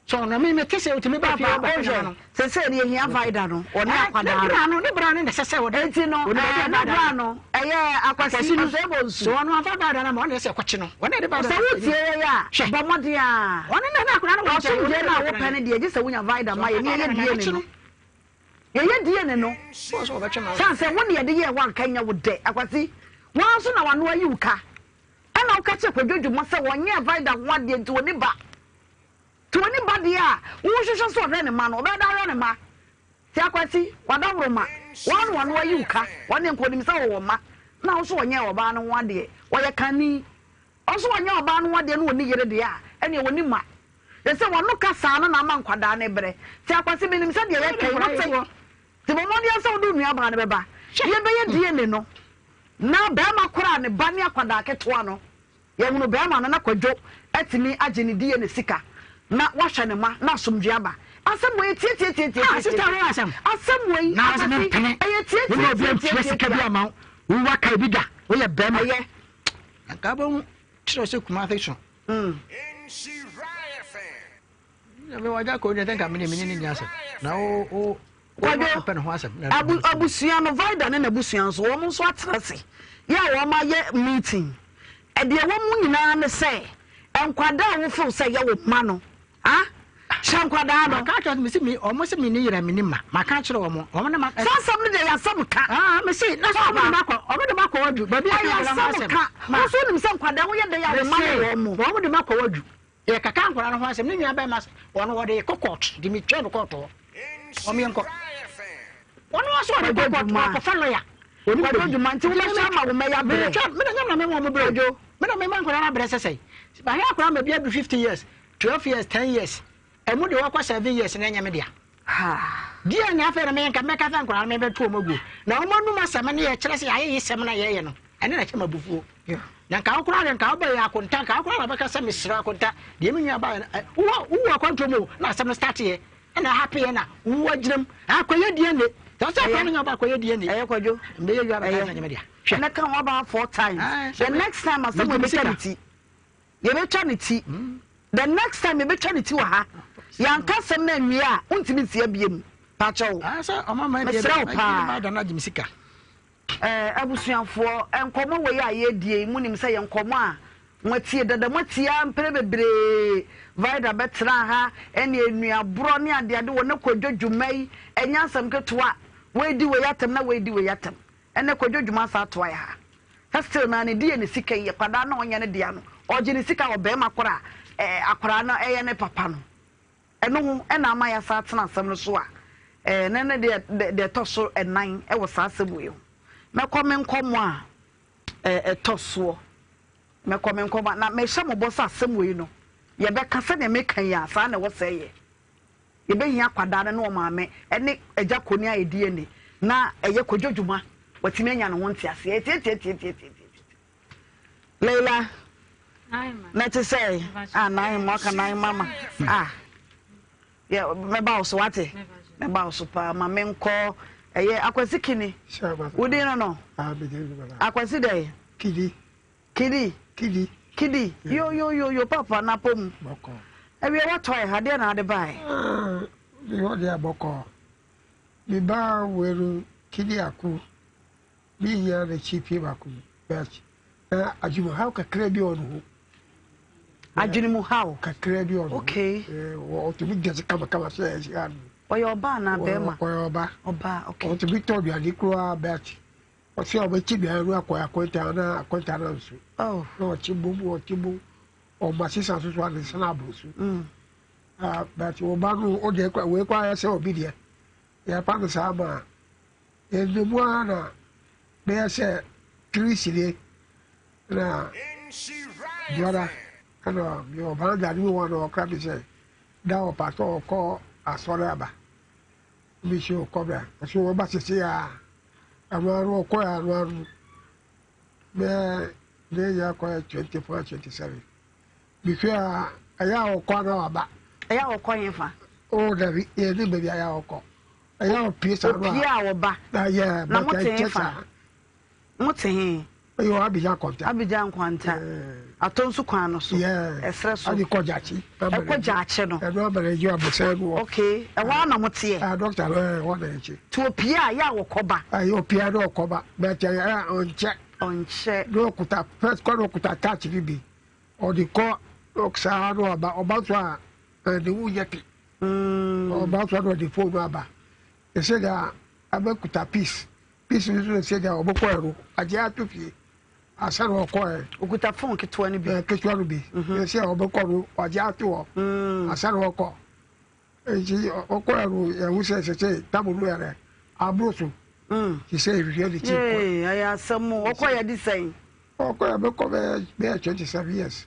So ɔno me mete sɛ otumi ba fie ɔba fie no.
Sɛ sɛ ne ehia vida no ɔne akwadaa
no. Ne bra no ne bra no na ɛsɛ sɛ ɔde.
Eti no ɛɛ ne bra no ɛyɛ akwasi no ɔsɛ bɔ nsu.
So ɔno afa vida no ma ɔne ɛsɛ kɔkye no. Ɔne ɛde vida.
Sɛ wotie yɛ yɛ a bɔ mmɔden a.
Ɔno na na akwadaa no wɔ nkyɛn.
Ɔsomdwe no a wopɛ no deɛ gye sɛ wonya vida ma yɛ ne yɛyɛ DNA no. Yɛyɛ DNA no. San sɛ wo ne yɛde yɛɛ hɔ anka nyɛ wo dɛ akwasi. Wɔn nso na wano ayi wo ka. Ɛna woka kyerɛ Kwadwo Dwuma sɛ ɔnyɛɛ Vida ho adeɛ nti ɔnni ba. Nti ɔnni ba deɛ a, wohwehwɛ sɛ ɔhwɛ ne mma no, ɔbɛyɛ dɛ ahwɛ ne mma? Nti Akwasi, w'adaworoma, woa na w'ano ayi wo ka, ɔno deɛ nka ɔnim sɛ ɔwɔ mma, na wo nso ɔnyɛɛ ɔbaa no ho adeɛ, ɔyɛ kanni. Ɔnso ɔnyɛɛ ɔbaa no ho adeɛ na ɔnni yere deɛ a, ɛneɛ ɔnni mma. Kyerɛ sɛ w'ano ka saa no na ama nkwadaa no rebrɛ. Nti Akwasi, menim sɛ deɛ yɛka yi, wote. Nti bɔ mmɔden ara sɛ wode wo nuabaa no bɛba. Yɛbɛyɛ DNA no na barima koro a ne ba ne akwadaa ketewa no, yɛhunu barima no na Kwadwo atumi agye ne DNA sika na wahwɛ ne mma na asomdwoeɛ aba. Asɛm wei yɛ tiatiatiatiatia.
Ah, sister wei asɛm.
Asɛm wei,
Na asɛm
Akwasi,
mpene.
ɛyɛ
Wo ne obi antua sika bi
tiatiatiatiatia.
ama wo. Wo waka ebi da. Woyɛ bɛrima.
Ɛyɛ.
Nka wobɛhu kyerɛ sɛ Kumasi so.
Kwadwo, abusua no, Vida ne n'abusua nso, wɔn nso atena ase yɛ a wɔn ayɛ meeting. Deɛ ɛwɔ mu nyinaa ne sɛ, nkwadaa a wofeel sɛ yɛ wo mma no, ah, hyɛ nkwadaa no.
Maka akyerɛ wɔn sɛ wɔn sɛ menni yere menni mma. Maka akyerɛ wɔn, wɔn ne ma.
Saa asɛm no deɛ yɛ asɛm ka.
Ah, mese na sɛ wɔn de ma kɔ, wɔn de ma kɔ wadwu. Baabi a
ɛyɛ asɛm ka. Wɔn nso nim sɛ nkwadaa woyɛ dɛ yɛ a wo mma ne wɔn mo.
Wɔn de ma kɔ wadwu. Yɛ kaka nkwadaa no ho asɛm ne nua bɛrima sɛ wɔn wɔde kɔ court de mi twɛn no court hɔ wɔn yɛn kɔ wɔn wɔn so wɔde kɔ court wɔkɔfa lɔya.
Kwadwo dwuma nti wobɛhyɛ ama wo mɛya brɛ.
Mi na nyɛ na mi wɔn mo brɛ o mi na mi ma nkwadaa no abrɛ sɛsɛ bahwɛ akwadaa ma bi adu 50 years 12 years 10 years ɛmu de wɔkɔ 7 years na ɛnyɛ mi dea. Deɛ na afei na meyɛ nka mɛka sɛ nkwadaa no mebɛto wɔn aguo na wɔn anum asɛm no yɛ kyerɛ sɛ yɛayɛ yi sɛm na yɛyɛ no ɛne na kyɛ ma abufuo na nka wo koraa deɛ nka wobɛyɛ akonta nka wo koraa na bɛka sɛ mesrɛ akonta deɛ me nua baeɛ no wowɔ wowɔ akwantuo mu na asɛm no starteɛ ɛna ɛhapeɛ na wowɔ agyinam akɔyɛ DNA sɛ sɛ akora no nya ba akɔyɛ DNA
ɛyɛ kwadwo
mbɛyɛ wia bɛka sɛ nyɛ me dea
hwɛ ɛnɛ ka ho about four times the next time asɛm wɔ bɛtwa ne ti Yɛbɛtwa ne ti. The next time yɛbɛtwa ne ti wɔ ha. Yɛanka asɛm no anwie a, wontumi nsi abie mu. Pakyɛw. Mesrɛ wo paa. Eh, abusuafoɔ, nkɔmmɔ wei a yɛredie yi, monim sɛ yɛ nkɔmmɔ a moatie dada. Moatie ara mprɛ bebree. Vida bɛtenaa ha, ɛne nnuaborɔ ne adeade wɔ ne kwadwo dwuma yi. Ɛnyɛ asɛm ketewa. Wei di wei atɛm na wei di wei atɛm. Ɛnɛ kwadwo dwuma asa atoa yɛ ha. Sɛ still naa ne deɛ ne sika yi akwadaa no a ɔnyɛ ne dea no ɔgye ne sika wɔ bɛrima koro a ɛɛ akwadaa no ɛyɛ ne papa no. Ɛno ho na ama yɛasan atena asɛm no so a ɛɛ ne ne deɛ deɛ ɛtɔ so ɛnan ɛwɔ saa asɛm wei ho. Mɛkɔ me nkɔmmɔ a ɛɛ ɛtɔ soɔ. Mɛkɔ me nkɔmmɔ a na mehyɛ mo bɔ sɛ asɛm wei no yɛbɛka sɛdeɛ meka yi a saa na ɛwɔ sɛ ɛyɛ. Yɛbɛhia akwadaa no ne ɔmaame ne agya kɔni ayɛ DNA na ɛyɛ Kwadwo dwuma watumi anya ne ho nteaseɛ. Tiatiatiatiatiati. Leila, na ɛte sɛ ah nan mo aka nan mama ah yɛ mɛba wo so wate mɛba wo so paa ma menkɔ ɛyɛ Akwasi Kini wodin no no Akwasi dɛ
Kidi
Kidi.
Kidi.
Kidi. Yo yo yo yo papa na pom.
Bɔkɔ.
Awie watɔ ɛ ha deɛ na ade bae.
Ah, mi hɔ deɛ bɔkɔ. Mi ba wɛru kidi aku. Mi nya ne kyi pie baako but na adwuma haw kakra bi wɔ ne ho.
Adwene mu haw.
Kakra bi wɔ ne ho.
Okay.
Eh, ɔtumi gɛse kama kama sɛ ɛsi ano.
Ɔyɛ ɔbaa na bɛrima.
Ɔyɛ ɔba.
Ɔbaa okay.
Ɔtumi tɔ aduane koraa but Ɔse ɔbɛkye beaeɛ no akɔ akonta na akonta no nso
oh.
na ɔkye bom ɔkye bom ɔma sisa so so ade nsana aboro so
mm.
ah, but ɔba no ɔdeɛ kora wei kora ayɛ sɛ ɔbi deɛ yɛpa no saa ma ɛnemu ara na bɛyɛ sɛ tiri sinie na brɔda ɛna mewɔ baranda no mu hɔ na ɔkra me sɛ da ɔpa sɛ ɔkɔ asɔre aba Bi si ɔkɔ bra ɔsi ɔba sisi a ɛno ano ɔkɔ yɛ ano ano bɛɛ ne yɛ akɔ yɛ 24 27 bihwɛ a ɛyɛ a ɔkɔ ana waba.
Ɛyɛ a ɔkɔ yɛn fa.
O dabi yɛ ne baabi a ɔkɔ ɛyɛ a ɔpie saa no a.
Ɔpie a ɔba.
Na yɛ
na mo te he fa. Mo te he.
Ɛyɛ Abidjan Nkwanta.
Abidjan Nkwanta. Atɔ nsu kwan no so. Ɛserɛ so.
Ɛde kɔ Gyaakye.
Ɛkɔ Gyaakye no.
Ɛno abɛrɛ gye abosɛn no wɔ.
Okay, ɛhɔ ara na mo teɛ.
Ah, dɔkta no ɛhɔ na ɛkye.
Ti opie a yɛ a wɔkɔ ba.
Ɛyɛ opie a na ɔkɔ ba, bɛtɛ ɛ ɔnkyɛ.
Ɔnkyɛ.
Na ɔkuta first kɔ na ɔkuta touch no bi, ɔde kɔ saa na ɔba, ɔba nso a ɛde wo nyɛ te. Ɔba nso a na ɔde phone no aba. Ɛsɛ deɛ abɛkuta peace. Peace no nso sɛ deɛ ɔbɛkɔɛ no agye ato fie ansa na ɔkɔɛ.
Okuta phone ketewa no bi.
Ɛɛ ketewa no bi. Mhm. Sɛ ɔbɛkɔ no wagye ato hɔ mm. ansa na ɔkɔ. Nti ɔkɔɛ no yɛhu sɛ sɛ sɛ tabo no yɛrɛ aboro so. Mm. Te sɛ ehwehwɛ ne ti kɔ.
Yee ɛyɛ asɛm o ɔkɔ yɛ de sɛn.
Ɔkɔ yɛ bɛkɔ bɛyɛ bɛyɛ 27 years.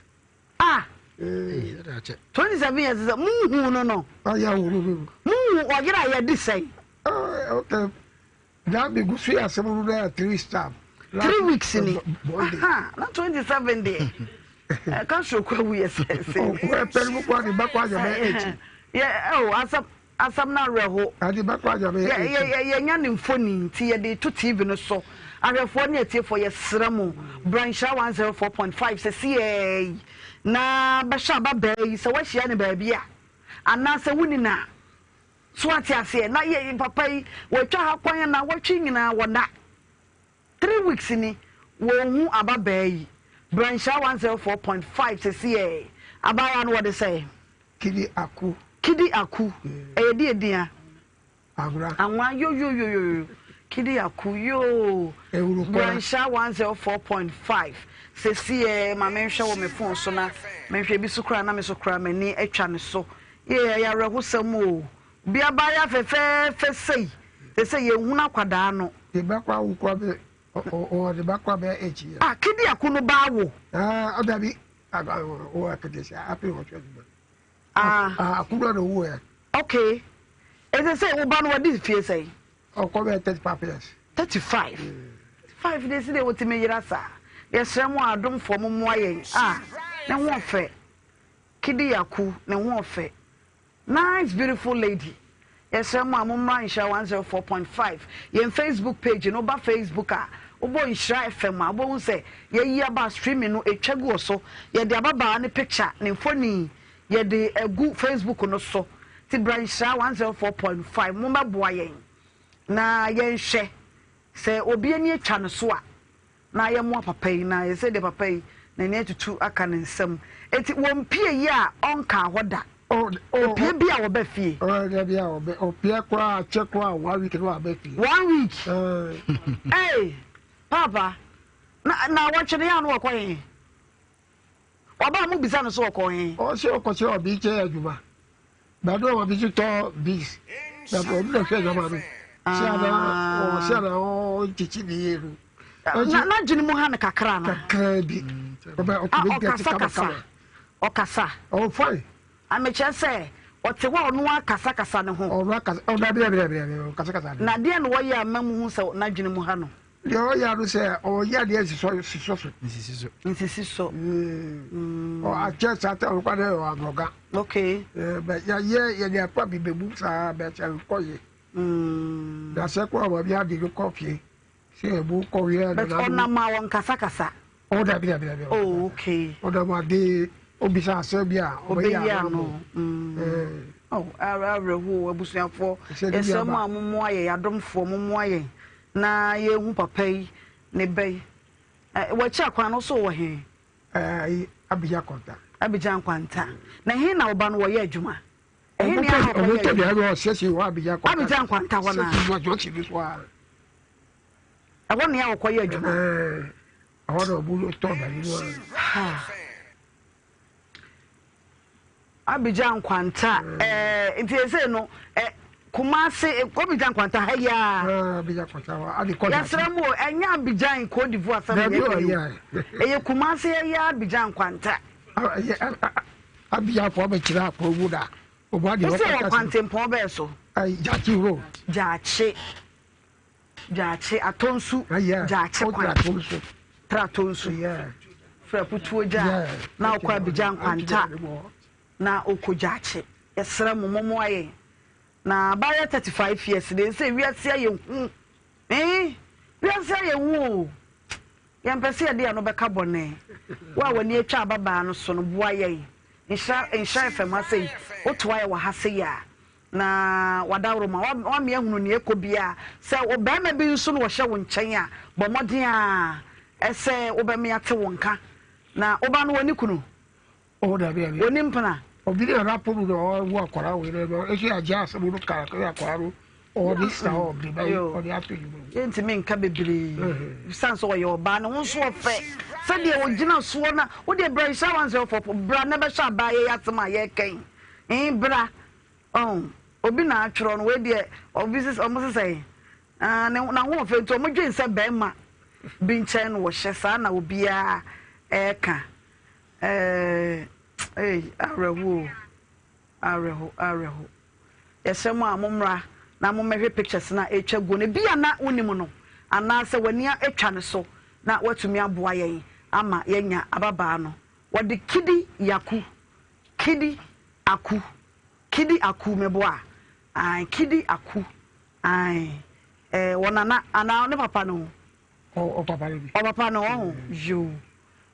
Ah. 27 years sɛ muhu no no.
Ɔyɛ hu no no.
Muhu ɔyere a yɛde sɛn.
Okay. Na me gu so yɛ asɛm no na 3 staff.
3 weeks ni. Aha, na 27 deɛ. Ɛka soro kɔ awu yɛ sɛ sɛ.
Ɔkɔ ɛpɛ no mu kɔ ne ba kɔ anyame akyi.
Yɛ ɛo asɛm asɛm no awerɛho.
Ade ba kɔ anyame akyi.
Yɛ yɛ yɛnya ne mfoni nti yɛde to TV no so. Ahwɛfoɔ ne atiefoɔ yɛsrɛ mo bra Nhyira 104.5 sɛsiɛɛ yi na bɛhwɛ ababaa yi sɛ woahyia no baabi a anaasɛ woni no a. So wate aseɛ? Na yɛ papa yi, watwa ha kwan nnawɔtwe nyinaa wɔnna. 3 weeks ni, wɔnhu ababaa yi. Bra Nhyira 104.5 sesiɛ. Abaayewa no wɔde sɛn?
Kidi Aku.
Kidi Aku. Ɛyɛ deɛ din a?
Anwona.
Anwona, yo yo yo yo. Kidi Aku, yoo. Bra Nhyira 104.5 sesiɛ. Ma menhwɛ wɔ me phone so na menhwɛ ebi so koraa na me so koraa m'ani atwa ne so. Yei ɛyɛ awerɛhosɛm oo. Obi abaayewa fɛfɛɛfɛ sei, te sɛ yɛnhunu akwadaa no.
Ne ba koraa wo koraa bɛ ɔwɔ ne ba koraa bɛyɛ 8 years.
Ah, Kidi Aku no ba awo?
Ah, dabi, ɔwɔ akete sɛ afei ɔhwɛ adwuma.
Ah.
Aku no na ɔwu ɛ.
Okay. Ɛsɛ sɛ wo ba no wadi fie sɛn?
Ɔkɔ bɛyɛ 35 years.
35? 35 deɛ si deɛ wɔtumi yera saa. Yɛsrɛ mo adomfoɔ mo mmoa yɛn. Ah, ne ho ɔfɛ. Kidi Yaku ne ho ɔfɛ nice beautiful lady yɛsrɛ mo a mo mmra Nhyira 104.5 yɛn Facebook page no woba Facebook a wobɔ Nhyira FM a wobɛhu sɛ yɛayi aba streaming no ɛtwa gu wɔ so yɛde ababaa ne picture ne mfoni yɛde agu Facebook no so ti bra Nhyira 104.5 mo mmɛboa yɛn na yɛnhwɛ sɛ obi ani atwa no so a na yɛmmoa papa yi na yɛsɛ deɛ papa yi n'ani atutu aka ne nsam eti wɔmpie yi a ɔnkaa hɔ da opie bi a wɔba fie.
Ɔyɛ bi a ɔbɛ opie koraa akyɛ koraa one week na waba fie.
One week. Ee papa. Na na wɔtwe ne yɛ ano wɔkɔ he? Ɔbaa mo bisa no so ɔkɔ he?
Ɔse ɔkɔkyerɛ ɔbi nkyɛn adwuma. Bɛde ɔma bi so tɔ beans. Na ɔno na hwɛ nneɛma no. Sɛ ana ɔsɛ ana ɔnkyekye ne yie no.
Na n'adwene mu ha no kakra no.
Kakra bi. Ɔbɛ ɔtumi gɛte kama kama.
Ɔkasa.
Ɔwɔ fine.
Amekyerɛ sɛ ɔte hɔ a ɔno akasakasa ne ho.
Ɔno akasa ɔno dabi dabi dabi dabi ɔkasakasa ne ho.
Na deɛ na wɔyɛ ama mu hu sɛ n'adwene mu ha no.
Deɛ ɔyɛ ano sɛ ɔyɛ adeɛ nsisɔ sisɔ so.
Nsisi so.
Nsisi so.
Ɔ akyɛ saa tɛ ɔkwa dɛ ɔwɔ aborɔga.
Okay.
Bɛ yɛyɛ yɛde akɔ bi bɛbu saa bɛ kyɛ nkɔ yie. Na sɛ kɔ ɔma bi ade no kɔ fie sɛ ɛbu kɔ wiɛ.
But ɔnam a wɔnkasakasa.
Oh dabi dabi dabi.
Oh okay.
Ɔnam ade obisa asɛm bi a ɔbɛyi ano.
Oh awerɛhoɔ abusuafoɔ yɛsrɛ mo a mommoa yɛn adomfoɔ mommoa yɛn na yɛhu papa yi ne ba yi. Wakyi akwan no so wɔ he?
Abidjan Kwanta.
Abidjan Kwanta. Na he na ɔba no wɔyɛ adwuma? Ɛhe ne aha ɔkɔyɛ
adwuma?
Abidjan Kwanta hɔ naa. Ɛhɔ nea ɔkɔyɛ adwuma.
Ɛhɔ na ɔbu tɔ baabi no a.
Abidjan Nkwanta ɛɛ nti ese no ɛ Kumasi Abidjan Nkwanta ha yi ara.
Abidjan Nkwanta hɔ adi kɔ.
Yɛsrɛ mu o ɛnyɛ Abidjan Cote d'Ivoire sɛm yɛ kɛ yi o. Ɛyɛ Kumasi ɛyɛ Abidjan Nkwanta.
Abidjan fɔ bɛ kyerɛ akɔ mu da.
Wosɛ wɔ kwantempɔn bɛɛ so.
Gyaakye road.
Gyaakye. Gyaakye Atonsu Gyaakye kwan Tra Atonsu Fra Putuo gya na wokɔ Abigya Nkwanta na wokɔ Gyaakye yɛsrɛ mo mommoa yɛn na abayewa 35 years deɛ sɛ wiase ayɛ hu eh wiase ayɛ hu o yɛmpɛ sɛ yɛde ano bɛka bɔne wo a w'ani atwa ababaa no so no boa yɛn nhyira nhyira fam ha sei wotoa yɛ wɔ ha sei a Na w'adaworo ma woame ahunu nea ɛkɔ biara. Sɛ ɔbarima bi nso na ɔhyɛ wo nkyɛn a, bɔ mmɔden ara sɛ wobɛme ate wo nka. Na wo ba no, ɔnni kunu?
Oh, dabi, dabi.
Ɔnni mpena?
Obi na na pɔmu na ɔwo akwadaa wei na ɛsɛ agye asɛm no kara akwadaa no ɔde sika ɔde ba ɔde ato adwuma mu.
Yɛntumi nka bebree sane sɛ ɔyɛ ɔbaa ne ho nso ɔfɛ sɛdeɛ ɔgyina soɔ na wodeɛ bra nhyira 104 bra na bɛhyɛ abaa yɛyɛ asɛm a yɛkɛn bra Ɔn, obi na atwerɛ no, wei deɛ obi sɛ ɔmo sɛ sɛn, ah, ne n'ahoɔfɛ nti ɔmo dwen sɛ bɛrima bi nkyɛn na wɔhyɛ saa na obiara ɛɛka. Ɛɛ, ei, awerɛho o, awerɛho, awerɛho. Yɛsrɛ mo a mo mmra na mo mmɛhwɛ pictures no a ɛretwa guo no, ebi a na wonim no anaasɛ w'ani atwa ne so na woatumi aboa yɛn ama yɛanya ababaa no. Wɔde Kidi Yaku Kidi Aku Kidi Aku meboa ae Kidi Aku ae eh, wɔ nana anaa ne papa no
ho. Ɔpapa no bi.
Ɔpapa no ɔho yoo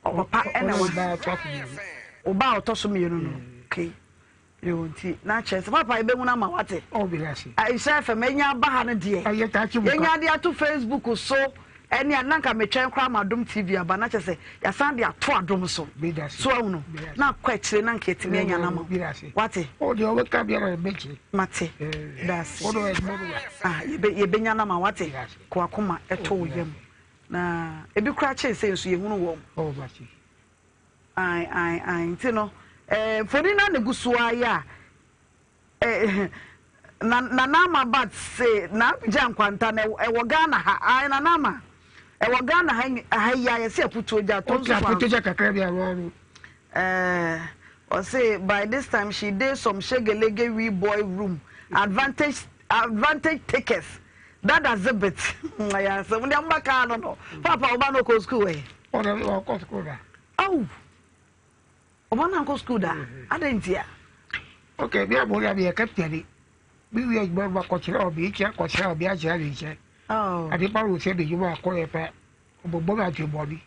ɔpapa ɛna wa ɔba a ɔtɔ so mmienu no okay yoo nti na kyerɛ sɛ papa ebɛhu no ama wate. Nhyira FM enya aba ha no deɛ yɛnya de ato Facebook so Ɛne a na nka metwɛn koraa ma Adom TV aba na kyerɛ sɛ yɛasan de ato Adom so. So ahu no? Na akɔ akyire na nka yɛatumi anya no ama wo. Wate? Mate. Daase. Ah, yɛbɛ, yɛbɛnya no ama wo, wate? Kɔ akoma ɛtɔ wo yam. Na ebi koraa kyɛn sɛ nso yɛhunu wɔn. Ae, ae, ae. Nti no, eh, mfoni no a na egu so ara yɛ a, Eh, na Nana Ama but se na Abidjan nkwanta no ɛwɔ Ghana ha. Ae Nana Ama, ɛwɔ Ghana ha ha yi a yɛse aputuo gya to nso kwan
so. kakra bi ano ano.
Eh, ɔse by this time she dey some shegelege wee boy room advantage advantage takers that exhibit. Ɛyɛ asɛm deɛ mba kaa no no. Papa ɔba no ɔkɔ school ɛ.
Ɔna ɔkɔ school da.
Aw. Ɔba no ankɔ sukuu da? Adɛn ntia?
Ok, mi a mo ya mi yɛ kapita ni. Mi wi adwuma no ma kɔkyerɛ ɔbi nkyɛn kɔkyerɛ ɔbi akyerɛ ne nkyɛn.
Oh.
Ade pa wo sɛ de adwuma akɔ yɛ pɛ. Ɔbɔbɔ mi adwe bɔne.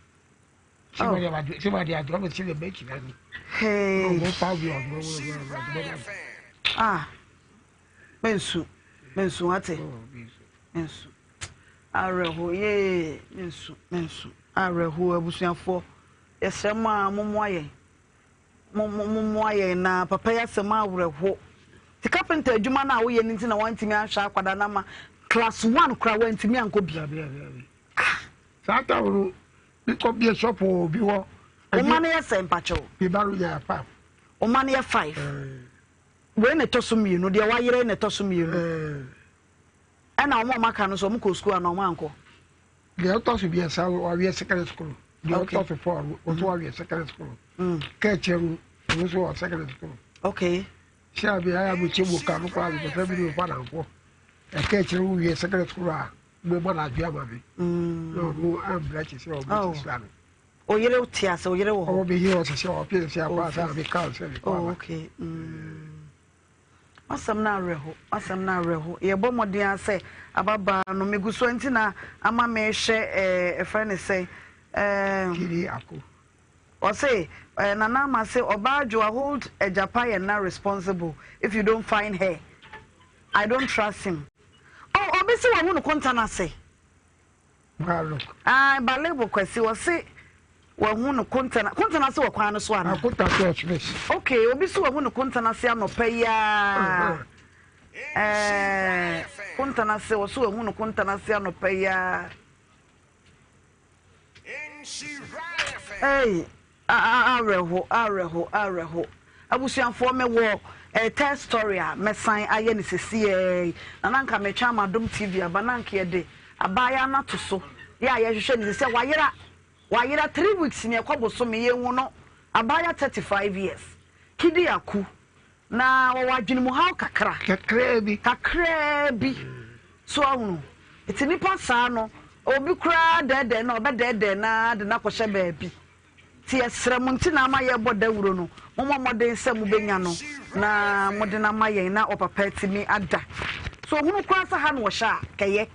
Sɛ ma de adwe sɛ ma de adwe ɔmo sɛ de bɛ kyerɛ no.
Hey.
Ɔmo pa bi ɔmo ɔmo ɔmo ɔmo.
Ah. Mensu. Mensu ate. Mensu. Awerɛho yee mensu mensu. Awerɛho abusuafoɔ. Yɛsrɛ mo a mommoa yɛn. Mo mo mommoa yɛn na papa yi asɛm awerɛho. Ti carpenter adwuma no a woyɛ no nti na wantumi anhwɛ akwadaa no ama class one koraa wantumi ankɔ bi.
Ah! Saa tam no. Mekɔ bie shop wɔ obi hɔ.
Wo mma no yɛ sɛn mpakyɛw?
Me ba no yɛ five.
Wo mma no yɛ five. Wei na ɛtɔ so mmienu, deɛ wayerɛ na ɛtɔ so mmienu. Ɛna wɔn a wɔaka no nso wɔn kɔ sukuu anaa wɔn ankɔ?
Deɛ ɔtɔ so mmiɛnsa no wawie secondary school. Deɛ ɔtɔ so four no ɔnso wawie secondary school. Kɛkyɛ no ɔno nso wɔ secondary school.
Okay.
Sɛ abi ayɛ abukyɛ mu ka no koraa mepɛ sɛ mene ɔfa namfo. Ɛkɛkyɛ no wie secondary school a mobɔ no adwe ama me. Na ɔno ambrɛ kye sɛ ɔbɛkye sua no.
Oyere te ase, oyere wɔ hɔ.
Ɔwɔ me yere ɔsɛ sɛ ɔpɛ sɛ akɔ asa na meka sɛ mekɔ aba.
Oh, okay. Mm. Asɛm no awerɛho, asɛm no awerɛho. Yɛbɔ mmɔden ara sɛ ababaa no megu so nti na ama mehwɛ ɛɛ ɛfrɛ ne sɛ ɛɛ.
Kiri ako.
Ɔse ɛɛ Nana Ama se ɔbaa Adwoa hold Agyapa yɛ nna responsible if you don't find her. I don't trust him. Oh, obi se wahu no konta no ase. Ae Balebo Kwasi ɔse wahu no kontana kontana ase wɔ kwan no so ana?
Akonta so express.
Okay, obi so wahu no kontana ase anɔpa yi aa. Ɛɛ kontana ase ɔso wahu no kontana ase anɔpa yi aa. Ei, awerɛho, awerɛho, awerɛho. Abusuafoɔ me wɔ eh, third story a mɛsan ayɛ no sesiaa yi. Na na nka metwɛn ama Adom TV aba na nka yɛde abaayaa no ato so. Yɛ a yɛhwehwɛ no sɛ wayera, wayera three weeks ni ɛkɔ bosome yɛnhu no. Abaayaa 35 years, Kidi Aku. Na wɔwɔ adwenemuhaw kakra.
Kakraa bi.
Kakraa bi. So ahunu? Nti nipa saa no, obi koraa dɛɛdɛɛ no a, ɔbɛdɛɛdɛɛ no ara de no akɔhyɛ baabi. Nti yɛsrɛ mo, nti na ama yɛrebɔ dawuro no, mommɔ mmɔden sɛ mobɛnya no na mode no ama yɛn na ɔpapa atumi ada. So ohunu koraa sɛ ha na ɔhyɛ a, kɛyɛ.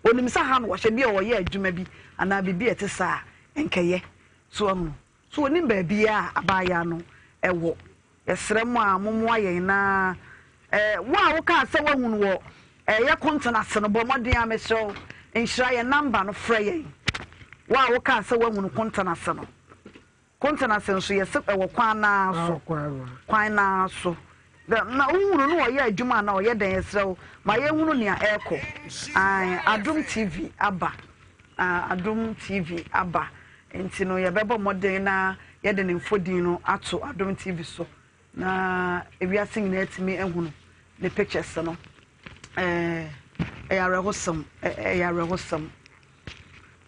Onim sɛ ha na ɔhyɛ, bi a ɔyɛ adwuma bi anaa biribi a ɛte saa a, nkɛyɛ. So ahunu? So onim baabi a abaayaa no wɔ? Yɛsrɛ mo a mommoa yɛn na eh, wo a wokaa sɛ woahu no wɔ eh, yɛ konten ase no, bɔ mmɔden a mesrɛ wo, nhyira yɛn namba no frɛ yɛn. Wo a wokaa sɛ woahu no konten ase no, konten ase nso yɛsɛ ɛwɔ kwan naa so, kwan naa so. Na wohunu no ɔyɛ adwuma na ɔyɛ dɛn yɛsrɛ wo ma yɛnhunu nea ɛrekɔ. Adom TV aba, Adom TV aba. Nti no yɛbɛbɔ mmɔden na yɛde ne mfodin no ato Adom TV so na ewiase nyinaa atumi ahunu ne pictures no. Ɛɛ ɛyɛ awerɛhosɛm, ɛyɛ awerɛhosɛm.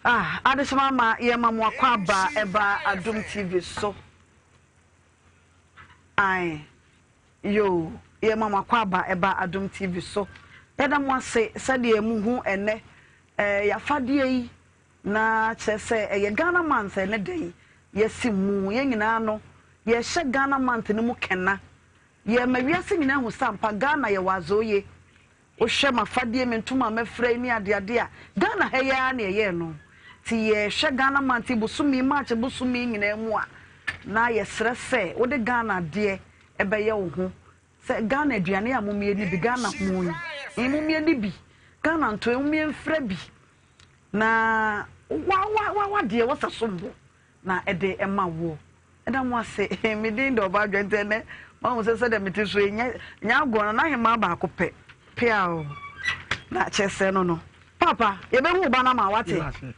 Ah, adesoma ama yɛma mo akɔ aba ɛba Adom TV so. Ae, yoo, yɛma mo akɔ aba ɛba Adom TV so. Yɛda mo ase sɛdeɛ muhu ɛnɛ ɛɛ yɛafadeɛ yi Na kyerɛ sɛ ɛyɛ Ghana month ɛne da yi yɛsi mu yɛn nyinaa no yɛhyɛ Ghana month no mu kɛna yɛma wiase nyinaa hu sɛ ampa Ghana yɛwɔ adze oye wohwɛ mafadeɛ me ntoma a mafira yi ne adeade a Ghana ha yi ara na yɛyɛɛ no nti yɛhwɛ Ghana month yi bosome March bosome yi nyinaa mu a na yɛsrɛ sɛ wode Ghana adeɛ ɛbɛyɛ wo ho sɛ Ghana aduane a momie ni bi Ghana mo yi momie ni bi Ghana ntoe momie mfira bi Na wa wa wa wa deɛ wɔsɛ som bo na ɛde ɛma woɔ. Ɛda mo ase. Me din de ɔbaa dwa nti ɛnɛ mahu sɛ sɛdeɛ mete so yi nyɛ nyɛ agorɔ no n'ahemaa baako pɛ pea o na kyerɛ sɛ no no papa yɛbɛhu wo ba no ama wate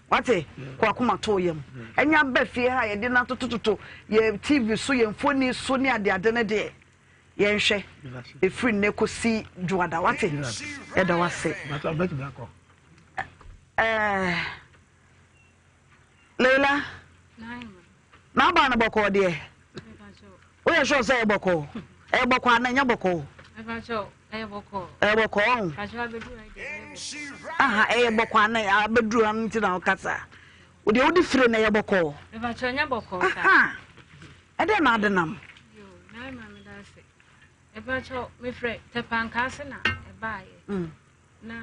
wate kɔ akoma to yam ɛnyɛ aba fie ha yɛde no atotototo yɛ tv so yɛ mfoni so ne adeade no deɛ yɛnhwɛ ɛfiri nnɛ kɔsi dwoada wate yɛda wase Eh, Leila, n'aba no bɔkɔɔ deɛ. Woyɛ sure sɛ ɛyɛ bɔkɔɔ? Ɛyɛ bɔkɔɔ anaa ɛnyɛ bɔkɔɔ? Ɛyɛ bɔkɔɔ ɔn. Aha, ɛyɛ bɔkɔɔ anaa abɛduru ha no nti na wokasa. Deɛ wode fire no ɛyɛ bɔkɔɔ. Aha, ɛdɛn na ade nam?
Mefrɛ Tɛpankaase na ɛbaeɛ. Na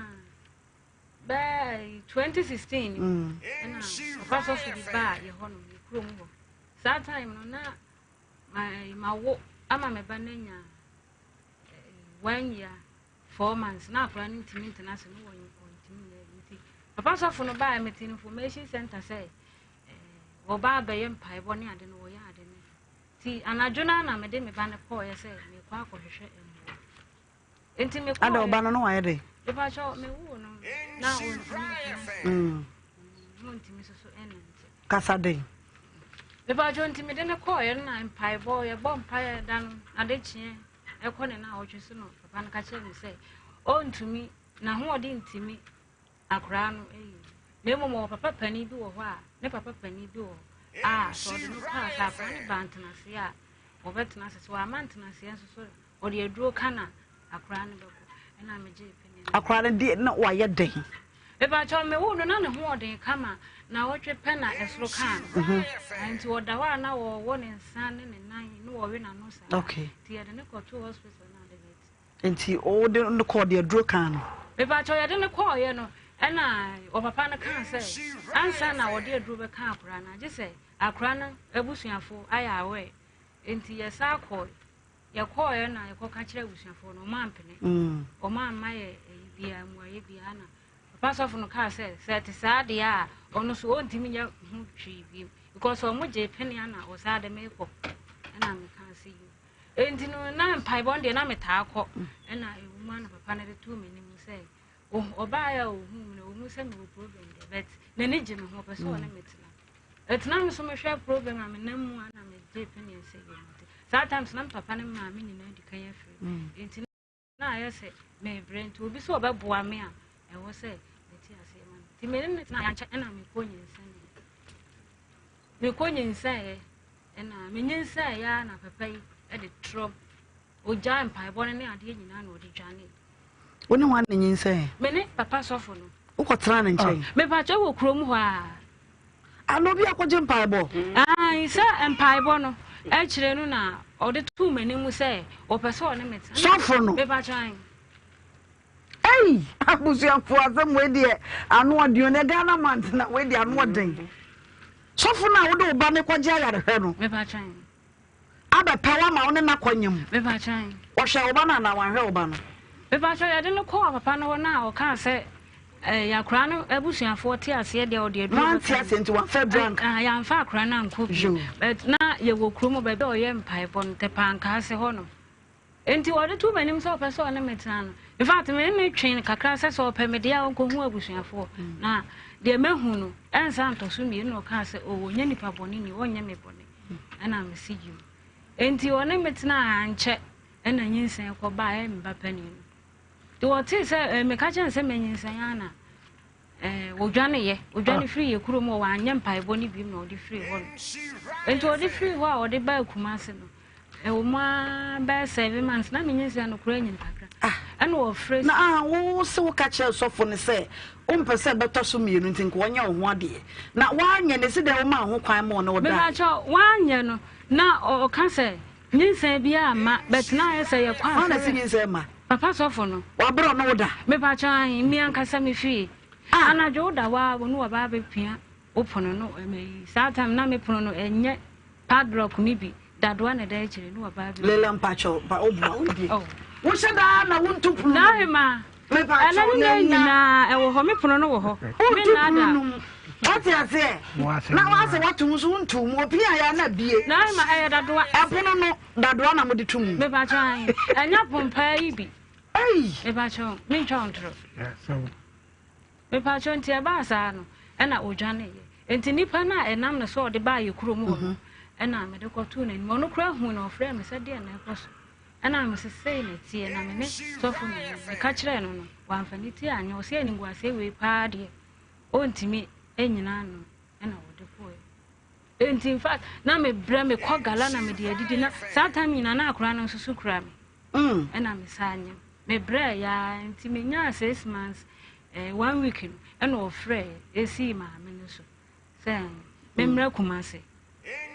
Bɛɛ 2016 ɛna papa sɔfo bi baa yɛ hɔ nom yɛ kurom hɔ. Saa time no na ma ma wo ama me ba no anya one year four months na akwadaa no ntumi ntena ase no wɔn ntumi nyɛ nti papa sɔfo no baa mete information center sɛ wɔba abɛyɛ mpaebɔ ne ade no wɔyɛ ade no ti anadwo no na mede me ba no kɔɔyɛ sɛ mekɔ akɔhwehwɛ mmoa. Nti me
Ada ɔba no no wayɛ dɛ.
Mepakyɛw me woo no na ɔntumi ntena. Mm. Ɔntumi soso ɛnante.
Kasa den.
Mepatwo nti mede no kɔɔeɛ no na mpaebɔ yɛbɔ mpaeɛ da no ade kyeɛ ɛkɔ ne naawɔtwe so no papa no ka kyerɛ me sɛ ɔntumi n'ahoɔden ntumi akoraa no ayi na mmom ɔwɔ papa panin bi wɔ hɔ a ne papa panin bi wɔ hɔ a sɛ ɔde no kɔ a sɛ akoraa no ba ntenaseɛ a wɔbɛtena ase sɛ wama ntenaseɛ nso so ɔde aduro ka na akoraa no bɛkɔ ɛna megye pene
akoraa no deɛ na wayɛ dɛn
mepakyɛw mewo no na ne ho ɔden kama na ɔtwe pɛ na ɛsoro kaa no mhm. nti ɔda hɔ a na wɔwɔ ne nsa ne ne nan ne wɔwe n'ano saa nti yɛde ne kɔto hospital na ade bɛti
nti wode no kɔɔ de aduro kaa no
mepakyɛw yɛde no kɔɔyɛ no ɛna ɔpapa no kaa sɛ ansa na wɔde aduro bɛka akora no agye sɛ akora no abusuafo ayɛ awɛ nti yɛsa kɔɔ Yɛkɔɔeɛ na yɛkɔka kyerɛ abusuafoɔ no, wɔn ampene. Wɔn amma yɛ ɛyi biara, mmuaeɛ biara na papa sɔfo no kaa sɛ, sɛ ɛte saa deɛ a, ɔno nso ɔntumi nyɛ ho hwee bio. Because wɔn gyee pene a na ɔsaa de mekɔ. Ɛna mekaa sɛ yo. Enti no na mpaebɔ no deɛ na metaa kɔ. Ɛna ɛwɔ mu a na papa no de too m'anim sɛ ɔbaeɛ a ɔhuu me no, ɔhu sɛ mewɔ problem deɛ, but n'ani gye me ho, ɔpɛ sɛ ɔne me tena. Ɛtena me so mehwɛ problem a menam mu a na megye pene sɛ yɛ mate. Saa times na me papa ne maame nyinaa di kan afiri. Mm. Nti na ayɛ sɛ mebrɛ nti obi sɛ ɔbɛboa me a ɛwɔ sɛ mete aseɛ ma no. Nti me ne no tena yɛankyɛ ɛna mekɔ nyinsɛn. Mekɔ nyinsɛn ɛna menyinsɛn ya na papa yi ɛde trɔm. Ogyaa mpaebɔ no ne adeɛ nyinaa na ɔde dwanee.
Wo ne hwan na nyinsɛn?
Me ne papa sɔfo no.
Wokɔtena ne nkyɛn?
Ah. Mepakyɛ wɔ kurom hɔ a.
Ana obi akɔgye mpaebɔ?
Ae, sɛ mpaebɔ no akyire no na ɔde too m'anim sɛ ɔpɛ sɛ ɔne me tena.
Sɔfo no?
Mepakyɛ ae.
Ei! Abusuafoɔ asɛm wei deɛ ano ɔden o, nɛ Ghana man tena wei deɛ ano ɔden. Sɔfo no a wode wo ba no kɔgye ayarehwɛ no.
Mepakyɛ ae.
Abɛpɛ wo ama wo ne no akɔ nyem. Ɔhwɛɛ wo ba no anaa wanhwɛ wo ba no?
Mepakyɛw, yɛde no kɔɔ papa no hɔ na ɔkaa sɛ ɛɛ akwadaa no abusuafoɔ te aseɛ deɛ ɔde aduro
Wante aseɛ nti wamfa aduro anka.
Ah, yɛamfa akwadaa no ankɔ bio. But na yɛwɔ kurom baabi a ɔyɛ mpaebɔ no, Tɛpɛ-Ankaase hɔ nom. Enti ɔde too m'anim sɛ ɔpɛ sɛ ɔne me tena no. In fact, me ne no twee kakra sɛ sɛ ɔpɛ me deɛ a ɔnkɔhu abusuafoɔ. Mm. Na deɛ mahu no, ɛnsa ntɔ so mmienu na ɔkaa sɛ, oh, ɔnyɛ nipa bɔne ni, ɔnyɛ me bɔne. Ɛna mese yiw. Enti ɔne me tenaa ankyɛ ɛna nyinsɛn kɔbaa ɛyɛ me ba panin no. Nti wɔtee sɛ eh, meka kyerɛ no sɛ manyinsɛn a na eh, wɔdwaneyɛ wɔdwane ah. firi yɛ kurom hɔ wɔanyɛ mpaebɔ no biom na wɔde firi hɔ no. Enti wɔde firi hɔ a wɔde baa Kumase no ɛwɔ mu ara bɛyɛ seven months na menyinsɛn no koraa nyini kakra ah. ɛna wɔfrɛ
na ah, wo se woka kyerɛ sɔfo no sɛ Wompɛ sɛ ɛbɛtɔ so mmienu nti nka ɔnyɛ wo ho adeɛ. Na woanyɛ no, ɛsi dɛn womaa ho kwan ma ɔne wo daeɛ?
Mepakyɛw, woanyɛ no na ɔka sɛ nyinsɛn biara mma, but na ayɛ sɛ yɛkɔ asɔre.
Hwan na ɛse nyinsɛn mma?
Papa sɔfo no.
Wabrɛ ɔne wo da?
Mepakyɛw, ahe, me ankasa me fie. Ah. Anadwo woda hɔ a, wo ne wɔba abɛpia wo pono no, ɛmɛ saa time na me pono no ɛnyɛ Padlock no bi, dadoa na ɛda akyire ne ɔbaa bi.
Leila mpakyɛw ba obua wo die. Oh. Wohyɛ daa na wonto pono no.
N'ahema.
Mepakyɛw
na ne nyinaa ɛwɔ hɔ me pono no wɔ hɔ.
Wonto pono no mu. Wate aseɛ? Na wase wato mu so wonto mu. Opia ya na bie.
N'ahema ɛyɛ dadoa.
Ɛpono no dadoa na mode to mu.
Mepakyɛw ahe. Ɛnyɛ pompaa yi bi.
Ei.
Mepakyɛw mentwa wo ntoro. Mepakyɛw, nti ɛbaa saa no, ɛna odwaneeɛ. Nti nipa no a ɛnam no so a ɔde baa yɛ kurom hɔ no, ɛna mede kɔtoo n'anim. Ɔno koraa hui na ɔfrɛɛ me sɛ deɛ na ɛkɔ so. Ɛna mese sei na ɛteɛ, na me ne sɔfo no ni. Meka kyerɛɛ no no, wamfa ne ti anyɛ. Ɔse animguaseɛ wei paa deɛ, ɔntumi nnyina ano. Ɛna ɔde kɔeɛ. Nti in fact, na mebrɛ, mekɔ gala na mede adidi na saa time nyinaa na akwadaa no nso so kura me. Mm. Ɛna me saa nyam. Me brɛ ya nti me nyaa six months eh, one week no ɛna ɔfrɛ esii maame no so sɛ me mmerɛ mm. Kumase.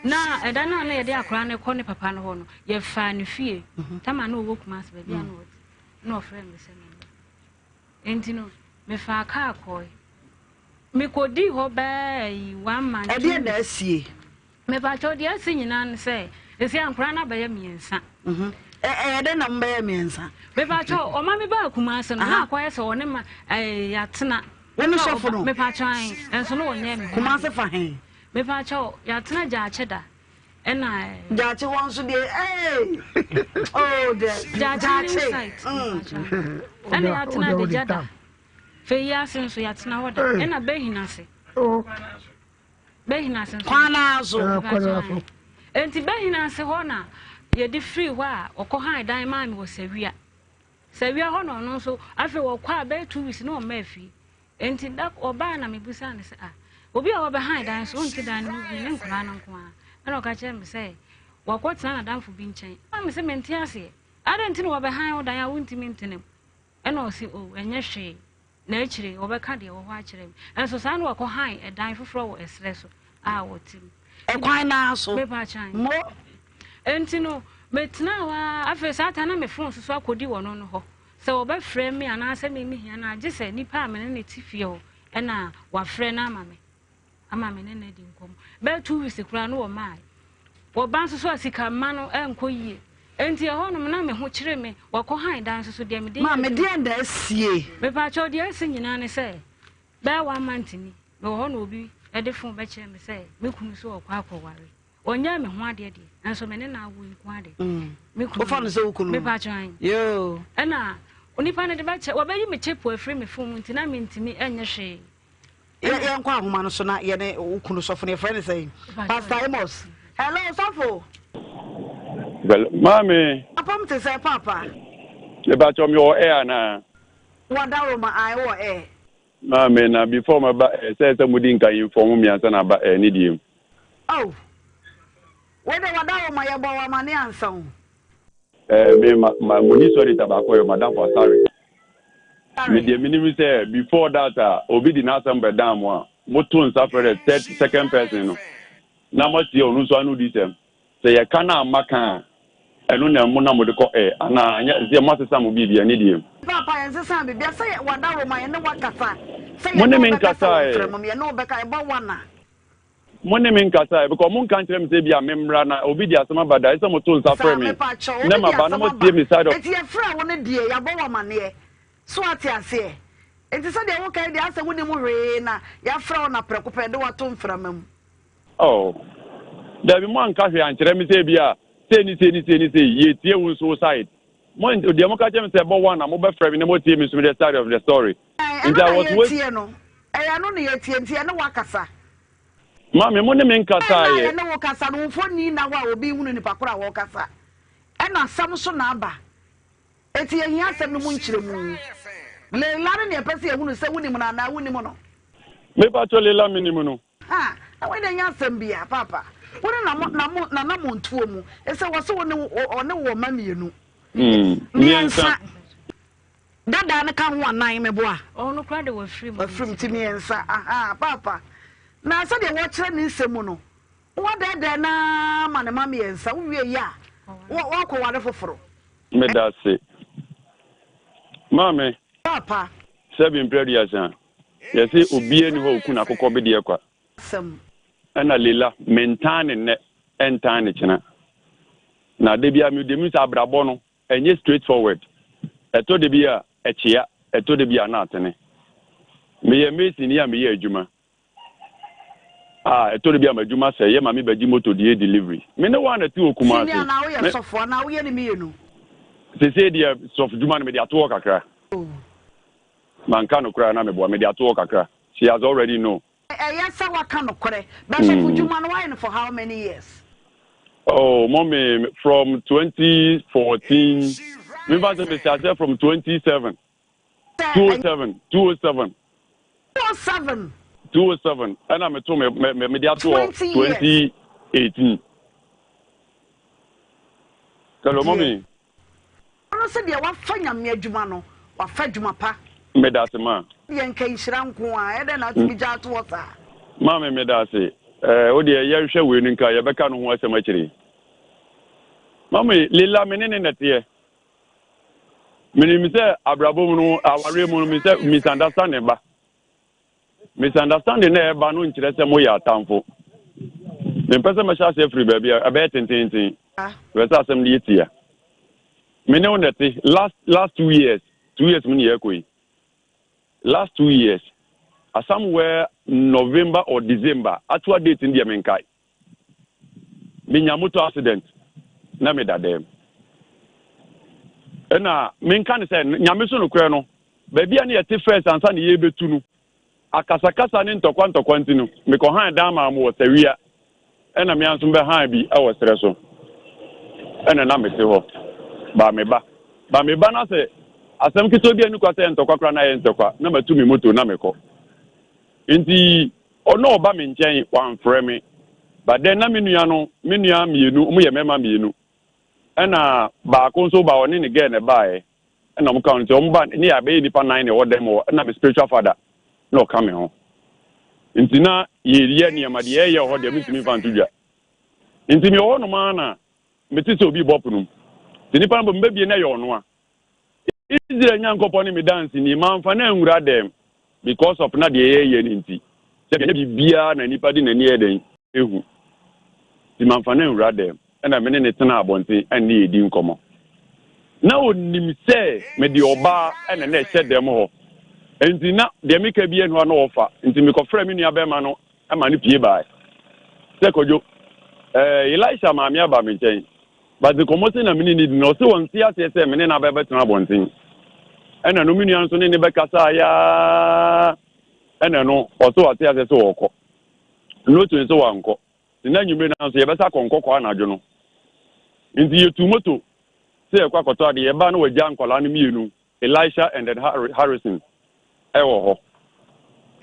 Na ɛda no a na yɛde akwadaa no kɔ ne papa no hɔ no yɛfaa ne fie mhm. tama na ɔwɔ Kumase baabi a mm. na ɔte na ɔfrɛ me sɛ me mmerɛ. Nti no mefaa kaa kɔe. Mekɔdii hɔ bɛɛ one month.
Ɛdeɛ na asie?
Mepakyɛw, deɛ asi nyinaa ne sɛ, ɛsi a nkwadaa no abɛyɛ mmiɛnsa.
Mhm. Ɛyɛ dɛn na mobɛyɛ mmiɛnsa?
Mepakyɛw, ɔma me baa Kumase no, na akɔyɛ sɛ ɔne ma ɛɛ yɛatena.
Wo ne sɔfo no?
Mepakyɛw ae, ɛnso no wɔnyɛ me.
Kumase fa he?
Mepakyɛw, yɛatena Gyaakye da. Ɛna ɛɛ.
Gyaakye hɔ nso deɛ ee oh dɛ.
Gyaakye new site. Mm. Ɛna yɛatena Adagya da. Fɛ yi ase nso yɛatena hɔ da. Ɛna Behin ase.
Oh.
Bɛhina ase nso.
Kwan no ara so.
Ɛɛ, kwan no ara so.
Enti Bɛhina ase hɔ na yɛde firii hɔ a wɔkɔhan dan maa me wɔ Sawia. Sawia hɔ na ɔno nso afei wɔkɔ a bɛyɛ 2 weeks na ɔmmaa fie. Enti da ɔbaa na mebisaa no sɛ ah obi a wɔbɛhan dan so wonte dan no mu bi ne nkwadaa no nko ara. Ɛna ɔka kyerɛɛ me sɛ wakɔtena n'adamfo bi nkyɛn. Ɛna me sɛ mente aseɛ. Adɛn nti na wɔbɛhan wo dan a wontumi ntena mu? Ɛna ɔse oh ɛnyɛ hwee. Na akyire wɔbɛka deɛ ɛwɔ hɔ akyerɛ me. Nso saa na wɔkɔhan ɛdan foforɔ wɔ ɛserɛ so a wɔte mu.
Ɛkwan no ara so.
Mepa kyan.
Mo.
Enti no, metenaa hɔ ara. Afei saa ta na me fon soso akɔdi wɔn no hɔ. Sɛ wɔbɛfrɛ me anaasɛ me mehia no a, gye sɛ nipa a me ne no te fie hɔ ɛna wafrɛ no ama me. Ama me ne no adi nkɔmmɔ. Bɛyɛ 2 weeks koraa no wɔmaae. Wɔba nso so a sika mma no ɛnkɔ yie. Enti ɛhɔnom na me ho kyere me. Wɔkɔhan dan nso so deɛ mede yɛ
Maame,
adwuma.
deɛn na asie?
Mepaakyɛw, deɛ asi nyinaa ne sɛ, bɛyɛ one month ni, mewɔ hɔ na obi de fon bɛkyerɛ me sɛ me kunu sɛ ɔkɔ akɔware. Ɔnyɛɛ me ho adeɛ deɛ, nanso me ne no awo nko ara deɛ. Me kunu.
Wofa no sɛ wo kunu?
Mepaakyɛw ae.
Yoo.
Ɛna onipa no de bɛkyɛ, wɔbɛyi me chip afiri me fon mu nti na mentumi nyɛ hwee.
Yɛnkɔ ahoma no so na yɛne wo kunu sɔfo no, yɛfrɛ no sɛn? Pastor Amos. Hello, sɔfo.
Well, maame.
Apam te sɛ papa.
Mepakyɛw me wɔ air anaa?
Wadaroma, ae wɔ air.
Maame, na before mɛba air, sɛ sɛ modi nka inform me ansa na aba air ne deɛ mu.
Oh, wei de wadaroma yɛbɔ wo amane ansa o.
Eh, me ma ma moni sɔrita baako yɛ madam Asare. Me deɛ menim sɛ before that a obi di n'asɛm bɛdan mo a moto nsa frɛ the third second person no na moatie ɔno nso ano di sɛm. Sɛ yɛka na amma ka a ɛno na mo na mode kɔ ɛ anaa nyɛ sɛ moasesa mo biribi ɛne deɛ.
Paapa yɛnsesa biribi sɛ yɛ wadaworo ma yɛne wakasa sɛ
Mo
yɛne
ne me
wobɛkasa
nkasa
wɔ
ɛ.
mframa mu yɛne wobɛka ɛbɔ wana.
Mo ne me nkasa ɛ, because monka nkyerɛ me sɛ ebia memmra na obi de asɛm aba da, ɛsɛ sɛ moto nsa
Saa,
frɛ me
mepa kyɛw,
na
obi de
maba na
asɛm
moatie
aba,
me side of.
enti yɛfrɛɛ wo no deɛ, yɛabɔ wo amaneɛ. So woate aseɛ? Enti sɛdeɛ woka yi deɛ, asɛ wonnim hwee na yɛafrɛ wo na prɛko pɛ yɛde wo ato mframa mu.
Oh, dabi, moanka hwee ankyerɛ me sɛ ebia sei ne sei ne sei ne sei, yɛretie wo nso wo side. Mo, deɛ moka kyerɛ me sɛ ɛbɔ one a, mobɛfrɛ me na moatie me nso me side of the story.
Ɛɛ,
Nti
ɛno
I
na
was wait.
yɛretie no. Ɛyɛ ɛno na yɛretie, nti yɛne wo akasa.
Maame, mo ne me
Ɛɛ, na
nkasaeɛ.
yɛne wo kasa no, wo mfoni nna hɔ a obi nhunu nipa koro a wɔrekasa. Ɛna asɛm nso na aba. Enti yɛhia asɛm no mu nkyerɛmu. Leila no na yɛpɛ sɛ yɛhunu sɛ wonim no anaa wonnim no.
Mepakyɛ Leila menim no.
Ha! Na wei deɛ ɛnyɛ asɛm bia, paapa. Wo ne na na mo nanamontuo mu. Ɛsɛ wɔ se wo ne ɔne wo wɔ mma mmienu.
Mmiɛnsa.
Dadaa no ka ho anan meboa.
Ɔno koraa de wafiri mu.
Wafiri mu ti mmiɛnsa. Aha, paapa. Na sɛdeɛ wɔkyerɛ ne nsɛm mu no, woadɛɛdɛɛ no ara ma ne mma mmiɛnsa. Wowie yɛ a, woakɔware foforo.
Medase. Maame.
Paapa.
Sɛbi mprɛ aduasa, yɛse obiara nni hɔ a oku n'akokɔ bedeɛ kwa.
Asɛm.
Ɛna Leila, mentan ne nnɛ, ɛntan ne kyena. Na da biara me deɛ mehu sɛ abrabɔ no, ɛnyɛ straight forward. Ɛtɔ da bi a, ɛkyea, ɛtɔ da bi a na atene. Meyɛ mason ni a meyɛ adwuma. Ah, ɛtɔ da bi a m'adwuma sɛe, yɛ ma me bɛgye moto de yɛ delivery. Me ne wo a na ɛte wɔ Kumasi.
Senior anaa woyɛ
Me.
sɔfo anaa woyɛ ne mmienu?
Seesei deɛ sɔfo dwuma no mede ato hɔ kakra. Manka nokorɛ a na meboa, mede ato hɔ kakra. She has already know.
Ɛyɛ sɛ waka nokorɛ, but sɔfo dwuma no woayɛ no for how many years?
Oh, mommy, from 2014, memfa sɛ mehyɛ aseɛ from 27. 207, 207.
207.
207, ɛna meto me me me de ato hɔ
20 years.
2018. Hello, mommy.
Ɔno sɛ deɛ wafa Nyame adwuma no, wafa adwuma pa.
Meda ase ma.
Deɛ nka nhyira nko a, ɛdɛn na atumi gya ato hɔ saa?
Maame meda ase. Ɛɛ, wo deɛ yɛnhwɛ wei no nka yɛbɛka no ho asɛm akyire. Mame, Lila me ne ne nɛteɛ. Menim sɛ abrabɔ mu no, awareɛ mu no, me sɛ misunderstanding ba. Misunderstanding na ɛba no nkyerɛ sɛ moyɛ atamfo. Mempɛ sɛ mɛhyɛ aseɛ firi baabi a ɛbɛyɛ tententen. Pɛ sɛ asɛm no yɛ tia. Me ne wo na ɛte last last 2 years, 2 years mu ne yɛrekɔ yi. Last 2 years, somewhere November or December, actual date no deɛ menkae. Menya motor accident na meda dɛm. Ɛna menka ne sɛ Nyame so nokorɛ no, baabi a ne yɛte first ansa ne yɛrebɛtu no, Akasakasa ne ntɔkwa ntɔkwa nti no, mekɔhan dan maa mo wɔ Sawia, ɛna me ara nso mebɛhan bi wɔ serɛ so. Ɛna na mete hɔ. Ba me ba. Ba me ba na sɛ asɛm ketewa bi a ɛnni kwa sɛ ɛyɛ ntɔkwa koraa na ɛyɛ ntɔkwa, na matu me moto na mekɔ. Nti ɔno ɔba me nkyɛn, wamfrɛ me. But then na me nua no, me nua mmienu, wɔyɛ mmarima mmienu. Ɛna baako nso ba, ɔne ne girl na ɛbaeɛ. Ɛna wɔn ka ho nti wɔn ba ne yɛ abɛyɛ nipa nan na ɛwɔ dɛm hɔ ɛna me spiritual father na ɔka me ho nti na yɛyɛ nneɛma deɛ yɛyɛ wɔ hɔ deɛ mentumi mfa nto dwa nti mewɔ hɔ nom ara na mete sɛ obi bɔ pono mu nti nipa no bɔ mbɛbie na ɛyɛ ɔno a Israel Nyankopɔn ne me danseni mamfa no anwura dɛm because of na deɛ yɛyɛ no nti sɛ ɛnyɛ biribiara na nipa de n'ani yɛ dɛn ehu. Nti mamfa no anwura dɛm, ɛna me ne no tenaa abɔnten ɛne yɛdi nkɔmmɔ. Na ɔnim sɛ mede ɔbaa ɛna na ɛhyɛ dɛm hɔ, nti na deɛ meka biara nni hɔ a na ɔfa. Nti mekɔfrɛɛ me nua bɛrima no ma no pie baeɛ sɛ, Kwadwo, eh, Elisha maame aba me nkyɛn, but nkɔmmɔ sei na me ne no di no, ɔse ɔnte aseɛ sɛ me ne no abɛbɛtena abɔnten. Ɛna no me nua nso ne no bɛkasaeɛ ara, ɛna no ɔse wate aseɛ sɛ ɔrekɔ. Loto nso wankɔ. Nti na anwummere no nso yɛbɛsa akɔ nkɔkɔɔ anadwo no. Nti yɛtuu moto sɛ yɛkɔ akɔtɔ adeɛ. Yɛbaa na wagya nkwadaa no mmienu, Elisha and then Harrison, ɛwɔ hɔ.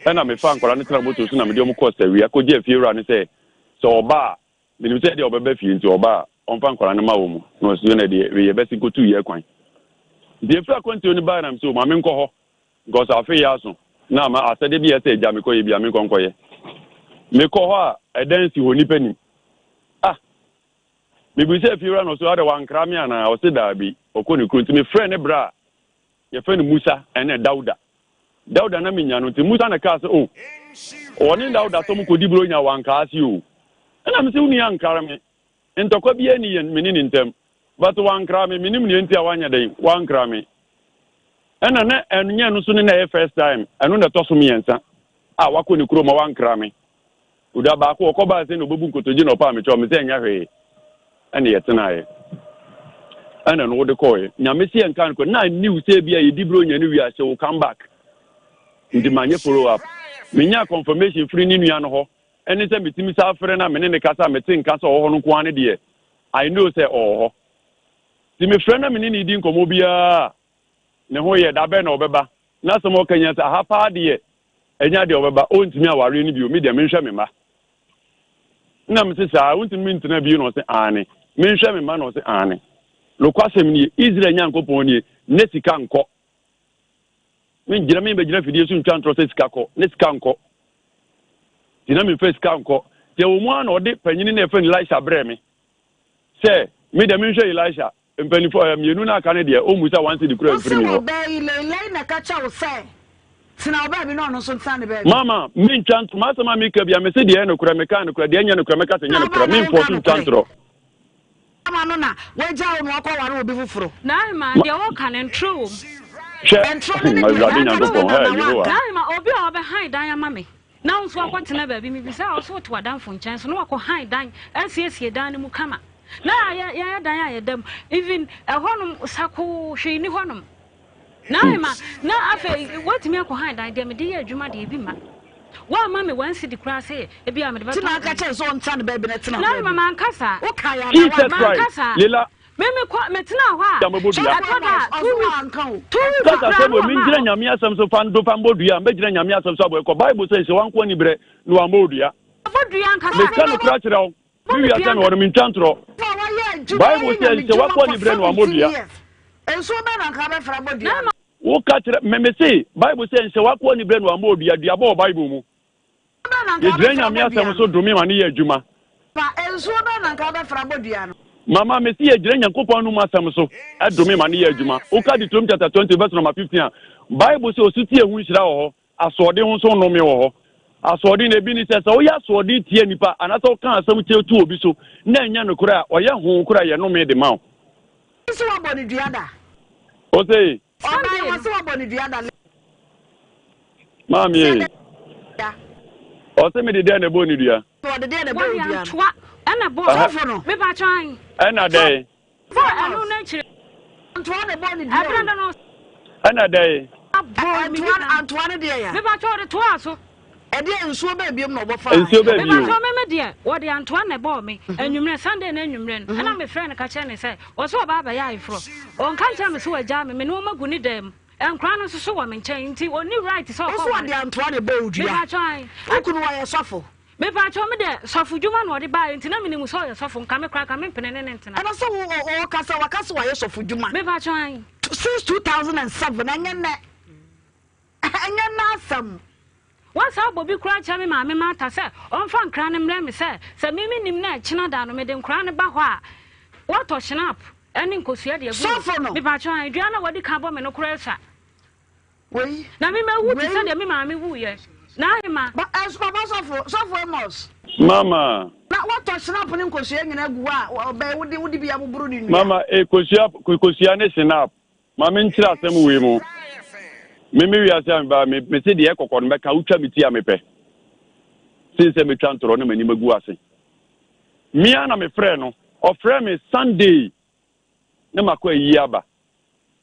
Ɛna mefaa nkwadaa no tenaa moto so na mede wɔn kɔɔ Sawia kɔgye afiewura no sɛ, sɛ ɔba a, menim sɛ ɛdeɛ ɔbɛba fie nti ɔba a, ɔmfa nkwadaa no mma wɔn. Na ɔsi na ɛdeɛ yɛbɛsi kɔtuu yɛn kwan. Nti yɛfiri akwantuo no baeɛ na mesɛ o ma menkɔ hɔ. Because afe yi aso na ama asɛdeɛ bi a ɛsɛ agya mekɔyɛ bi a menkɔ nkɔyɛ. Mekɔ hɔ a ɛdan si hɔ nipa nim. Ah! Mebisa afiewura no so adɛ wankra me anaa? Ɔse daabi, ɔkɔ ne kuro nti mefrɛ ne bra a yɛfrɛ no Musa ɛne Dauda. Dauda na menya no nti Musa na kaa sɛ oh ɔne Dauda sɛ ɔmo kɔdi buronya wɔ Ankaase o. Ɛna mese wo nua ankra me. Ntɔkwa biara nni yɛn me ne ne ntam. But wankra me, menim nea nti a wanyɛ dɛn, wankra me. Ɛna na ɛnyɛ ɛno nso ne na ɛyɛ first time, ɛno na ɛtɔ so mmiɛnsa a wakɔ ne kurom a wankra me. Oda baako ɔkɔ baa sɛ na ɔbɛbu nkotodwe na ɔpaa me kyɛw, me sɛ ɛnyɛ hwee. Ɛna yɛtenaeɛ. Ɛna no wode kɔɔeɛ. Nyame se yɛnka no kɔ, na I knew sɛ ebia yɛdi Buronya no wie a she will come back. Nti manyɛ follow up. Menyaa confirmation firi ne nua no hɔ ɛne sɛ metumi san frɛ no a me ne no kasa a mete nka sɛ ɔwɔ hɔ no nko ara no deɛ, I know sɛ ɔwɔ hɔ. Nti mefrɛ na me ne no redi nkɔmmɔ biara a, ne ho yɛ, da bɛn na ɔbɛba? N'asɛm a ɔka nyinaa sɛ, aha paa deɛ, ɛnyɛ adeɛ a ɔbɛba, ɔntumi awareɛ no bio, me deɛ menhwɛ me mma. Nna mese saa, wontumi mentena bio? Na ɔse aane. Menhwɛ me mma? Na ɔse aane. Nokwasɛm nie, Israel Nyankopɔn nie, na sika nkɔ. Mengyina membɛgyina fidie so ntwa ntorɔ sɛ sika kɔ ne sika nkɔ. Nti na memfa sika nkɔ. Nti ɛwɔ mu ara na ɔde panyini na ɛfɛ no Elisha brɛɛ me sɛ me deɛ menhwɛ Elisha. Mpanimfoɔ eh, mmienu no aka no deɛ ɔmmu sɛ one cedi koraa mfiri me hɔ.
Wose ɔbaa yi Leilai na ɛka kyerɛ wo sɛ tena wo baabi na ɔno nso ntena ne baabi.
Mama, mentwa ntorɔ. M'asɛm a meka bia mese deɛ ɛyɛ nokorɛ meka nokorɛ, deɛ ɛnyɛ nokorɛ mɛka sɛ ɛnyɛ nokorɛ. Memfɔɔso ntwa ntorɔ.
Ama no na wagya wo na wakɔware obi foforo.
Naima, deɛ woka no, ntorɔ wɔ mu.
Hwɛ,
Ntorɔ no ne deɛ
Awurade
waka kyerɛ
Nyankopɔn,
no
hɛ,
na
Yehowa.
wanka.
Naima, obi a ɔbɛhan dan ama me na wo nso wakɔtena baabi, mebisa a, wo so wote w'adamfo nkyɛn so na wakɔhan dan, asiesie dan no mu kama. Na yɛ yɛyɛ dan a yɛda mu, even ɛhɔnom sakoo, hwee nni hɔnom. Naima, na afei woatumi akɔhan dan, deɛ mede yɛ adwuma deɛ ebi mma. Woamma me one cedi koraa sɛ ebi a mede
Nti
bɛtɔ
na aka kyerɛ no sɛ ɔntena ne baabi na tena
Naima,
baabi.
manka saa.
Wokae anaa
Jesus
woanka?
Manka
Christ,
saa.
Lila,
Me mekɔ metenaa hɔ a,
da mɛbɔ dua.
ɛtɔ da a,
Ɔse
2 weeks,
wanka o.
2 weeks
Kasa
koraa
sɛ
na
wɔ
wɔmaa
mengyina
hɔ.
Nyame asɛm so fa ndo fa mbɔ dua a, mɛgyina Nyame asɛm so abɔ ɛkɔ. Bible sɛ nhyɛ w'ankoa aniberɛ na wammɔ wo dua.
Bɔ dua ankasa.
Meka nokorɛ akyerɛ wo,
Bɔ
me
me
wiase
dua
a mewɔ no mentwa ntorɔ.
Fa wayɛ adwuma
Bible
wayɛ
sɛ
nyame
nhyɛ
dwuma
w'akoa
for
aniberɛ na wammɔ
17
dua.
years. Nsuo bɛn na nka wobɛfra abɔ dua no?
Woka kyerɛ me, mese, Bible sɛ nhyɛ w'akoa aniberɛ na wammɔ wo dua, duabɔ wɔ Bible mu.
Nsuo bɛn na nka
Yɛgyina
wobɛfra
Nyame
abɔ dua
asɛm
no?
so dome ma no yɛ adwuma.
Fa nsuo bɛn na nka wobɛfra abɔ dua no?
Mama, mese yɛgyina Nyankopɔn anom asɛm so dome ma no yɛ adwuma. Woka Deuteronomy chapter 20 verse number 15 a, Bible sɛ osutie ho nhyira wɔ hɔ, asoɔden ho nso nnome wɔ hɔ. Asoɔden no ebi ne sɛ, sɛ woyɛ asoɔden tia nnipa anaasɛ woka asɛm tia to obi so na ɛnyɛ nokorɛ a, ɔyɛ ho koraa yɛ nnome de ma wo.
Ɔse wabɔ no dua da.
Ose.
Ɔbaa yi wɔse wabɔ no dua da.
Maame ei. Ɔse mede dɛn na ɛbɔɔ ne dua?
Wɔde dɛn na ɛbɔɔ
Wɔde
dua no?
antoa ɛna ɛbɔɔ
Sɔfo no.
Mepa kyɛw ahe?
Ɛna dɛn?
Sɛ ɛno no akyire.
Antoa na ɛbɔɔ ne dua
Ɛberɛ
o.
no no.
Ɛna dɛn?
Abɔ me
Antoa antoa no deɛ ya.
Mepakyɛ ɔde toaa so.
Ɛdeɛ nsuo bɛɛ biom na ɔbɔ faa.
Nsuo bɛɛ bio.
Mepakyɛ me me deɛ wɔde antoa na ɛbɔɔ me anwummerɛ Sunday no anwummerɛ no ɛna mefrɛ no ka kyerɛ ne sɛ ɔsɛ ɔba abɛyɛ ayeforɔ ɔnka nkyerɛ me sɛ wagyaa me me nneɛma gu ne dan mu nkora no nso so wɔ me nkyɛn nti ɔnni right sɛ ɔkɔ
Nso ɔde antoa na ɛbɔ wo dua.
Mepakyɛ ae.
Wo kunu ɔyɛ sɔfo.
Mepakyɛ me deɛ sɔfo dwuma na ɔde baeɛ nti na menim sɛ ɔyɛ sɔfo nka me koraa nka mempene ne ne ntena.
Ɛna sɛ wo ɔɔka sɛ waka sɛ wayɛ sɔfo dwuma.
Mepakyɛ ae.
Since 2007 ɛnyɛ nnɛ. Ɛnyɛ nnɛ asɛm.
Wɔsan bɔ bi koraa kyerɛ me maame Martha sɛ ɔmfa nkra no mmrɛ me sɛ, sɛ me mennim na ɛkyena da no mede nkora no ba hɔ a, wɔatɔ Schnapp ne nkosua de agu
Sɔfo no.
Mepakyɛw, ae, dua no a wɔadi kan abɔ me no koraa sua.
Wei.
Na me mawu te
Wei.
sɛ deɛ me maame wuiɛ. N'ahema.
Ba, ɛs, papa sɔfo, sɔfo Amos.
Mama.
Na wɔatɔ Schnapp ne nkosua nyinaa agu hɔ a, ɔbɛn, wode, wode bi aboboro ne nnua.
Mama, e, kosua, kosua ne Schnapp. Ma menkyerɛ asɛm wei mu. Me me wiase a mebaa me mese deɛ ɛkɔkɔ no mɛka wotwa me ti a mepɛ sen sɛ metwa ntorɔ na m'anim agu ase. Me ara na mefrɛɛ no, ɔfrɛɛ me Sunday na makɔ ayie aba.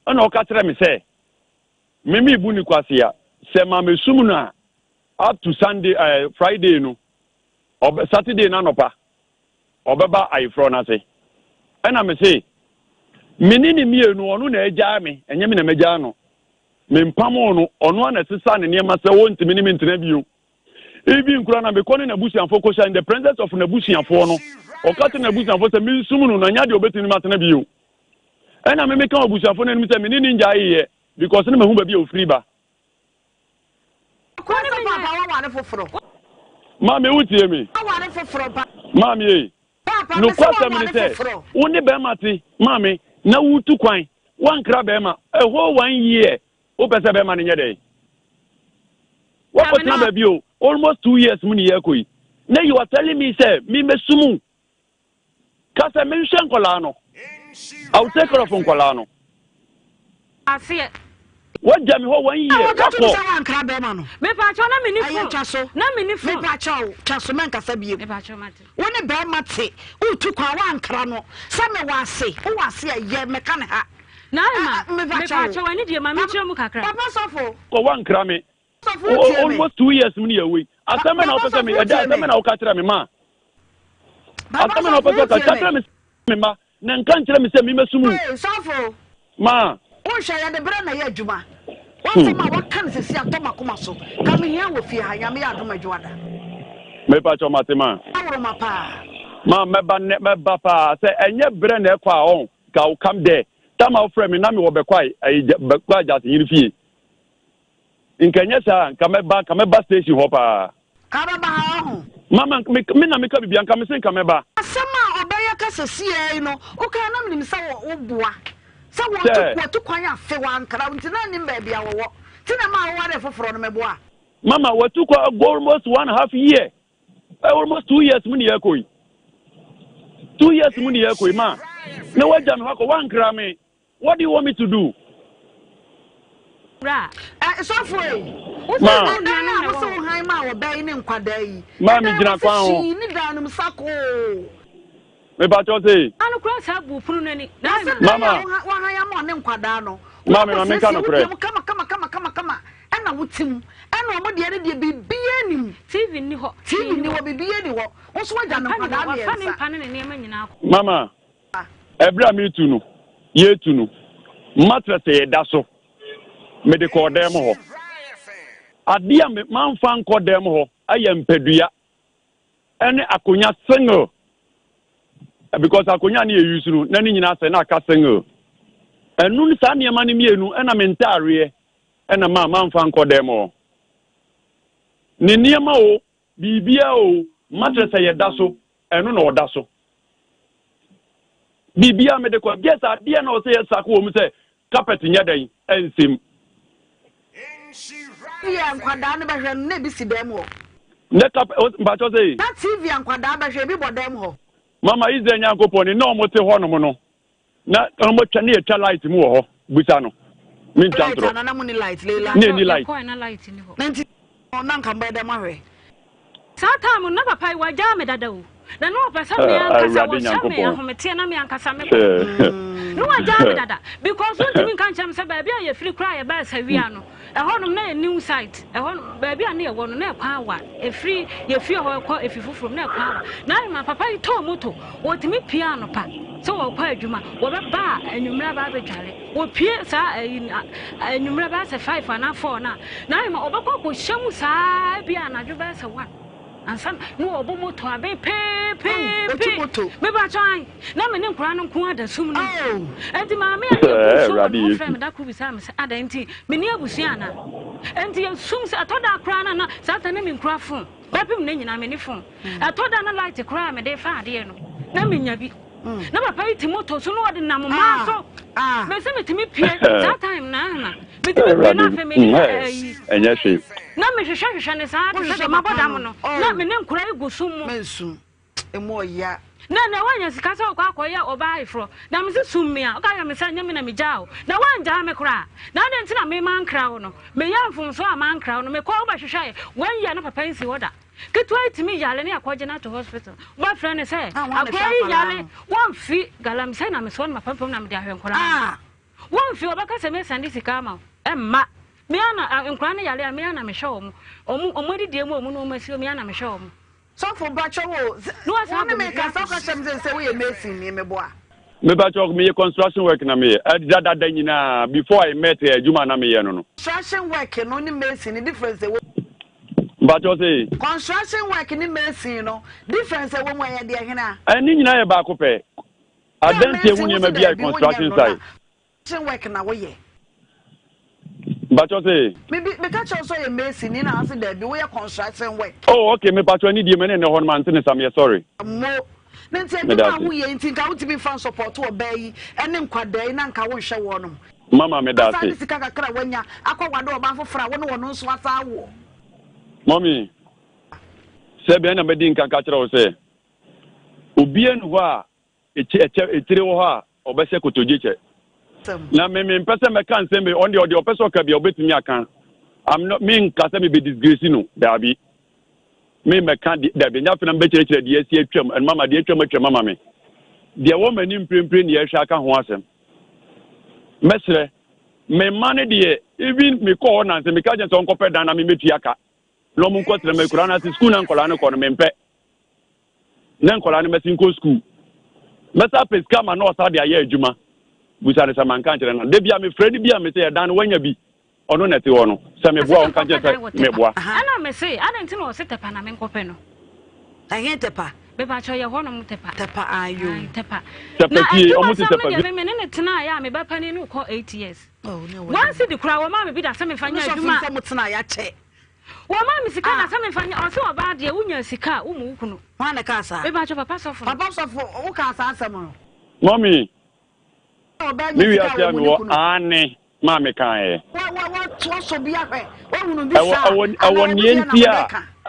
Ɛna ɔka kyerɛ me sɛ me mebu ne kwasea sɛ ma mesum no a up to Sunday eh, Friday no ɔbɛ Saturday no anɔpa ɔbɛba ayeforɔ no ase. Ɛna me se, me ne ne mmienu, ɔno na agyaa me, ɛnyɛ me na magyaa no. Mempamoo no, ɔno ara na ɛsesa ne nneɛma sɛ ɔntumi ne me ntena bio. Even koraa na mekɔ ne n'abusuafoɔ kɔhyia in the presence of n'abusuafoɔ no, ɔka kyerɛ n'abusuafoɔ sɛ mensum no na nyɛ adeɛ ɔbɛtumi ne me atena bio. Ɛna me meka wɔ abusuafoɔ no anim sɛ me ne ne ngyaeeɛ because ne mahu baabi a ɔfiri ba.
Kɔ sɛ paapa waware foforɔ.
Maame wo tie me.
Waware foforɔ pa.
Maame ei.
Paapa me sɛ
Nokwasɛm ne
waware
sɛ
foforɔ.
wo ne bɛrima te maame na wotu kwan woankra bɛrima a whole one year wopɛ sɛ bɛrima no nyɛ dɛn? Woakɔtena baabi o almost 2 years mu ne yɛrekɔ yi na you are telling me sɛ me mɛsum wo. Ka sɛ menhwɛ nkwadaa no. I will take care of nkwadaa no.
Aseɛ.
Wagya me hɔ one year.
Wakɔ.
Wakɔ.
Sɛ wankra bɛrima no.
Mepaakyɛw na meni phone.
Ɛyɛ twa so.
Na meni phone.
Mepaakyɛw twa so mɛnkasa biem.
Mepaakyɛw mate.
Wo ne bɛrima te. Wotu kwan wankra no. Sɛ mewɔ ase. Wowɔ ase a yɛ mɛka ne ha.
Na ma mepaakyɛw ani deɛ ma menkyerɛ mu kakra.
Papa sɔfo.
Kɔ wankra me. Almost 2 years mu ni yɛ wei. Asɛm bɛ na wopɛ sɛ me ɛdɛ asɛm bɛ na woka kyerɛ me ma. Asɛm bɛ na wopɛ sɛ ɔka ka kyerɛ me me ma na nka nkyerɛ me sɛ me mɛsum wo.
Sɔfo.
Ma.
Wohwɛ yɛde berɛ na ɛyɛ adwuma. Wasɛm a waka no sisi atɔ makoma so. Ka mehia wɔ fie ha nyame yɛ adom adwoada.
Mepa kyɛw mate ma.
Aworoma paa.
Ma mɛba nnɛ mɛba paa sɛ ɛnyɛ berɛ na ɛkɔ a ɔn ka wo come there. Tam a wofrɛ me na mewɔ bɛkwae ayi bɛkwae gyasehene fie. Nka ɛnyɛ saa a, nka mɛba, nka mɛba station hɔ paa.
Ka bɛba ha ɔho.
Mama, me, me na meka biribiara, nka mese nka mɛba.
Asɛm a ɔbɛyɛ ka sɛsiaa yi no, wokae a na menim sɛ wo boa. Sɛ wɔtu,
Sɛ.
wɔtu kwan afe, wɔankra wo nti na nnim baabi a wɔwɔ. Nti na ɛmaa wowaree foforɔ no, meboa?
Mama, watu kwan almost one half year, eh, almost 2 years mu ne yɛrekɔ yi. 2 years mu ne yɛrekɔ yi, ma. Na wagya me hɔ akɔ, woankra me. What do you want me to do?
Wura.
Ɛ sɔfo ei.
Wo sɛ
Ma.
wo
Ɛdan
nuanom
a
na
wo
ɛwɔ
sɛ
hɔ.
wo han maa ɔbaa yi ne nkwadaa yi.
Ma me
Ɛdan
gyina
wo
kwan
se
ho.
hyii ne dan no mu sakoo.
Me pa kyɛw se.
Ano koraa saa bu pono no ani.
Na
Na
sɛ dan
Mama.
a wo han ama ɔne nkwadaa no.
Ma me ma me nka
Wo
nokorɛ.
kɔ siesie wo deɛ mu kama kama kama kama kama ɛna wo te mu. Ɛna ɔmo deɛ no deɛ biribiara nni mu.
TV nni hɔ.
TV nni hɔ biribiara nni hɔ. Wo nso wagya no
Mpa nni hɔ.
nkwadaa
Wafa ne
mmiɛnsa.
mpa ne ne nneɛma nyinaa kɔ.
Mama. Ɛberɛ a meretu no, yɛretu no, mattress a ɛda so, mede kɔɔ dan mu hɔ. Adeɛ a mamfa ankɔ dan mu hɔ yɛ mpadua ne akonnwa single because akonnwa ne yɛ use no na ne nyinaa sɛ na aka single. Ɛno ne saa nneɛma no mmienu ɛna me ntaareɛ ɛna ma mamfa ankɔ dan mu hɔ. Ne nneɛma o, biribiara o, mattress a yɛda so, ɛno na ɔda so. Biribiara mede kɔ just adeɛ na ɔsɛ yɛ sako wɔ mu sɛ carpet nyɛ dɛn ɛnsɛm.
TV a nkwadaa no bɛhwɛ no na ebi si dan mu hɔ.
Ne carpet mpakyɛw sɛ yi.
Na TV a nkwadaa bɛhwɛ ebi bɔ dan mu hɔ.
Mama Israel Nyankopɔn ni na wɔn te hɔ nom no na wɔn atwa ne yɛtwa light mu wɔ hɔ busa no me ntwa
Light
ntorɔ.
ana na mo ni light leila.
Ne ni light.
Yɛkɔɛ na light ni hɔ.
Na nti na nka mbɛyɛ dɛ mo ahwɛ.
Saa time no na papa yi wagyaa me dada o. Na na ɔpɛ sɛ me ankasa
Awurade
wɔhyɛ me
Nyankopɔn.
ahometeɛ na me ankasa mekɔ.
Sɛ.
Na wagyaa me dada because wontumi nka nkyerɛ me sɛ baabi a yɛfiri koraa a yɛbaa Sawia no, ɛhɔnom na yɛ new site. Ɛhɔ baabi a na yɛwɔ no na ɛkwan awa. Ɛfiri yɛ fie hɔ kɔ efi foforɔ mu na ɛkwan awa. Na ayɛ ma papa yi tɔɔ moto, wɔtumi pue anɔpa sɛ wɔrekɔ adwuma, wɔbɛba a anwummerɛ aba abɛdware. Wɔpue saa ayi anwummerɛ bɛyɛ sɛ 5 anaa 4 no a, na ayɛ ma wɔbɛkɔ akɔhyɛ mu saa ebia anadwo bɛyɛ sɛ 1. Ansa na wɔbɔ moto abe peepeepe. Mepakyɛ an na me ne nkwadaa no nko ada sum no. Enti maame a yɛbu nsuo wɔ ne ho frɛ me da koro bisaa me sɛ adɛn nti menni abusua anaa? Enti yɛsum sɛ ɛtɔ da koraa na na saa ta na menkura fon. Bɛpem ne nyinaa menni fon. Ɛtɔ da na light koraa a mede fa adeɛ no na menya bi. Na papa yi te moto so na ɔde nam mmaa so. Mese metumi pue saa time na na metumi pue na afei mede ayi.
Ɛnyɛ hwee.
Na mehwehwɛ hwehwɛ ne saa te sɛ deɛ mabɔ dam no na me ne nkora yi gu so mu.
Mensu emu ɔya.
Na na woanya sika sɛ wokɔ akɔyɛ ɔbaa ayeforɔ na mese sum me a woka kyerɛ me sɛ nyɛ me na megyaa wo na woangyaa me koraa na adɛn nti na me mankra wo no meyɛ mfomsoɔ a mankra wo no mekɔ wobɛhwehwɛ one year na papa nsi hɔ da. Ketewa yi tumi yare ne akɔgye no ato hospital. Wobɛfrɛ no sɛ akwadaa yi yare wɔmfi galamsey na mesoa no mapampam na mede ahwɛ nkwadaa no. Wɔmfi wɔbɛka sɛ mesan de sika ama wo. Ɛmma. Me ara na nkwadaa no yare a me ara na mehwɛ wɔn. Wɔn wɔn adidie mu wɔn nneɛma si me ara na mehwɛ wɔn.
Sɔfo mpakyɛ wo wo ne me kasa woka kyerɛ me sɛ sɛ woyɛ mason ni meboa.
Mepakyɛ meyɛ construction work na meyɛ dadada nyinaa before I met her adwuma na meyɛ no no.
Construction work no ne mason no difference ɛwɔ.
Mpakyɛ se.
Construction work ne mason no difference ɛwɔ mu ɛyɛ deɛ hena.
Ɛne nyinaa yɛ baako pɛ. Adansie ho nneɛma bi a construction site.
Construction work na woyɛ.
Mpakyɛ se.
Me bi meka kyerɛ wo sɛ ɔyɛ mason ni na ase daabi woyɛ construction work.
Oh okay mepakyɛ ne die me ne nnɛ hɔ no mante ne sa meyɛ sorry.
Mo. Ne nti adwuma a woyɛ yi nti nka wontumi mfa nsɔpɔto ɔbaa yi ne nkwadaa yi na nka wonhwɛ wɔnom.
Mama meda ase.
Asan de sika kakra a wanya akɔ wade ɔbaa foforɔ a wo ne ɔno nso asan awoɔ.
Mummy, sɛ bɛn na madi nka ka kyerɛ wo sɛ obiara nni hɔ a ɛkyɛ etire wɔ hɔ a ɔbɛhyɛ kotodwe kyɛ. Na me mempɛ sɛ mɛka nsɛm bi ɔno deɛ ɔdeɛ ɔpɛ sɛ ɔka bi a ɔbɛtumi aka. I'm not menka sɛ mebɛ disgrace no daabi. Me mɛka dabi ɛnyɛ afei na mebɛkyerɛkyerɛ deɛ asi atwam ɛno mama deɛ atwam atwam ama me. Deɛ ɛwɔ m'anim mprempren ne yɛhwɛ aka ho asɛm. Mɛsrɛ me mma no deɛ even mekɔɔ hɔ nansa meka kyerɛ sɛ ɔnkɔpɛ dan na memmɛtua ka na ɔmo nkɔtena m'akura no ase sukuu na nkɔlaa no kɔ no mempɛ. Na nkwadaa no mɛsi nkɔ sukuu. Mɛsa apɛ sika ma na ɔsa de ayɛ adwuma. Busa no sɛ manka nkyerɛ no. Da bi a mefrɛ no bi a mese ɛdan no wanya bi. Ɔno na ɛte hɔ no. Sɛ meboa a ɔnka nkyerɛ sɛ meboa.
Ɛna mese adɛn nti na ɔse Tɛpa na menkɔpɛ no.
Ɛhe Tɛpa?
Mepakyɛw yɛ hɔnom Tɛpa.
Tɛpa ayo.
Tɛpa.
Tɛpa fie, ɔmo te
Tɛpa
Tɛpa
deɛ me me ne ne tenaeɛ a me ba panin no kɔ 8 years. One cedi koraa wɔmaa me bi da sɛ memfa nyɛ adwuma.
Ɔno sɔfo sɛ mo tenaeɛ akyɛ.
Wɔmaa me sika na sɛ memfa nyɛ ɔse ɔbaa deɛ wonya sika a womu wo kunu.
Hwan na ɛkaa saa?
Mepakyɛ papa sɔfo no.
Papa sɔfo wo kaa saa asɛm no?
Mummy, me wiase a mewɔ aane maa me kaeɛ. Ɛwɔ ɛwɔ ɛwɔ neɛ nti a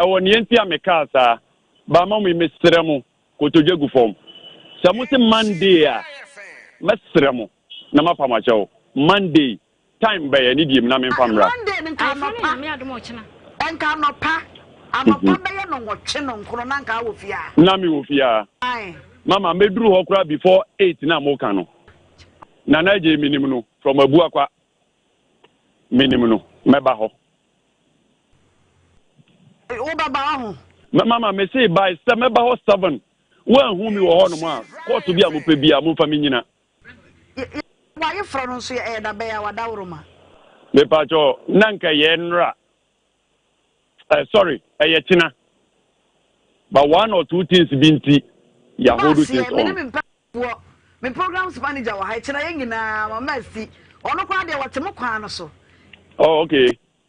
ɛwɔ neɛ nti a mekaa saa. Ba mummy mesrɛ mo kotodwe gu fam. Sɛ mo se Monday a mɛsrɛ mo na mapa mo akyɛw Monday. Time bɛyɛ ne diem na memfa mmra.
Monday no nka
Ayeforo no
anɔpa.
Nyame adom a ɔkyena.
Nka anɔpa. Anɔpa bɛyɛ nɔnwɔtwe nɔnkron na nka wɔ fie a.
Na me wɔ fie a.
Ae.
Mama mɛduru hɔ koraa before 8 na moka no. Nana Adjei menim no from Abuakwa. Menim no. Mɛba hɔ.
Wobɛba ɔho.
Mama mese by sɛ mɛba hɔ 7. Woanhu me wɔ hɔnom a, kɔɔto bi a mopɛ biara momfa me nyina.
W'ayeforɔ no nso ɛyɛ da bɛn a w'adaworoma?
Mepakyɛw na nka ɛyɛ nnora eh, sorry ɛyɛ kyena but one or two things bi nti yɛ hold things
me ne
on.
me mpanyinfoɔ me programs manager wɔ ha ɛkyena yɛn nyinaa mama asi ɔno koraa deɛ wɔte mo kwan no so.
Oh okay.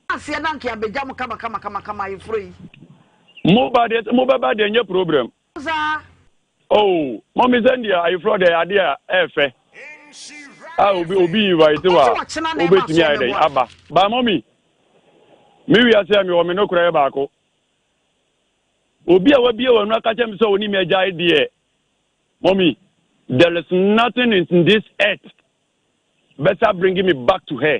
Aseɛ na nka yɛabɛgya mo kama kama kama kama ayeforɔ yi.
Mo ba deɛ mo bɛba deɛ nyɛ problem.
Saa.
Oh mummy sɛ deɛ ayeforɔ deɛ adeɛ a ɛɛfɛ a obi obi invite wa wobɛtumi ayɛ dɛn aba ba mummy me wiase a mewɔ me nokorɛ yɛ baako obi a wabie w'anu aka kyerɛ me sɛ ɔne me agyae deɛ mummy there is nothing in this earth better bringing me back to her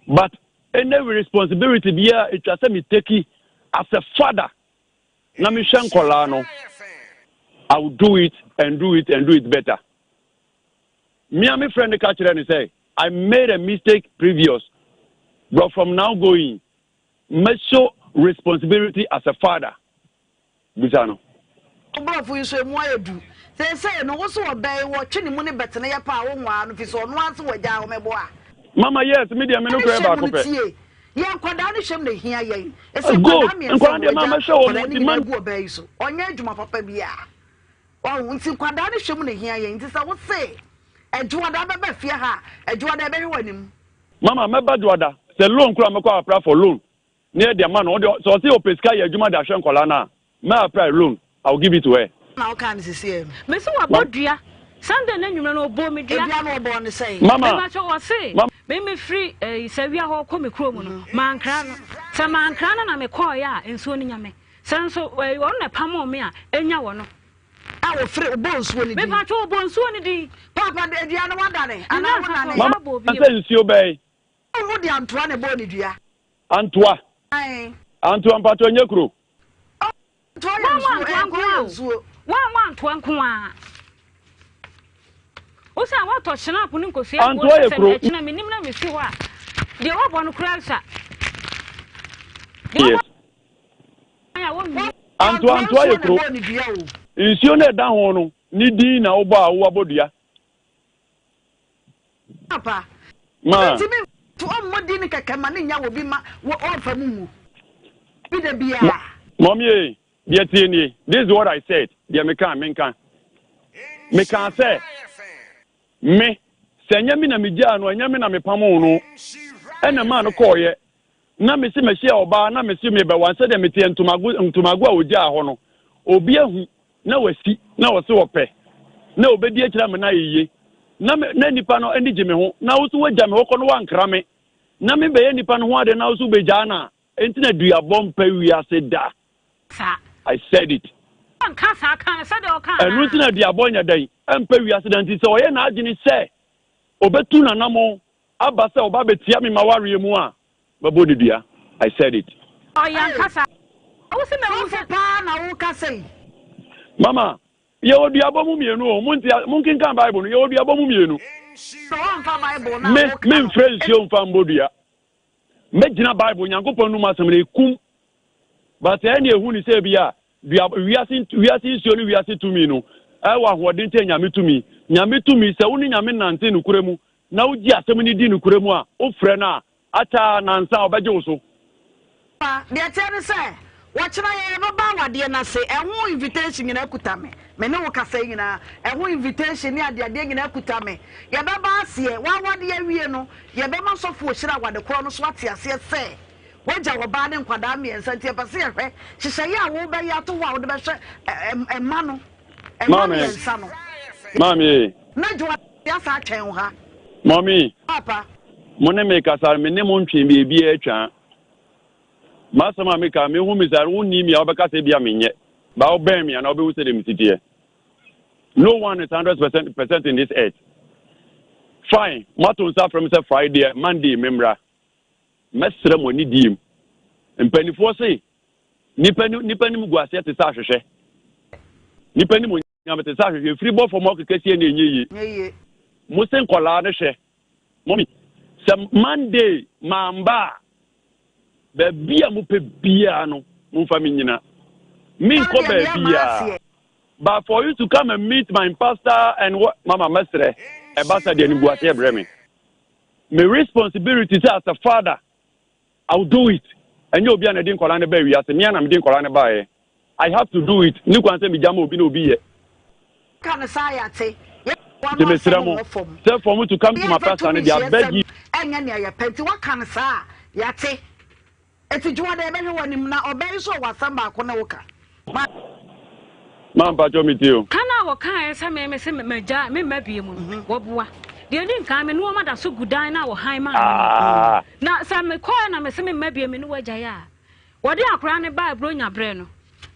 but any responsibility biara etwa sɛ me take as a father na mehwɛ nkɔlaa no, I will do it and do it and do it better. Me a me friend no ka kyerɛɛ no sɛ I made a mistake previous but from now going mɛ show responsibility as a father. Bisa no.
Wo brɔfo yi nso emu ayɛ du. Seesei no wo se ɔbɛ yi wɔtwe ne mu ne bɛtene yɛ paa wo nwaa no fisɛ ɔno ara se wagyaa wo meboa.
Mama yes me deɛ me nokorɛ yɛ baako pɛ.
Tie yɛn nkwadaa no hwɛm na ehia yɛn ɛsɛ
Good
nkwadaa mmiɛnsa
nkwadaa
na
deɛ ma
wagya
mɛhwɛ wɔn
nkwadaa no
nti
nyinaa
man.
gu ɔbaa yi so ɔnyɛ adwuma papa biara wahu nti nkwadaa no hwɛm na ehia yɛn nti sɛ wo se adwoada bɛba fie ha a adwoada ɛbɛhwɛ w'anim.
Mama mɛba dwoada sɛ loan koraa mɛkɔ apply for loan na yɛde ama no ɔde sɛ ɔse ɔpɛ sika yɛ adwuma de ahwɛ nkwadaa no a mɛ apply loan I will give it to her.
Na wokaa no sesiei no.
Mese wabɔ dua. Sunday no anwummerɛ no ɔbɔɔ me dua.
Dua no ɔbɔɔ no sɛn?
Mama.
Mepakyɛ ɔse
Mama.
me me firi eh, Sawia hɔ kɔ me kurom no mankra no. Sɛ mankra no na mekɔɔeɛ a nsuo no nya me. Sɛ nso eh, ɔno na ɛpamoo me a ɛnya wɔ no.
A wɔfiri ɔbɔɔ nsuo no din.
Mepakyɛ ɔbɔɔ nsuo no din.
Paapa dua no wadane anaa wonane?
Mama sɛ nsuo bɛn?
Wo de antoa na ɛbɔɔ ne dua.
Antoa.
Ae.
Antoa mpakyɛ nyɛ kuro.
Antoa yɛ nsuo, ɛyɛ kuro yɛ nsuo.
Woanwo antoa nko ara. Wo sɛ woatɔ hyinapo ne nkosua
Antoa yɛ kuro.
Ɛkyina menim na mesi hɔ a deɛ woabɔ no koraa sa.
Yes. Antoa antoa yɛ kuro. Nsuo no ɛda ho no ne din na wobɔ a wowabɔ dua.
Papa,
Ma.
Ntumi nto ɔmmɔ din kɛkɛ ma ne nya wɔ bi ma wɔ ɔmfa mu ngu. Bi da biara.
Mɔmi ee, deɛ tie nie, this is what I said, deɛ meka menka. Mekaa sɛ, me, sɛ ɛnyɛ me na megyaa no, ɛnyɛ me na mepamoo no, ɛna maa no kɔɔyɛ. Na mese mahyia ɔbaa na mese mebɛwa sɛdeɛ meteɛ ntomago ntomago a ɔgyaa hɔ no, obi ahu na wasi na ɔse ɔpɛ na ɔbɛdi akyire ama no ayɛ yie na me na nipa no ani gye me ho na wo so woagya me hɔ kɔ no woankra me na me bɛyɛ nipa no ho ade na wo so wobɛgyaa no a enti na duabɔ mpɛ wiase da.
Saa.
I said it.
Ɔnka saa ka no sɛdeɛ ɔka
Ɛno nti na duabɔ nyɛ dɛn ɛmpɛ wiase da nti sɛ ɔyɛ n'adwene sɛ ɔbɛtu n'anamɔn aba sɛ ɔba bɛtia me m'awareɛ mu a mɛbɔ no dua I said it.
Ɔyɛ ankasa. Wo se mahu sɛ.
Sɔfo paa na wo kasa yi.
Mama, yɛwɔ duabɔ mu mienu o, monte a, monkenkan Bible no, yɛwɔ duabɔ mu mienu.
Sɛ wɔmfa Bible no a
Me,
woka no.
memfrɛ nsuo mfa mbɔ dua. Mɛgyina Bible, Nyankopɔn num asɛm no, ekum. But ɛyɛ nea ehu ne sɛ ebi a, dua, wiase, wiase nsuo ne wiase tumi no, ɛwɔ ahoɔden kyɛn Nyame tumi. Nyame tumi, sɛ wo ne Nyame nante nokorɛ mu, na wogye asɛm no di nokorɛ mu a, wofrɛ no a, Akyɛ ara nnansa a ɔbɛgye wo so.
Pa, deɛ ɛteɛ ne sɛ, wɔkyena yɛbɛba awadeɛ no ase, ɛho invitation nyinaa kuta me, me ne wo kasa yi nyinaa, ɛho invitation ne adeadeɛ nyinaa kuta me. Yɛbɛba aseɛ, w'awadeɛ awie no, yɛbɛma sɔfo ɔhyira awade korɔ no so ate aseɛ sɛ, w'agya wɔ baa ne nkwadaa mmiɛnsa nti yɛpɛ sɛ yɛhwɛ nhyehyɛeɛ a wobɛyɛ ato hɔ a wode bɛhwɛ mma no, mma
Maame,
mmiɛnsa no.
maame.
Na Joa asa atwɛn wo ha.
Mummy,
Papa.
mo ne me kasa, me ne mo ntwe biribiara atwa. M'asɛm a meka, mehu me saa, wonni me a wobɛka sɛ ebia menyɛ. Ba wobɛn me anaa wobɛhu sɛdeɛ mesi teɛ. No one is 100% in this earth. Fine, moato nsa afrɛ me sɛ Friday, Monday memmra. Mɛsrɛ mo anidie mu. Mpanimfoɔ se, nipa nipa nim gu aseɛ te sɛ ahwehwɛ. Nipa nim Nyame te sɛ ahwehwɛ firi bɔ fam ɔkeka sie na ɛnyɛ yie. Mo se nkɔlaa no hwɛ. Mummy sɛ Monday mamba a baabi a mopɛ biara no momfa me nyina. Menkɔ baabiara. But for you to come and meet my pastor and what mama mɛsrɛ ɛba sa deɛ animguaseɛ brɛ me. Me responsibility sɛ as a father I will do it. Ɛnyɛ obi a na ɛde nkwadaa no baa wiase, me ara na mede nkwadaa no baeɛ. I have to do it. Ne kwan sɛ megya ma obi na obi yɛ.
Ka no saa yɛate. Yɛn
Nti
ano
mesrɛ
asɛm
mo
wɔ fam.
sɛ for me to come to my
Yɛmfa
pastor no
tumi
deɛ I
nhyɛ
beg
nsɛm
you.
ɛnyɛ nea yɛpɛ nti woaka no saa a yɛate. Eti dwoa dɛ yɛbɛhwɛ w'anim na ɔbaa yi nso ɔwɔ asɛm baako ne wo ka. Ma.
Ma mpakyɛw me tie o.
Ka no a wɔkaeɛ sɛ me mese magyaa memma bio mu no, wɔboa. Deɛ ɛdi nkan, me nnoɔma da so gu dan no a wɔhan maa me no mu. Na sɛ mekɔeɛ na mese memma bio me ne wo agyae a, wɔde akwadaa no baa Buronya berɛ no,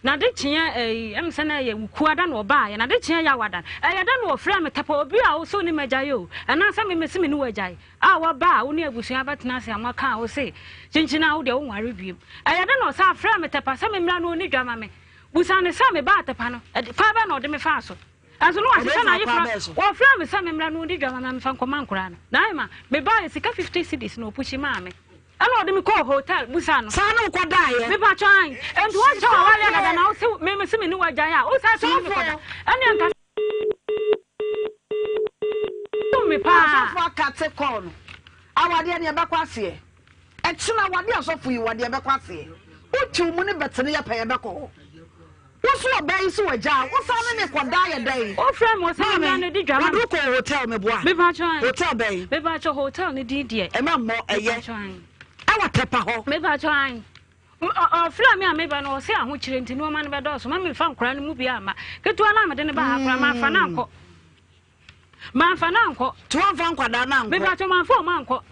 n'adekyeɛ ɛyi, ɛm sɛ na ɛyɛ Wukuada na ɔbaeɛ, n'adekyeɛ Yawada no, ɛyɛ da na wɔfrɛɛ me tɛpɛ, obi a wo se wo ne m'agyae o, anaasɛ me mese me ne wo agyae, a waba a wo ne abusua abɛtena ase a moaka a wo se kyinkyin a wo deɛ wonware biom. Ɛyɛ da na ɔsan frɛɛ me tɛpa sɛ memmra na ɔnni dwa ma me. Busa no sɛ mebaa Atepa no, kwan bɛn na ɔde me faa so? Ɛnso na wahyehyɛ n'ayefra. Wɔfrɛɛ me sɛ memmra na ɔndi dwama na memfa nkɔma nkoraa no. Naima, mebaeɛ sika 50 cedis na ɔpushi maa me. Ɛna ɔde me kɔɔ hotel busa no.
Saa na wokɔdaeɛ?
Mepakyɛ ae. Enti woakyɛ w'awareɛ dada na wose me mese me ne wo agyae a, wosan tumi ne me kɔda. Ɛnneɛ nka som me paa.
Asɔfo akate kɔɔ no. Awadeɛ no yɛbɛkɔ aseɛ. Ɛkyena awadeɛ asɔfo yi wadeɛ bɛkɔ aseɛ. Wotwiw mu ne bɛtene yɛ pɛ yɛbɛkɔ hɔ. Wo so ɔbaa yi so wagyaa wo san ne ne kɔ da yɛ dɛn.
Wo frɛ me ɔsɛ me mmra no di dwa ma me.
Maame wɔde wo kɔɔ hotel me boa.
Me pa kyɛw ae.
Hotel bɛn.
Me pa kyɛw hotel no din deɛ.
Ɛma mmɔ ɛyɛ.
Me pa kyɛw ae.
Ɛwɔ Tɛpa hɔ.
Me pa kyɛw ae. Ɔfrɛ me a meba no ɔsɛ ahokyerɛ nti nneɛma no bɛdɔɔso ma memfa nkora no mu bi amma. Ketewa no a mede no baa ha koraa mamfa no ankɔ. Mamfa no ankɔ.
Nti woamfa nkwadaa no ankɔ?
Me pa kyɛw mamfa wɔn ankɔ.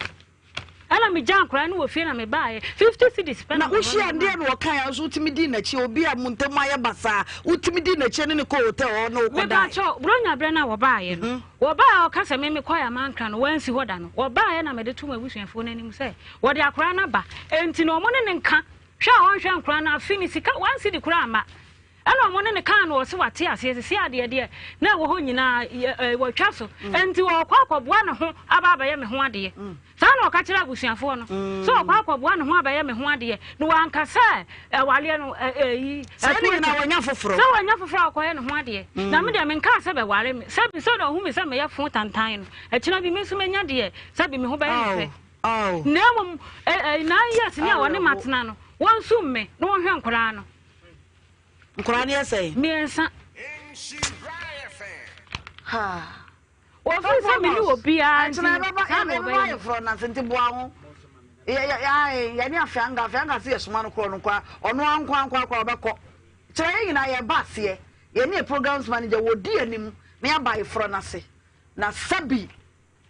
Ɛna me gyaa nkwadaa no wɔ fie na me baeɛ. 50 cedis pɛ
na
na
wohyia deɛ na wɔkae a nso wotumi dii n'akyi obi a mo ntam ayɛ basaa wotumi dii n'akyi ne ne kɔ hotel hɔ na wokɔdae.
Mepakyɛw, Buronya berɛ no a wɔbaeɛ no, wɔbaeɛ a ɔka sɛ me mekɔe a mankra no, wansi hɔ da no, wɔbaeɛ na mede too m'abusuafoɔ no anim sɛ wɔde akwadaa no aba, enti na wɔn ne no nka, hwɛ a ɔnhwɛ nkwadaa no, afe ne sika, one cedi koraa amma. Ɛna ɔmo ne no kaa no ɔse wate aseɛ sesei adeɛ deɛ na ɛwɔ hɔ nyinaa yɛ watwa so ɛnti ɔɔkɔ akɔboa ne ho aba abɛyɛ me ho adeɛ saa na ɔka kyerɛ abusuafoɔ no sɛ ɔkɔ akɔboa ne ho abɛyɛ me ho adeɛ na wanka sɛ ɛwareɛ no ɛyi
sɛ ne nyinaa wanya foforɔ
sɛ wanya foforɔ a ɔkɔyɛ ne ho adeɛ na me deɛ menkaa sɛ bɛware me sɛbi sɛ na ɔhu me sɛ meyɛ fo tantan no ɛkyena bi me nso menya deɛ sɛbi me ho bɛyɛ me fɛ na mmom 9 years ni a wɔne matena no wɔnsum me na wɔnhwɛ nkoraa no.
Nkwadaa no yɛ sɛn?
Mmiɛnsa. Wɔfiri sɛ mene obiara nti
saa na wɔbɛyɛ. Ayeforɔ no ase nti boa ho. Yɛne afeanga afeanga se yɛsoma no korɔ no koraa ɔno ara nko ara nko ara koraa ɔbɛkɔ. Kyerɛ yɛn nyinaa yɛba aseɛ yɛne yɛ programs manager wɔdi anim na yɛaba ayeforɔ no ase na sɛbi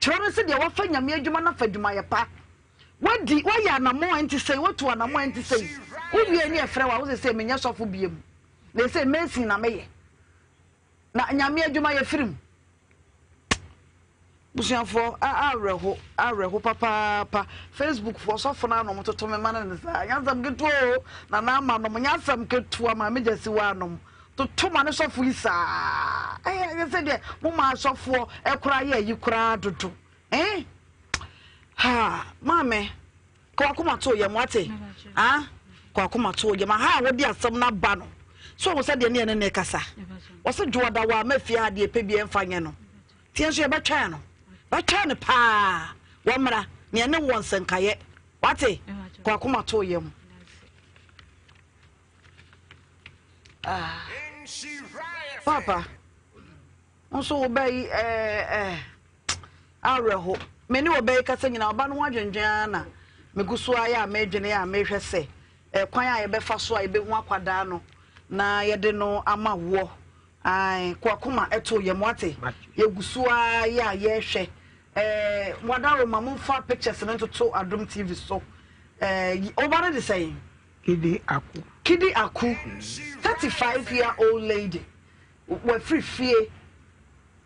Kyerɛ no sɛ deɛ wafa Nyame adwuma no afa adwumayɛ pa. Wadi, wayɛ anamɔn a ɛnte sei, watu anamɔn a ɛnte sei. Wowie ne yɛfrɛ wo a, wose sei menyɛ sɔfo biom. Na ɛsei mason na meyɛ. Na Nyame adwuma yɛfiri mu. Busuafoɔ, awerɛho, awerɛho papaapa. Facebook foɔ sɔfo no anom toto me ma no ne saa. Nyɛ asɛm ketewa o, Nana Ama nom, nyɛ asɛm ketewa, Maame Gyasiwa anom. Toto ma ne sɔfo yi saa. Ɛyɛ ɛyɛ sɛ deɛ mo maa sɔfoɔ ɛkora yɛ ayi koraa dodo. Eh? Ha, maame, kɔ akoma to yɛ mo ate. Ah, kɔ akoma to yɛ ma ha a wɔde asɛm no aba no. So wɔn sɛ deɛ ne yɛ ne ne kasa. Wɔsɛ dwoɔda wɔ ama fie ha deɛ pɛ bi ɛmfa nyɛ no. Tie nso yɛbɛtwɛn no. Bɛtwɛn no paa. Wɔmmra ne ɛne wɔn nsɛnkayɛ. Wate? Kɔ akoma to yɛ mo. Ah. Papa, nso wo bɛ yi ɛɛ eh, awerɛho. Me ne ɔbɛ yi kasa nyinaa ɔba no ho adwendwen ara na megu so ayɛ a medwene a mehwɛ sɛ ɛkwan a yɛbɛfa so a yɛbɛhu akwadaa no na yɛde no ama woɔ. Ae, koakoma ɛto yɛn wate. Yɛgu so ara yɛ a yɛhwɛ. Ɛɛ, wadaroma momfa pictures no ntoto Adom TV so. Ɛɛ, ɔba no de sɛn?
Kidi Aku.
Kidi Aku, 35 year old lady, wafiri fie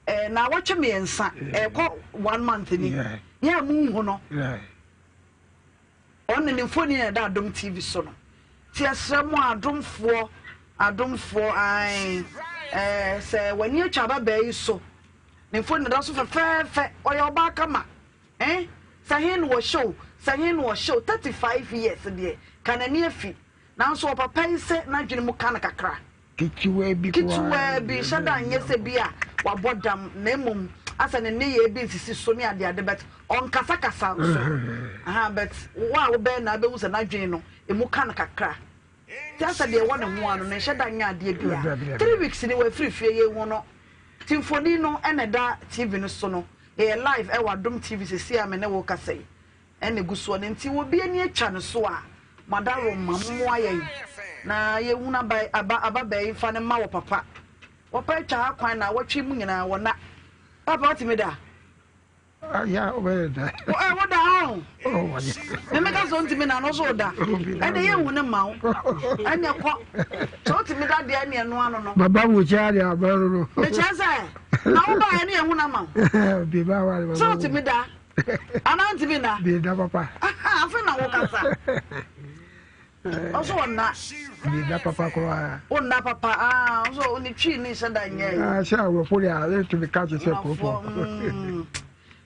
eh, naawɔtwe mmiɛnsa, ɛkɔ one month ni, yɛ a munhu no. Ɔne ne mfoni na ɛda Adom TV so no. Ti ɛsrɛ mo adomfoɔ, adomfoɔ, ae, eh, sɛ w'ani atwa ababaa yi so, ne mfoni na ɛda so fɛfɛɛfɛ, ɔyɛ ɔbaa kama. Eh sɛ he na ɔhyɛ o, sɛ he na ɔhyɛ o, 35 years deɛ, ka n'ani afi. Nanso ɔpapa yi sɛ n'adwene mu ka no kakra.
Ketewaa bi koraa.
Ketewaa bi, nhyɛ da nyɛ sɛ bi a wabɔ dam, na mmom asɛ ne nneyɛɛ bi nsisi so ne adeade but ɔnkasakasa nso. Aha, but wo a wobɛn no a wobɛhu sɛ n'adwene no, emu ka no kakra. Nti asɛ deɛ ɛwɔ ne ho ara no, no nhyɛ da nyɛ adeɛ biara. 3 weeks ni wafiri fie, yɛnhu no. Nti mfonin no na ɛda TV no so no. Yɛyɛ live ɛwɔ Adom TV seesei a me ne wo rekasa yi ɛna egu soɔ no nti obi ani atwa ne so a mo adaworoma mommoa yɛn na yɛhunu aba aba ababaa yi mfa no mma wɔ papa wɔpa atwa ha kwan na awɔtwe mu nyinaa wɔ na papa watumi da.
Ya wobɛyɛ da.
Ɛ woda hɔ o. Meme ka sɛ ɔntumi na no so woda. Ɛnna yɛnhu ne mma wo. Ɛnna kɔ. Sɛ wotumi da deɛ ɛnna ɛno ano no.
Baba wo kyɛ ade aba no no.
Mekyerɛ sɛ na wo baeɛ ne yɛhu no ama wo.
Bi ba wa
Sɛ wotumi da anaa ntumi nna.
Bi da papa.
Afei na wokasa. Ɔso ɔnna.
Nna papa koraa.
Ɔnna papa aa ɔso ɔne twi ne nhyɛ da nyɛ.
Ah sɛ awerɛfo deɛ a yɛntumi ka kye sɛ kurofoɔ.
Mm.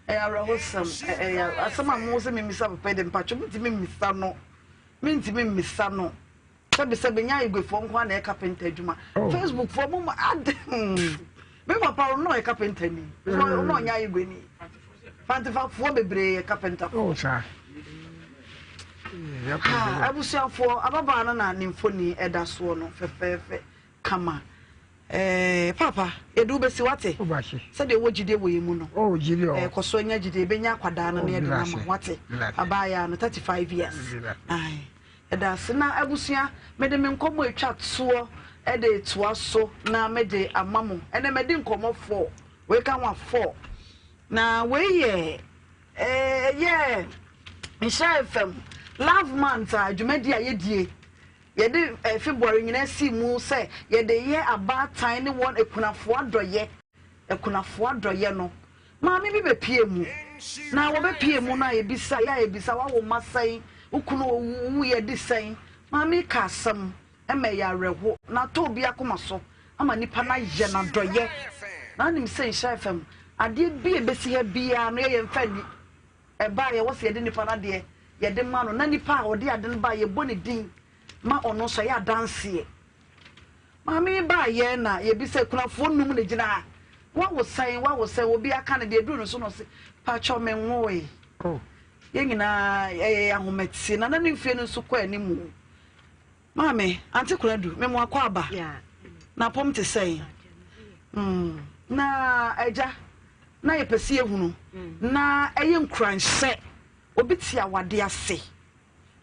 Ɛyɛ awerɛhosɛm ɛyɛ asɛm a mo sɛ memisa papa yi de mpatwɔ mentumi mmisa no mentumi mmisa no sɛbisɛbi nyɛ ayigwefoɔ nko ara na ɛyɛ kapenta adwuma oh. Facebook foɔ mo ade hmm. me papa ɔno ɔyɛ kapenta ni ɔno ɔnyɛ ayigweni fantefafoɔ bebree yɛ kapentafoɔ.
Oh, saa.
Abusuafoɔ ababaa no na ne mfoni ɛda soɔ no fɛfɛɛfɛ kama. Eh, papa, yɛde wo bɛsi wate. Sɛdeɛ wɔ gyidie wɔ yɛn mu no.
Oh, gyidie
eh, kɔ so anya gyidie, ɛbɛnya akwadaa no na yɛde no ama wate. Abaayaa no, 35 years. Aye. Ɛda ase na abusua, mede me nkɔmmɔ atwa toɔ de toa so na mede ama mo. Ɛnɛ madi nkɔmmɔ 4, wei ka ho a 4. Na wei yɛ ɛyɛ Nhyira FM Love Month a dwumadi a yɛdie. Yɛde February nyinaa sii mu sɛ yɛde yɛ abaatan ne wɔn akunafoɔ adɔyɛ. Akunafoɔ adɔyɛ no, maame bi bɛpie mu. Na wɔbɛpie mu no a yɛbisa, yɛ a yɛbisa, wawo mma sɛn? Wo kunu owu, wuiɛ adi sɛn? Maame yi ka asɛm ma ɛyɛ awerɛho na atɔ obi akoma so ama nipa no ayɛ no adɔyɛ. Na wonim sɛ Nhyira FM, adeɛ bi a ɛbɛsi ha biara no yɛ yɛmfa nni. Ɛba a yɛwɔ sɛ yɛde nipa no adeɛ yɛde ma no na nipa a ɔde ade no ba yɛbɔ ne din ma ɔno nso ɛyɛ adanseɛ. Maame yi baayɛ na yɛbisa akunafoɔ num na gyina ha. Wawo sɛn wawo sɛn obi aka no deɛ ɛduru no so na ɔse pakyɛw menwoe.
Oh.
Yɛn nyinaa ɛyɛ ahometeɛ na na ne mfie no nso kɔ anim. Maame, Ante Konadu, me mo akwaaba. Na apɔm te sɛn? Mm. Na agya, na yɛpɛ sɛ yɛhunu. Mm. Na ɛyɛ nkuranhyɛ. Obi te awade ase.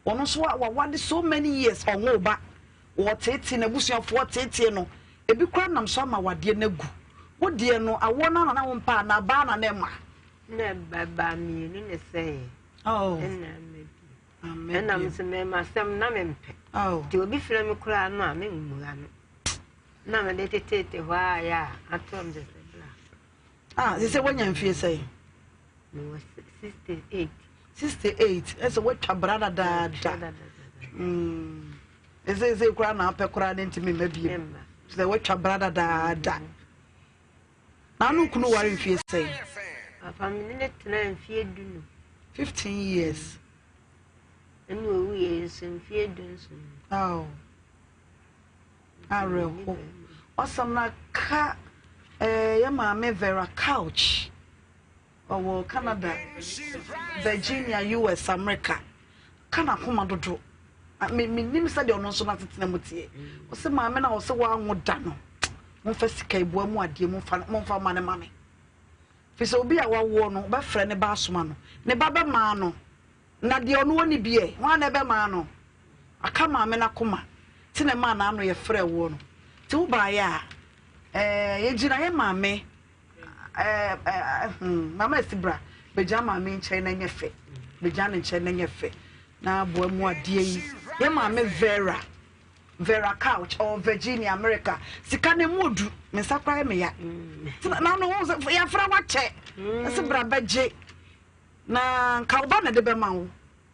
Ɔno nso wawade so many years, ɔnwo ba. Wɔteetee n'abusuafoɔ teetee no. Ebi koraa nam so ama awadeɛ no agu. Wo deɛ no, awoɔ no ana na wompɛ anaa baa na na ɛma?
Na ba mmienu na ɛsɛeɛ.
Oh.
Ɛna mma bi. Ɛna me nso mmarima na mempɛ. Nti obi frɛ me koraa no a memmua no. Na mede teteete hɔ a yɛ a ato me sɛ sɛ bra.
Ah, sɛ sɛ woanya mfie sɛn?
Mewɔ 68.
68, ɛsɛ woatwa bra dadaada. Mm. Ɛsɛ sɛ koraa na apɛ koraa ne ntumi mma biem. Sɛ woatwa bra dadaada. Na ano kunu ware mfie sɛn?
Papa me ne no tenaa mfie dunu.
15 years.
Ɛna owu yɛ nso mfie dunson.
Oh. Awerɛho. Ɔsɛm na ka eh, yɛ maame Vera Couch. Ɔwɔ Canada, Virginia, US, America. Ka n'akoma dodo. Me menim sɛdeɛ ɔno nso n'asetena mu teɛ. Ɔsɛ maame no a ɔsɛ wanwo da no, momfa sika ebua mu adeɛ momfa momfa ma ne ma me. Fi sɛ obi a wawoɔ no, bɛfrɛ ne ba asoma no. Ne ba bɛmaa no. Na deɛ ɔno ɔni bi ɛ, hwan na ɛbɛmaa no? Aka maame no akoma. Ti na ɛmaa n'ano yɛfrɛ woɔ no. Nti wobaeɛ a, ɛɛ yɛgyina yɛ maame Ɛɛ ɛɛ hmm, mama esi bra bɛgyina maame nkyɛn na ɛnyɛ fɛ. Bɛgyina ne nkyɛn na ɛnyɛ fɛ. Na aboa mu adeɛ yi. Yɛ maame Vera. Vera Couch ɔwɔ Virginia, America. Sika no emu odu. Me nsa koraa yɛ me ya. Na no ho sɛ yɛafra wakyɛ. Ɛsɛ bra bɛgye. Na nka wo ba na de bɛma wo.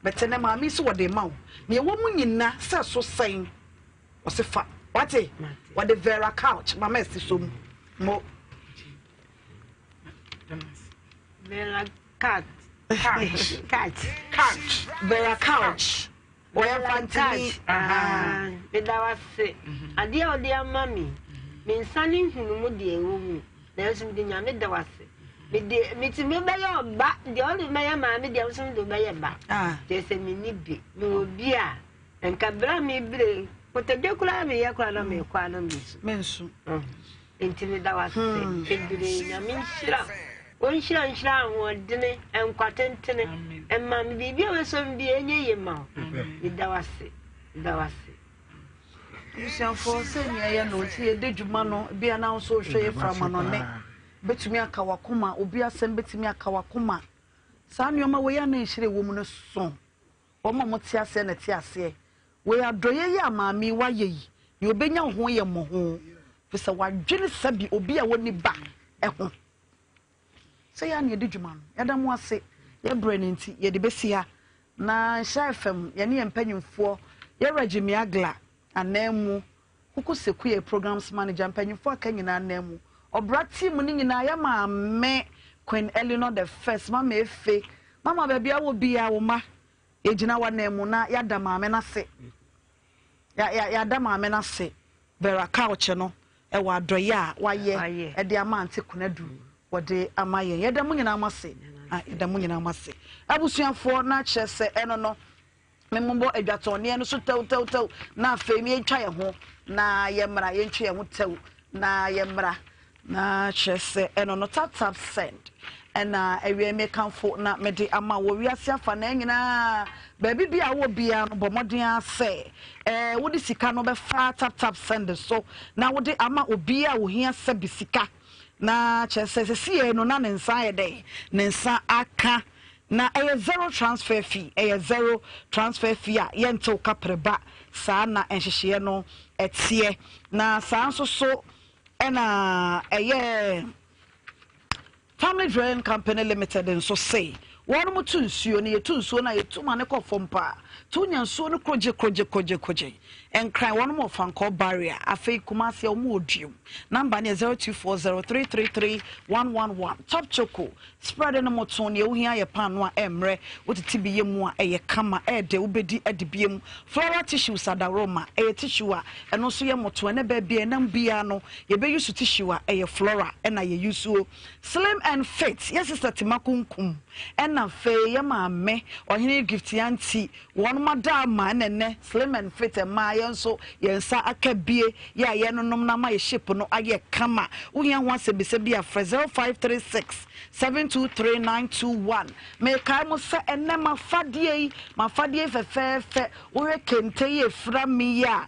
Bɛtɛ ne maame si wɔde ma wo. Nea ɛwɔ mu nyina sɛ so sɛn. Ɔse fa wate wɔde Vera couch mama ɛsi so mu mo.
Vera couch. Couch.
Couch. Vera couch. Wɔyɛ fantini.
Meda wase. Adeɛ a ɔde ama me. Me nsa ne nhunu mu deɛ ɛwɔ mu. Nanso mede nyame da wase. Mede metumi bɛyɛ ɔba deɛ ɔde bɛyɛ maame deɛ nso mede bɛyɛ ba. Kyerɛ sɛ menni bi. Mewɔ bi a. Nka bere a mebire kotodwe koraa meyɛ koraa na mekɔ a na mesu.
Mensu.
Nti meda wo ase hmm. bebree nyame nhyira wo nhyira nhyira ahoɔdene nkwa tentene ɛma me biribi a wɛsɔ m bi ɛnyɛ yie ma wo meda wo ase meda wo ase.
Abusuafoɔ sɛ nea ɛyɛ no nti yɛdi dwuma no bia na nso wohwɛ yɛ fra ma no ne bɛtumi aka wakoma obi asɛm bɛtumi aka wakoma saa nneɛma wei a na nhyira wɔ mu no so. Wɔn a wɔte aseɛ na ɛte aseɛ. Wei adɔeɛ yi a maame yi wayɛ yi, deɛ ɔbɛnya wo ho yɛ mmɔho. Firi sɛ wadwene sɛbi obi a wɔnni ba ho. Sɛ yɛa na yɛdi dwuma no, yɛda mo ase. Yɛ berɛ no nti, yɛde bɛsi ha. Na Nhyira FM, yɛne yɛn mpanyimfoɔ, Yɛ Reggie Miagla ananmu, Kuku Seku yɛ Programs Manager, mpanyimfoɔ aka nyinaa ananmu, Ɔbra team no nyinaa, yɛ maame Queen Eleanor the First, Mama Efe, Mama baabi a wɔ biara wo mma, yɛgyina w'ananmu na yɛada maame no ase. Yɛada maame no ase, Vera Couch no, ɛwɔ adɔeɛ a wayɛ ɛde ama Ante Konadu wɔde ama yɛn. Yɛda mo nyinaa mo ase. Yɛda mo nyinaa mo ase. Abusuafoɔ na kyerɛ sɛ ɛno no Memmobɔ adwatɔnneɛ no so tɛwtɛwtɛw, na afei yɛntwa yɛn ho na yɛmmra, yɛntwe yɛn ho tɛw na yɛmmra. Na kyerɛ sɛ ɛno no tap tap send ɛna awie mekamfo na mede ama wɔ wiase afa na nyinaa baabi bi a wɔ biara no bɔ mmɔden ara sɛ ɛɛ wode sika no bɛfa tap tap send so na wode ama obi a ohia sɛ bi sika na kyerɛ sɛ sɛsi yɛ no na ne nsa ayɛ dɛn ne nsa aka Na ɛyɛ zero transfer fee, ɛyɛ zero transfer fee a yɛntew kaprɛ ba, saa na nhyehyɛeɛ no teɛ. Na saa nso so ɛna ɛyɛ Family Drilling Company Limited nso se wɔn tu nsuo no, yɛtu nsuo no a yɛtu ma no kɔ fam paa, to nya nsuo no krogye krogye krogye krogye. Nkran wɔn wɔ Fankɔɔ Barrier, afei Kumasi wɔn wɔ Duom. Number no yɛ 0240333111. Top Choco Spread no moto, nea wohia yɛ paanoo a ɛmmrɛ, wotete bi yɛ mu a ɛyɛ kama, ɛyɛ dɛ, wobɛdi adi biam. Floral tissues adaworoma, ɛyɛ tissue a ɛno nso yɛ moto, ɛnɛ baabi a ɛnam biara no yɛbɛ use tissue a ɛyɛ floral ɛna yɛ use o. Slim and fit, yɛ sister Tima Kunkum ɛna afei yɛ maame Ɔhene Gift Yanti Wɔnom ada ama ɛna ɛnɛ slim and fit mmaa yɛn nso yɛn nsa aka bie yɛ a yɛnonom na ama yɛ shape no ayɛ kama. Wohia ho asɛmbisa bi a frɛ 0536 723 921. Mekae mo sɛ ɛnɛ m'afadeɛ yi m'afadeɛ yi fɛfɛɛfɛ wohwɛ kente yi ɛfira me yi a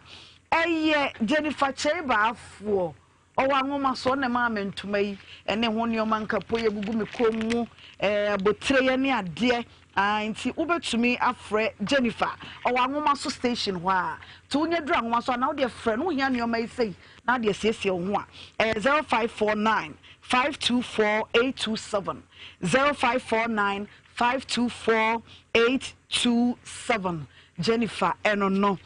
ɛyɛ Jennifer Kyei Baafoɔ Ɔwɔ anwoma so, ɔna ɛmaa me ntoma yi ne ho nneɛma nkapo yi agugu me kɔn mu, ɛɛ abotire yɛ ne adeɛ. Ah, nti wobɛtumi afrɛ Jennifer. Ɔwɔ anwoma so station hɔ a. Nti wonya duru anwoma so a, na wodeɛ frɛ no, wohia nneɛma yi sei na adeɛ siesie wo ho a. Ɛyɛ 0549 524 827. 0549 524 827. Jennifer ɛno no.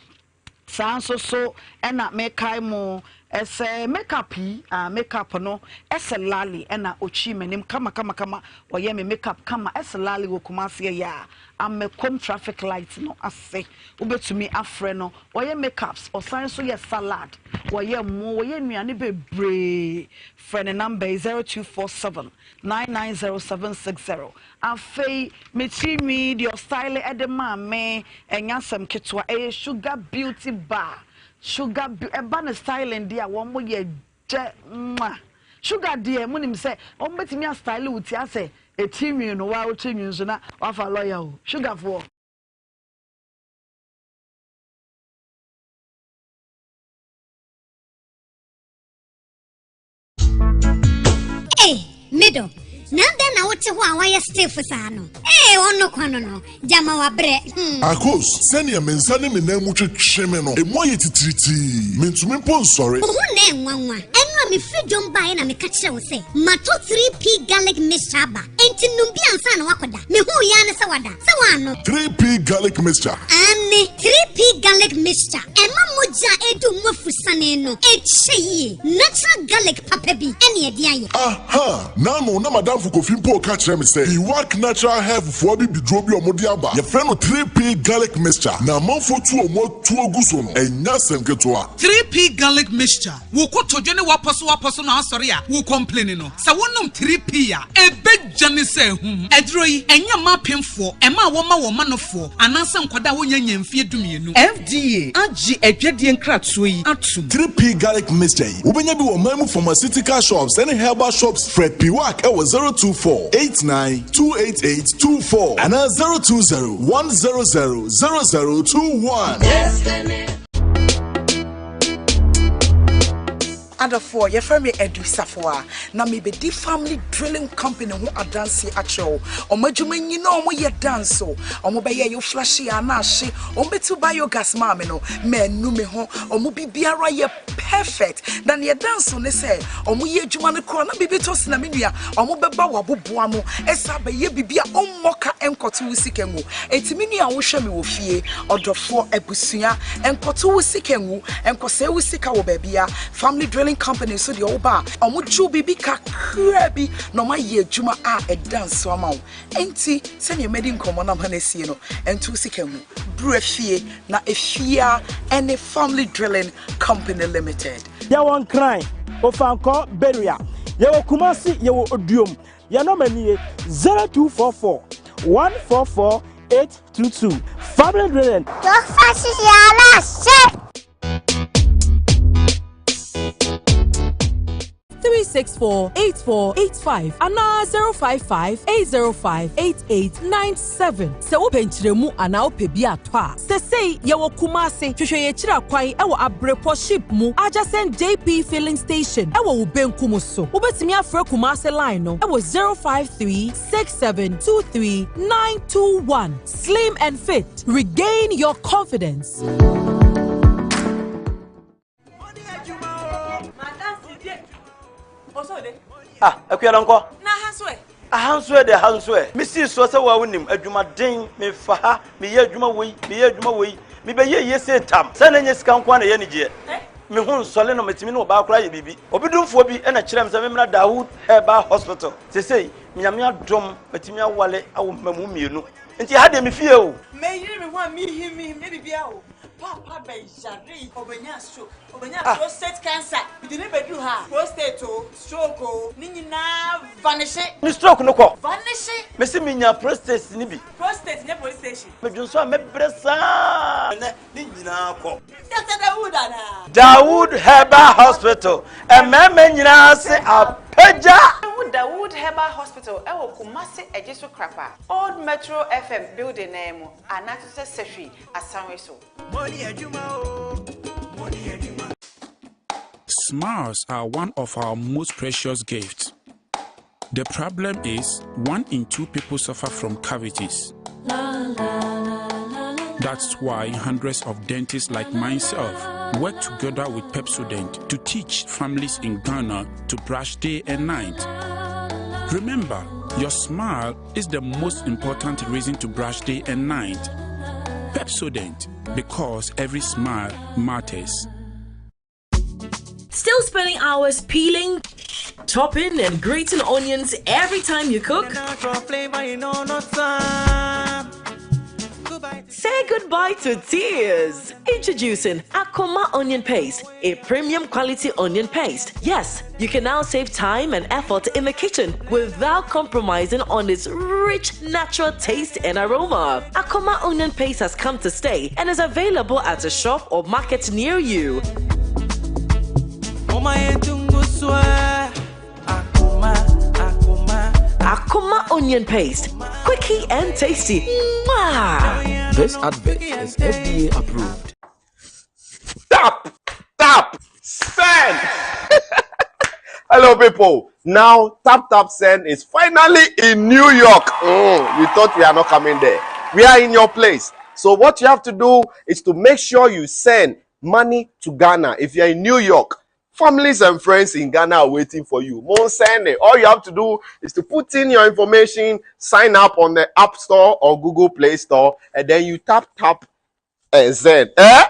Saa nso so na mekae mo sɛ makeup yi, ah, makeup no ɛsɛ Lali ɛna ɔtwi m'anim kama kama kama, ɔyɛ me makeup kama, ɛsɛ Lali wɔ Kumasi ɛyɛ a, Amɛkom traffic light no ase, wobɛtumi afrɛ no, ɔyɛ makeups, ɔsan nso yɛ salad, wɔyɛ mo, wɔyɛ nnuane bebree, frɛ ne number yi 0247 990760. Afei me tiri nwi deɛ ɔstyle de maa me ɛnyɛ asɛm ketewa ɛyɛ sugar beauty bar sugar ɛba ne styling deɛ a wɔn yɛ gyɛ mwa sugar deɛ mo nim sɛ wɔn bɛtumi astyle wo ti asɛ etiri nwi no waa wo tiri nwi nso na wafa lawyer o sugar foɔ.
Hey, middle. Na dɛn na wote hɔ a wayɛ stiff saa no? Ee, ɔno kwan no no, gyama wabrɛ. Hmm.
Akos, sɛnea me nsa ne me nan mu twetwe me no, emu ayɛ titiritii. Mintumi mpo nsɔre.
Wo ho na ɛnwanwa. Ɛno a mefiri dwom baeɛ na meka kyerɛ wo sɛ, mato 3P garlic mixture aba. Enti nom bi ansa na woakɔda. Mehuu yi ara ne sɛ wada. Sɛ woannom.
3P garlic mixture.
Aane, 3P garlic mixture. Ɛma mogya a ɛdu mu afusane no kyɛ yie. Natural garlic papa bi ɛne ɛde ayɛ.
Aha! N'ano na m'adamfo Kofi mpo reka kyerɛ me sɛ Iwak Natural Health foɔ abibiduro bi a wɔde aba, yɛfrɛ no 3P Garlic Mixture, na amanfoɔ tu wɔn atuo gu so no, ɛnyɛ asɛm ketewa.
3P Garlic Mixture, Wo kotodwe ne w'apɔsowapɔso no asɔre a wo kɔmpleni no, sɛ wonom 3P a, ɛbɛdwane sɛ ahum. Aduro yi, ɛnyɛ mma apemfoɔ, ɛma a wɔma wɔn manofoɔ, anaasɛ nkwadaa a wɔnnya nnya mfeɛ dumienu.
FDA agye adwadie nkratoɔ yi atom.
3P Garlic Mixture yi, wobɛnya bi wɔ ɔman mu pharmaceutical shops ne herbal shops. Frɛ Piwak wɔ 024 89 288 24 anaa 020 100 0021.
Adɔfoɔ, yɛfrɛ me Adu Safoa, na mebɛdi Family Drilling Company ho adanseɛ akyerɛ wo. Wɔn adwuma nyina wɔn yɛ dance o. Wɔn bɛyɛ yo flashe a na ahye. Wɔn bɛtu biogas maa me no, manu me ho. Wɔn biribiara yɛ perfect. Na neɛ dance ne sɛ, wɔn yɛ adwuma no koraa na biribi tɔ sena me nua, wɔn bɛba w'aboboa ano ɛsa abɛyɛ biribi a ɔmmɔ ka nkɔtɔ. Nkɔto wo sika ngu. Enti me nua a wohwɛ me wɔ fie, ɔdɔfoɔ, abusua, nkɔto wo sika ngu, nkɔsɛe wo sika wɔ baabia. Family Drilling Company nso deɛ woba a, wɔgye wo biribi kakraa bi na wɔayɛ adwuma a ɛda nso ama wo. Enti sɛdeɛ madi nkɔmmɔ no ama no asie no, nto wo sika ngu. Bra fie na efie ara ne Family Drilling Company Limited.
Yɛwɔ Nkran, Ofankor, Beria. Yɛwɔ Kumasi, yɛwɔ Oduom. Yɛn nɔma nie, 0244 144 822. Family Drilling.
Yɔfa sisi ala se.
364 8485 anaa 055 805 8897. Sɛ wopɛ nkyerɛmu anaa wopɛ bi atɔ a, sesei yɛwɔ Kumase. Hwehwɛ yɛn akyiri akwan wɔ Abrepɔ Ship mu adjacent JP Filling Station wɔ wo benkum so. Wobɛtumi afrɛ Kumase line no wɔ 053 6723 921. Slim and fit, regain your confidence.
Ah, akua dɔnkɔ.
Na aha nso ɛ?
Aha nso ɛ de aha nso ɛ. Mesii soɔ sɛ woa wonim adwumaden, mefa ha, meyɛ adwuma wei, meyɛ adwuma wei, mebɛyɛ yie sei tam. Sɛ na ɛnyɛ sika nko ara na ɛyɛ anigyeɛ. Me ho nsɔle no, metumi ne ɔbaa koraa yɛ biribi. Obi domfoɔ bi na kyerɛɛ me sɛ memmra Dawood Herbal Hospital. Seesei, Nyame adom, matumi awale awo mmamu mmienu. Nti ɛha deɛ me fie o.
Meyere me ho a mehim mehim nyɛ biribiara o. Paapa bɛyaree, ɔbɛnyaa stroke, ɔbɛnyaa ah. prostate cancer. Mede ne bɛduru ha, prostate o, stroke o, ne nyinaa vanishe.
Me stroke no kɔ.
Vanishe.
Mese menya prostate ne bi.
Prostate nyɛ police station.
Medwonsɔ a mɛbrɛ saa. Ɛnɛ ne nyinaa kɔ.
Dr. Dawood anaa?
Dawood Herbal Hospital, mmarima nyinaa se apagya.
Wobɛhu Dawood Herbal Hospital wɔ Kumasi Ejisu Krapa, Old Metro FM building no ara mu anaa nso sɛ Sehwi Asanwe so.
Smiles are one of our most precious gifts. The problem is, one in two people suffer from cavities. That's why hundreds of dentists like myself work together with Pepsodent to teach families in Ghana to brush day and night. Remember, your smile is the most important reason to brush day and night. Pepsodent, because every smile matters.
Still spending hours peeling, chopping, and grating onions every time you cook? Say goodbye to tears. Introducing Akoma Onion Paste, a premium quality onion paste. Yes, you can now save time and effort in the kitchen without compromising on its rich natural taste and aroma. Akoma Onion Paste has come to stay and is available at a shop or market near you. Akoma Onion Paste. Quickie and tasty. Mwah!
This advert is FDA approved.
Tap, tap, send. Hello, people. Now, Tap Tap Send is finally in New York. Mm, you thought we are not coming there. We are in your place. So, what you have to do is to make sure you send money to Ghana. If you're in New York, families and friends in Ghana are waiting for you. More send it. All you have to do is to put in your information, sign up on the App Store or Google Play Store, and then you tap, tap, and send. Eh?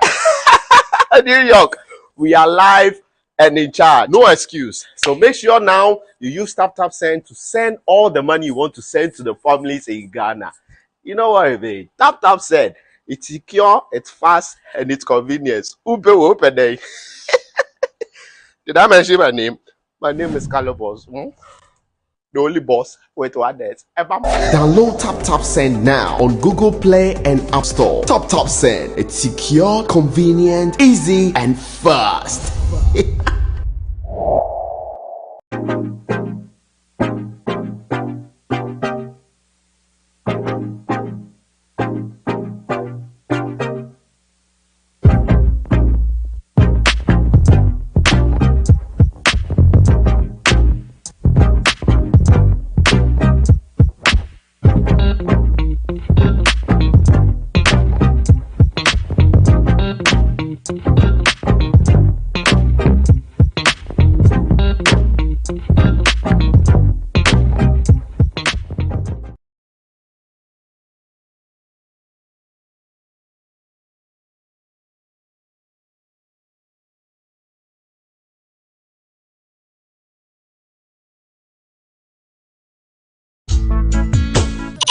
New York, we are live and in charge. No excuse. So make sure now you use Tap Tap Send to send all the money you want to send to the families in Ghana. You know what I mean? Tap Tap Send. It's secure, it's fast, and it's convenient. Ube open day. Did I mention my name? My name is Calibos. Hmm? The only boss with one desk.
Download Tap Tap Send now on Google Play and App Store. Tap Tap Send. It's secure, convenient, easy, and fast.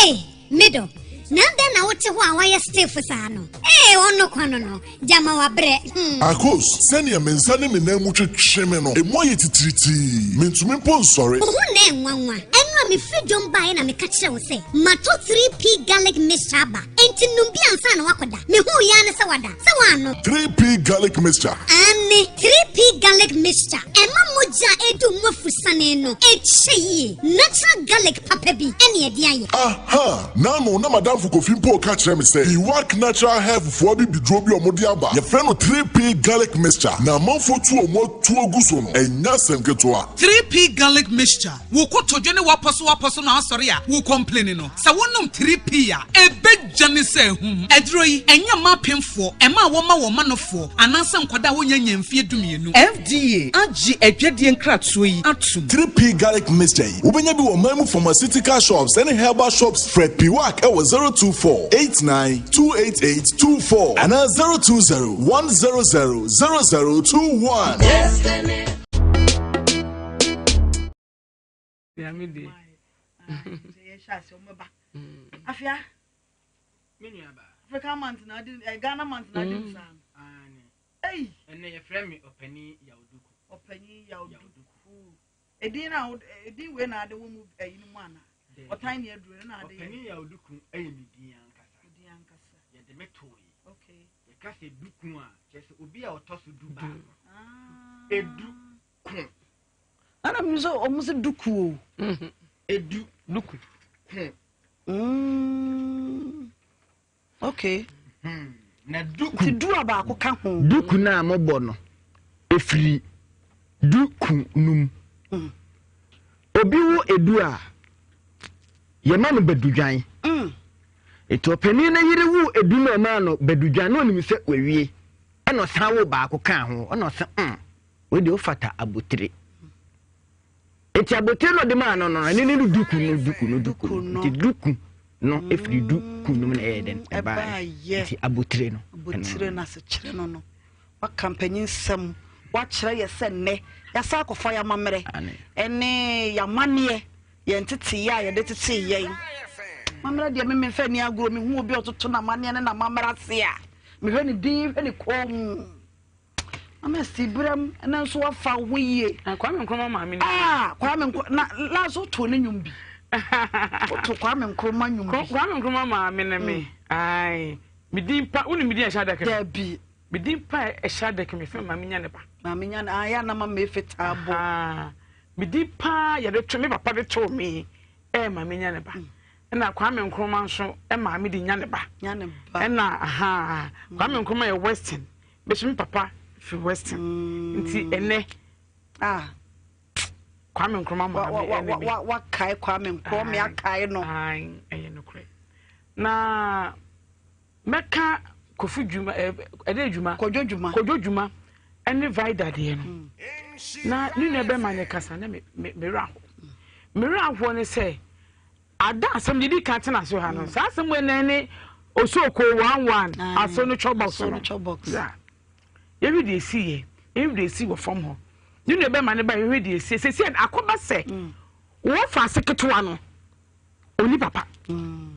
Ei, me dɔ, na adɛn na wote hɔ a woayɛ stiff saa no? Ee, ɔno kwa no no, gyama wabrɛ, hmm.
Akos, sɛnea me nsa ne me nan mu twetwe me no, emu ayɛ titiritii. Mintumi mpo nsɔre.
Wo ho na ɛnwanwa. Ɛno a mefiri dwom baeɛ na meka kyerɛɛ wo sɛ, matɔ 3P Garlic Mixture aba. Enti nom bi ansa na woakɔda. Mehuu yi ara ne sɛ wada. Sɛ woannom.
3P Garlic Mixture.
Aane, 3P Garlic Mixture. Ɛma mogya a ɛdu mu afusane no kyɛ yie. Natural garlic papa bi ne ɛde ayɛ.
Aha! N'ano na m'adamfo Kofi mpo reka kyerɛ me sɛ Iwak Natural Health foɔ abibiduro bi a wɔde aba, yɛfrɛ no 3P Garlic Mixture, na amanfoɔ tu wɔn atuo gu so no, ɛnyɛ asɛm ketewa.
3P Garlic Mixture, Wo kotodwe ne w'apɔsowapɔso na asɔre a wo complaini no, sɛ wonom 3P a, ɛbɛgya ne sɛ ahum. Aduro yi, ɛnyɛ mma apemfoɔ, ɛma a wɔma wɔn manofoɔ, anaasɛ nkwadaa a wɔnnya nnya mfeɛ dumienu.
FDA agye adwadie nkratoɔ yi atom.
3P Garlic Mixture yi, wobɛnya bi wɔ ɔman mu pharmaceutical shops ne herbal shops. Frɛ Piwak wɔ 024 89 288 24 anaa 020 100 0021.
Afia. African month na adi eh, Ghana month na adi mm. saa no. Ei.
Ɛnna yɛfrɛ me ɔpanin Yawduku.
Ɔpanin Yawduku. Edin na edin wei na ade wɔ mu ɛyi no mu ana? Ɔtan ne aduro na ade.
Ɔpanin Yawduku ɛyɛ me din ankasa.
Din ankasa.
Yɛde me too yi.
Okay.
Yɛka sɛ duku a kyerɛ sɛ obi a ɔtɔ so du baako. Ah. Edu ko.
Ana mi nso ɔmo sɛ duku o.
Mhm. Edu
duku.
Ko.
Mm. Okay.
Hmm. Na duku.
Nti du a baako ka ho.
Duku no a mobɔ no efiri duku num. Mm. Obi wo edu a yɛma no badudwan.
Mm.
Nti ɔpanin no yere wo edu no ɔmaa no badudwan na onim sɛ wawie. Ɛna ɔsan wo baako kaa ho ɛna ɔsɛ mm. Wei deɛ wofata abotire. Nti abotire no ɔde maa no no ɛne ne no duku no duku no duku no nti duku no efiri duku no mu na ɛyɛ dɛn ɛbaeɛ nti
abotire no. Abotire no asekyerɛ no no waka mpanyin nsɛm wakyerɛ yɛ sɛ nnɛ yɛasa akɔfa yɛ amammerɛ ɛne yɛamanneɛ yɛn teteyɛ a yɛde tetee yɛn amammerɛ deɛ me memfa ni agorɔ mehu obi a ɔtoto n'amanneɛ ne n'amammerɛ ase a mehwɛ ne din hwɛ ne kɔn mu. Mama si brɛm ɛnɛ nso wafa wo ho yie.
Na Kwame Nkrumah maame ni.
Ah Kwame Nkrumah na last woto ne nwom bi. Woto Kwame Nkrumah nwom bi.
Kwame Nkrumah maame ne me. Mm. Ayi me din pa wo ne me din ɛhyɛ adaka.
Dabi.
Me din pa ɛhyɛ adaka me fɛ maame nya ne ba.
Maame nya ne ayɛ anam ama efe taa bɔ.
Me din pa yɛde to me papa de to me ɛyɛ maame nya ne ba. Mm. Ɛna Kwame Nkrumah nso maame de nya ne ba.
Nya ne ba.
Ɛna aha Kwame Nkrumah yɛ western. Bɛsi me papa firi western mm. nti ɛnɛ
ah.
Kwame Nkrumah maame ɛne me.
Wakae Kwame Nkrumah akae no.
Ɛyɛ nokorɛ na mɛka Kofi dwuma ɛdɛ dwuma
Kwadwo dwuma
Kwadwo dwuma ɛne Vida deɛ no mm. na ne nua bɛma ne kasa na me me me werɛ aho me werɛ ahoɔ ne sɛ. Ada asɛm deɛ di kan tena ase ha no saa asɛm wei na ɛne osoko 11 aso no twɔ box no yeah yɛhwɛ deɛ esi yɛ yɛhwɛ deɛ esi wɔ fam hɔ ne nua bɛma ne ba yɛhwɛ deɛ esi sɛsi akɔba sɛ mm. wɔfa ase ketewa no oni papa mm.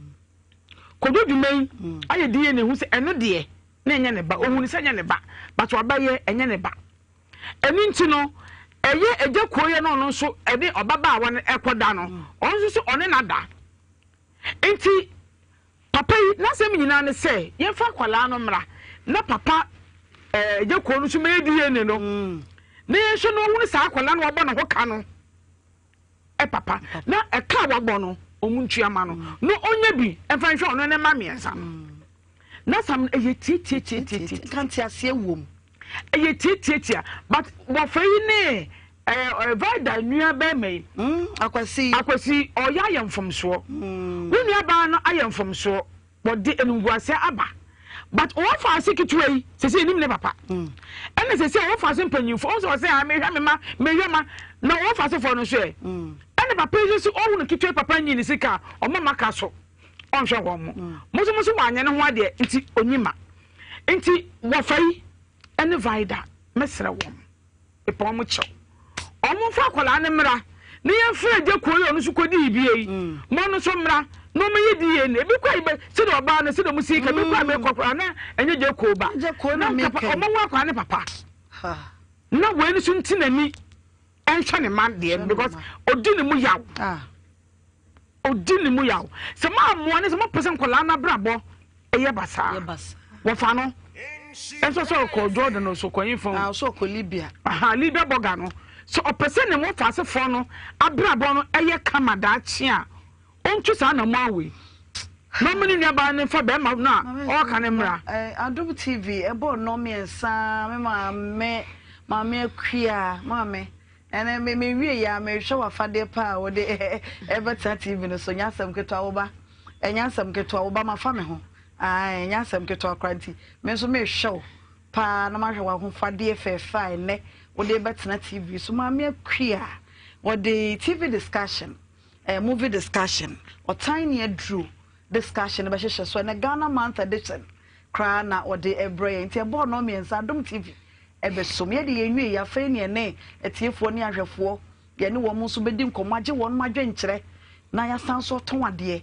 kɔdwo dwuma yi mm. ayɛ DNA hu sɛ ɛno deɛ na ɛnyɛ ne ba ohun sɛ ɛnyɛ ne ba but wabɛyɛ ɛnyɛ ne ba. Ɛno nti no, ɛyɛ agya kuo yɛ no ɔno nso ɛne ɔbabaawa no ɛkɔda no, ɔno nso so ɔne no ada. Nti papa yi n'asɛm nyinaa ne sɛ yɛmfa akwadaa no mmra na papa ɛɛ agya kuo no nso mɛyɛ DNA no na yɛn nso no ɔhunu saa akwadaa no wabɔ ne ho ka no papa na ɛka a wabɔ no ɔmu ntua ma no na ɔnyɛ bi ɛmfa nhwɛ ɔno ne mma mmiɛnsa no. N'asɛm no ɛyɛ tiatiatiatia.
Nka nteaseɛ wom.
Ɛyɛ tiatiatia but wɔfɛ yi ne ɛɛ Vida nua bɛrima yi.
Mm, Akwasi.
Akwasi ɔyɛ ayɛ mfomsoɔ. Mm. Wo nua baa no ayɛ mfomsoɔ. Wɔde animguaseɛ aba. But wɔfa ase ketewa yi sɛsɛ enim ne papa. Mm. Ɛna sɛsɛ wɔfa ase mpanyinfoɔ wɔn sɛ wɔsɛ ha mehwɛ me ma mehwɛ ma na wɔfa ase foɔ no nso ɛ. Mm. Ɛna papa yi nso ɔhunu ketewa papa nyi ne sika ɔma maka so. ɔnhwɛ wɔn mo mo nso mo nso wanyɛ ne ho adeɛ nti onyi ma nti wɔfa yi ɛne vida mɛsrɛ wɔn mepɛ wɔn kyɛw wɔn mfa akwadaa ne mmra.
Na yɛmfrɛ agya kuo yi a ɔno nso kɔdii bie yi ma ɔno nso mmra na ɔmmɛyɛ DNA. Ebi kɔ a yɛbɛ sɛdeɛ ɔbaa no sɛdeɛ ɔmo si ka ebi kɔ a mekɔ koraa na ɛnyɛ gya kuo ba. Na nka pa ɔmo nwo akwadaa ne papa. Na wei no nso nti n'ani ɛnhwɛ ne mma deɛ no because ɔdi ne mu yaw. Ɔdi ne mu yaw. Sɛ mo ammoa no sɛ mopɛ sɛ nkwadaa no abrabɔ yɛ basaa. Wɔfa no. Ɛnso sɛ ɔkɔ Jordan o so kɔ nfa o.
Ah, so ɔkɔ Libya.
Aha, Libya bɔga no. Sɛ ɔpɛ sɛ ne wɔfaasefoɔ no abrabɔ no yɛ kama daakye a, ɔntu saa anammɔn wei. Na ɔmo ne nuabaa no mfa bɛrima no a ɔɔka no mmra.
Adom TV ɛbɔɔ nnɔn mmiɛnsa me maame maame Akua maame Ɛnɛ me me wie yɛ a mehwɛ w'afadeɛ pa a wode ɛbɛtena TV no so nyɛ asɛm ketewa wo ba ɛnyɛ asɛm ketewa wo ba mafa me ho ae ɛnyɛ asɛm ketewa koraa nti me nso mehwɛ wo paa na mahwɛ w'ahofadeɛ fɛɛfɛ a ɛnɛ wode bɛtena TV so maame akua wɔde TV discussion eh, movie discussion ɔtan ne aduro discussion bɛhyehyɛ so ɛnɛ Ghana month edition koraa na wɔde ɛbrɛ yɛn nti ɛbɔɔ nɔɔ mmiɛnsa Adom TV ɛbɛsom. Yɛde yɛn nwiei afei ne yɛne atiefoɔ ne ahwɛfoɔ yɛne wɔn nso bɛdi nkɔmmɔ agye wɔn adwenkyerɛ na yɛasan nso atɔn adeɛ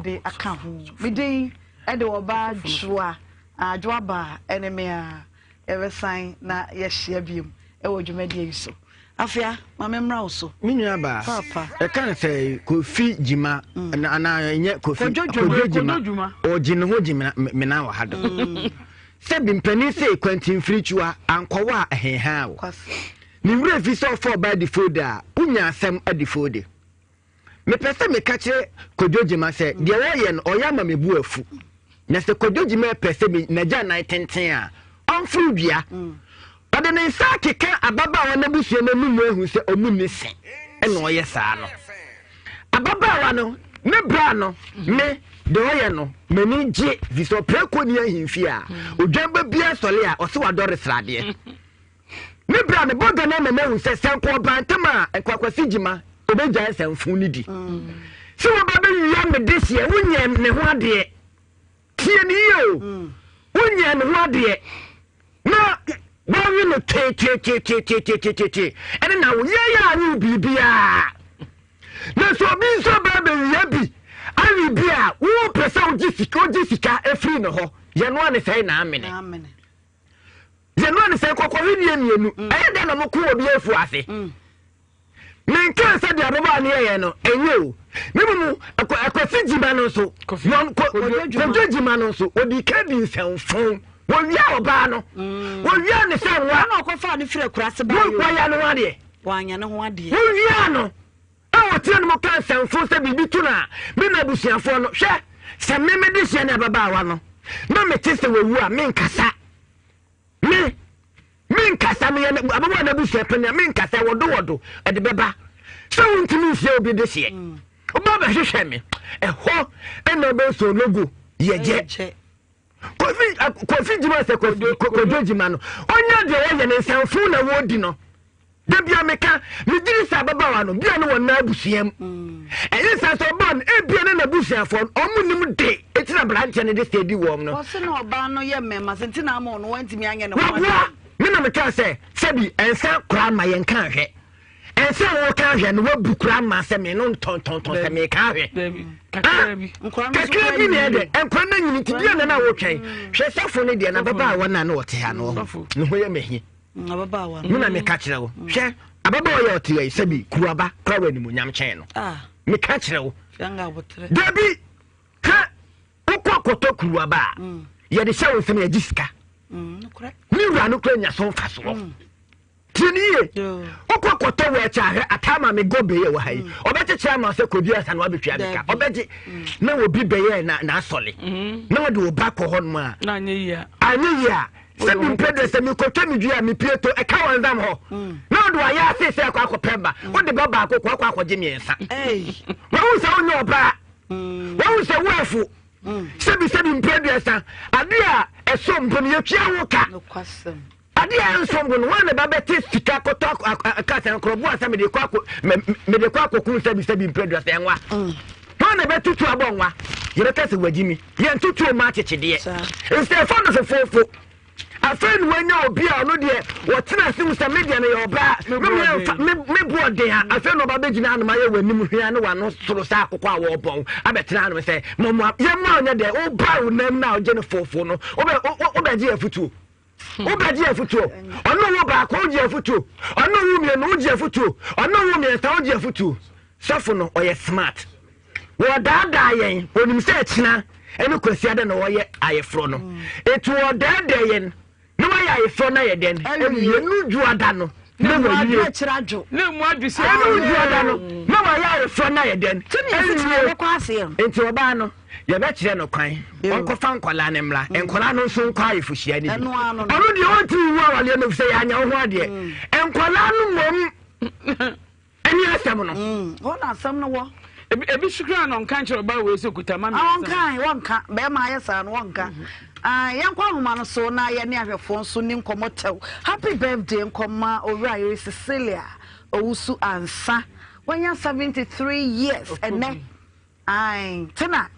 de aka ho. Me din de ɔbaa Dwoa, Adwoa Baa ɛne me a yɛbɛsan na yɛahyia biom ɛwɔ dwumadie yi so. Afia, ma me mmra wo so.
Me nua baa,
Papa.
ɛka ne sɛ Kofi Gyima,
mm.
anaa ɛnyɛ Kofi, Kojo Gyima, ɔgye ne ho gyimina mena wɔ ha do. Mm. Sɛbi mpanin se kwantimfirikyiwa ankɔwɔ a ɛhenha wo. Ne werɛ fi sɛ ɔfa ɔbaa difode a, wonya asɛm adifode. Mepɛ sɛ meka kyerɛ Kwadwo Gyima sɛ deɛ ɔyɛ no ɔyɛ ama me bo afu. Na sɛ Kwadwo Gyima pɛ sɛ me n'agya nan tenten a, ɔmforo dua. Ɔde ne nsa akeka ababaawa no abusua no anum ahu sɛ ɔmu nni se ɛna ɔyɛ saa no. Ababaawa no, me bra no, me, deɛ ɔyɛ no, m'ani gye fi sɛ ɔprako ni ahemfie a, odwan ba biara sɔle a, ɔse wadɔre sradeɛ. Me bra no, bɔga no ama mahu sɛ sɛ nka ɔbaa ntam a, nka Kwasi Gyima, ɔbɛgyae nsɛmfo no di. Sɛ wɔba bɛwia me dehyeɛ, wonyɛ ne ho adeɛ. Tie no yie o. Wonyɛɛ ne ho adeɛ na wɔwe no tetetetetetetete ɛne na woyɛ yɛ a wo biribiara. Na sɛ obi nso ba bɛwia bi awe bi a wopɛ sɛ wogye sika wogye sika efiri ne hɔ yɛ no ane sɛe na amene. Yɛ no ane sɛe kɔkɔhwe nie mmienu ɛyɛ dɛn na moko obi afu ase. Menkaa sɛ deɛ ababaawa no yɛeɛ no ɛnyɛ o, na mmom Akwasi Gyima no nso, wɔn Kwadwo Gyima no nso, wɔdii kan di nsɛmfo. Wɔwia ɔbaa no, mm. wɔwia ne sɛ nwa.
Wɔn a ɔkɔfaa no firi akuraase baa yɛ.
Wɔyɛ ne ho adeɛ.
Wɔanyɛ ne ho adeɛ.
Wɔwia no a wɔtena no mu ka nsɛmfo sɛ biribi to no a, me na abusuafoɔ no hwɛ sɛ me mede hyɛ ne ababaawa no na mete sɛ wɔwu a menkasa. Me, menkasa, meyɛ ababaawa no abusua panyin a, menkasa, wɔdo wɔdo, ɛde bɛba. Sɛ wontumi nhyia obi de hyeɛ, mm. woba bɛhwehwɛ me, ɛhɔ ɛna wobɛsɔ logo yɛgyɛ. Kofi, Kofi Gyima sɛ Kojo Gyima no, ɔnya deɛ wɔyɛ ne nsanfo na wɔdi no. Da bia meka, megye di sɛ ababaawa no, bia ne wɔn nan abusua mu. Mm. Ɛyɛ saa sɛ ɔbaa no, ebia ne n'abusuafoɔ no, wɔn nim de, eti na aberanteɛ no de sɛ di wɔn no.
Wɔsi na ɔbaa no yɛ mmɛma sɛ nti na ama ɔno wɔntumi anyɛ ne ho
adeɛ. Wɔboa, me na meka sɛ, sɛbi ɛnsa koraa ma yɛn ka ahwɛ. Ɛnsa a wɔka ahwɛ no, wabu koraa ma sɛ me no ntɔntɔntɔn sɛ meka ahwɛ.
Kakra bi.
Kakra bi na ɛdɛ, nkora no nyini nti bia na na wɔtwɛn. Hwɛ sɔfo no deɛ, na ababaawa no a na ɔte ha no, ne ho yɛ mahi.
Ababaawa
no. Me na meka kyerɛ wo. Mm. Hwɛ, ababaawa yɛ ɔte yɛ sɛbi kuruaba kora wɔ animuonyam kyɛn no. Ah. Meka kyerɛ wo. Dabi, ka wokɔ kɔtɔ kuruaba a, mm. yɛde hyɛ wo nsɛm yɛgye sika. Mm, ne wura no kora nya so mfasoɔ. Mm. Tie ne yie. Wokɔ kɔtɔ wɔ akyi ahwɛ ataa ma me gɔ bɛyɛ wɔ ha yi. Ɔbɛkyekyere ama sɛ kɔdi asa na wabɛtua me ka. Ɔbɛgye na obi bɛyɛ na n'asɔle. Na wɔde wo ba kɔ hɔ nom a.
Anyɛ
yie a. Sɛ bi mpɛ dɛ sɛ mekɔtwa me dua a mepie to ɛka wɔn nsam hɔ mm. na ɔde wayɛ ase sɛ ɛkɔ akɔpɛ ba mm. wode ba baako kɔ akɔ akɔgye mmiɛnsa wahu sɛ wonyɛ ɔbaa mm. wahu sɛ woafo sɛbi sɛbi mpɛ aduasa ade a ɛsɔ mpo no yɛtua wo ka ade a ɛnsɔ mpo no wɔn na ba bɛte sika kɔtɔ kasa nkorɔbo asa mede kɔ akɔ mede kɔ akɔkum sɛbi sɛbi mpɛ aduasa ɛnwa wɔn na bɛtutu abɔ nwa yɛbɛka sɛ wagyi mi Yɛn tutuo mu akyekyedeɛ. Nsɛmfo no fofoofo. Afei na wanya obi a ɔno deɛ wɔtena ase hu sɛ me deɛ meyɛ ɔbaa, me me mfa me me bo ɔden a. Afei na ɔba bɛgyina hanom ayɛ w'anim hwea ne w'ano soro sɛ akokɔ a wɔrebɔn abɛtena hanom sɛ mɔmoa yɛmmoa ɔnyɛ dɛ wobae wo nam no a wogye no foofoo no wobɛ wobɛgye afutuo. Wobɛgye afutuo. Ɔne wo baako wogye afutuo. Ɔne wo mmienu wogye afutuo. Ɔne wo mmiɛnsa wogye afutuo. Sɔfo no ɔyɛ smart. Wɔdaadaa yɛn. Onim sɛ ɛkyena ɛne Kwasiada na wɔyɛ ayeforɔ no. Eti wɔdaadaa yɛn na wɔayɛ ayeforɔ no ayɛ dɛn? Awie no dwoada no na wɔawie. Ɛne dwoada no na wɔayɛ ayeforɔ no ayɛ dɛn? Awie. Nti ɔbaa no Yɛbɛkyerɛ no kwan, ɔnkɔfa nkwadaa no mmra, mm. nkwadaa no nso nkɔ ayefohyia no bi. Ɔno deɛ ɔntumi nwu awareɛ no sɛ yɛanyɛ wo ho adeɛ. Mm. Nkwadaa no mmom ɛne asɛm no.
Mm. Hɔ na asɛm no wɔ.
Ebi so koraa na ɔnka nkyerɛ ɔbaa wei sɛ kuta ma mmiɛnsa.
Ɔnka, wɔnka, bɛrima ayɛ saa no wɔnka. Mm-hmm. Ah, yɛnkɔ ahoma no so na yɛne ahwɛfoɔ nso ni nkɔmmɔ tɛw. Happy birthday nkɔma owura yere Cecilia Owusu Ansa. Wanya 73 years ɛnɛ. Ae Tina